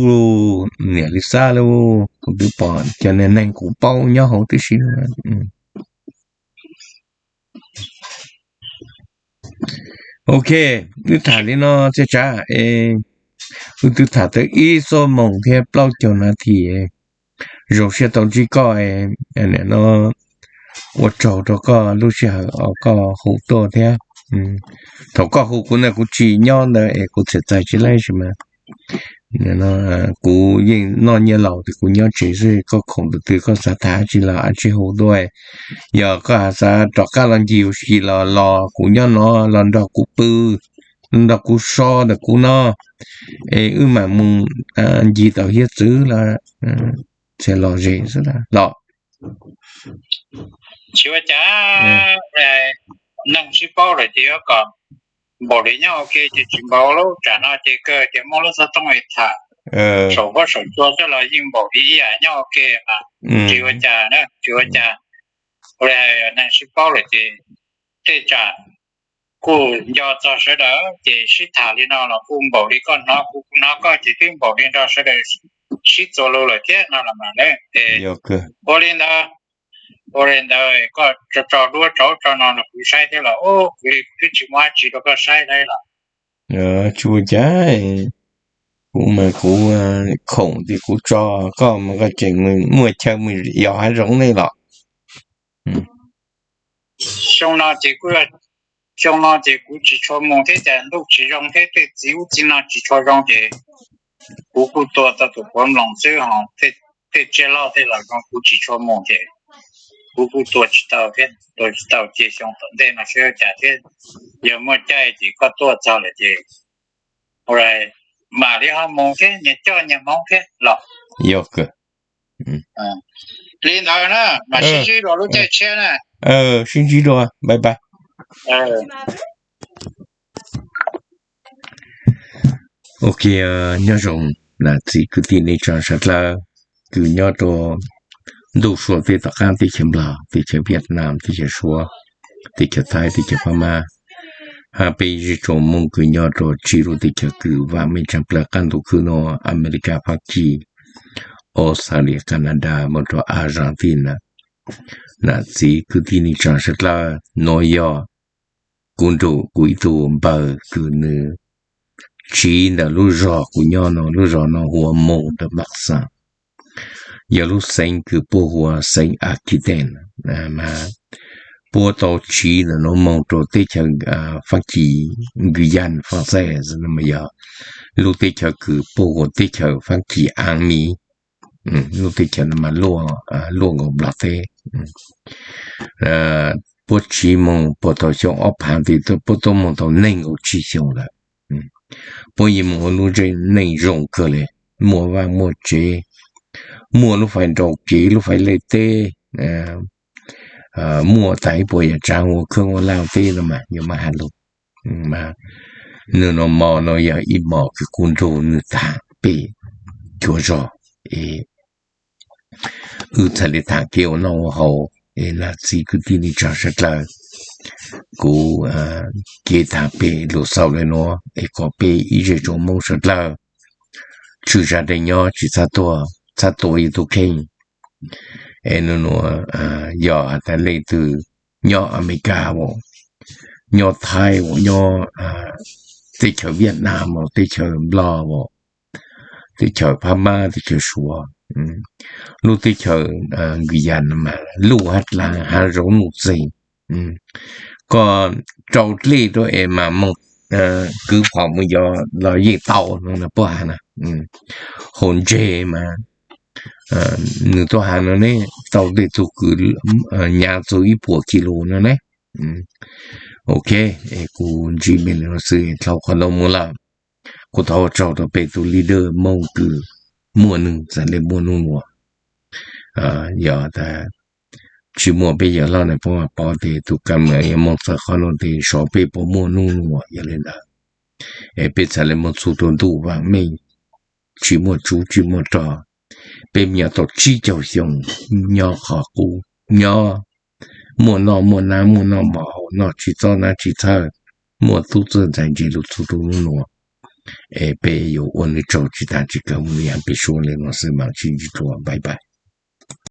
niam li xab lauj, kuv twb pom cov niag neeg kuv paub nyob hauv tib si. Ok, wb tham li no txiaj tsav es, wb twb tham tau ib xuab moos thiab plaub caug nas this. Zoo siab tau ntsib koj, nim no ua tsaug rau koj lub sij hawm uas koj hu tuaj thiab. Thaum koj hu kuv na kuv tsis nyob ntawd es kuv txham txais tsis laib sis mas kuv yeej noj nyiaj laus ces kuv nyob tsev xwb, koj khoom tus twg koj xav tham tsi los ab tsi hu tuaj. Yog koj xav rov qab los ncig ua si los los kuv nyob no, los nrog kuv pw, nrog kuv so ntawm kuv no, es wb mam mus ncig tau hiav txwv los, txhia los ze xwb los. Tsis ua cas, neeg sib paub lawm ces yuav kom npaum li nyob ua ke ces tsis npaum lub tsam no ces kawg ces muaj lub xov tooj es tham saum huab saum cua xwb los yeej npaum li ib yam nyob ua ke mas. Tsis ua cas na, tsis ua cas. Ua li neeg sib paub lawm ces tej tsam kuj nco txog sawv daws ces sib tham li no los kuj npaum li koj hnov kuv hnov koj ces twb npaum li nrog sawv daws sib txuas lus lawm thiab no los mas na. Ces ua li ntawd, ua li ntawd koj tso duab tso ub tso no los kuv saib thiab los kuv li kuv twb tsis muaj dab tsi rau koj saib thiab los. Tsis ua cas, kuv mas kuv khoom ces kuv tso, koj mas koj tseem muaj chaw mus yos hav zoov ne los. Xyoo no ces kuv, xyoo no ces kuv tsis tshua mus thiab cas ntuj tsis zoo thiab tej txiv ub txiv no tsis tshua zoo ces kuv kuj tua tau tus puav mloog xwb ho tej tsiaj loj tej los zoo kuv tsis tshua mus ces kuv kuj tua tsis tau thiab, tua tsis tau cia xyoo tom ntej no saib ua cas thiab. Yog muaj caij ces koj tuaj txog lawm ces mam li ho mus thiab, nyias coj nyias hmoov thiab los. Yog kawg. Li ntawd na, mam sib ntsib dua lub caij tshiab na. Sib ntsib dua, bye bye. Ok, nyob zoo nam txiv kwv tij neej tsa sawv dlawg, kws nyob rua ntuj sua teb tom qaab, teb chaws Nplog, teb chaws Vietnam, teb chaws Suav, teb chaws Thaib, teb chaws Phab Mab, hab peb zej tsoom Moob kws nyob rua tsib lub teb chaws kws vaam meej tshaj plawg qaab ntuj khwb nuav, Amelikas, Faab Kis, Australia, Canada, moog rua Argentina. Nam txiv kwv tij neej tsa sawv dlawg, nuav yog kuv nrug kuv ib tug npawg kws nws tsiv ntawm lub zog kuv nyob nuav, lub zog nuav hu ua Moos ntawm Max Xaas, yog lub xeev kws puab hu ua xeev Aquitaine, mas puab tau tsiv ntawm nuav moog rua teb chaws Faab Kis, Guyane Française, yog lub teb chaws kws puab hu ua teb chaws Faab Kis Aav Mis. Lub teb chaws nuav mas luaj nkaus Nplog teb. Puab tsiv moog puag thaum xyoo ob phaav ntawd puab tub moog tau neeg nkaum tsib xyoo lawm. Puab yeej moog ua lub neej zoo kawg le, muaj vaaj muaj tsev, muaj lub fais nrau kev, lub fais lej teb, muaj tas ib puas yam tsaav ua khab ua laaj teb no mas yuav mas has lug. Nwg nuav mos nuav yog ib mos kws kuv nrug nwg tham pem cuav zog es wb txhaj le tham kev ua noj ua haus es nam txiv kwv tij neej tsa sawv dlawg. Kuv kev tham pem lug xaus le nuav es kom peb ib zej tsoom Moob sawv dlawg tswj zag dlej nyob tsis txhob tuag, txhob tua ib tug kheej. Es nub nuav yog has tas leej twg nyob Amelikas as, nyob Thaib as, nyob teb chaws Vietnam as, teb chaws Nplog as, teb chaws Phab Mab, teb chaws Suav, lub teb chaws Guyane mas luj hab dlaav, haav zoov nuj txeeg. Koj rau dlej rua es mas moog kwv phom moog yos los yeej tau no puab has na. Haus ntseg mas nwg tuaj has no ne, tau dlej txug kws nyav txug ib puas kis lus no ne. Ok, es kuv ntsib me li no xwb, dhau qhov no mus lawm. Kuv thov ua tsaug rau peb tus leader Hmoob kws muaj neeg txhaj le muaj nuj nua. Yog tas tsis muaj peb yawg loj na peb pom tias tus kam meem yuav moog txawv qhov no tes xyov peb puas muaj nuj nua. Yog li ntawd es peb txhaj le moog txug rua ntuj vaam meej, tsis muaj tsuv tsis muaj rog. Peb nyob tau tsib caug xyoo, nyob qhov qub, nyob muaj noj muaj nab, muaj noj mov haus, noj tsis txob nab tsis txhawj, muaj tub txawj ntxhais ntse lug txug rua nuj nua. Es peb yuav ua nwg tsaug tsis taag tsis kawg mus li yav peb suab le nuav xwb, maam sib ntsib dlua, bye bye.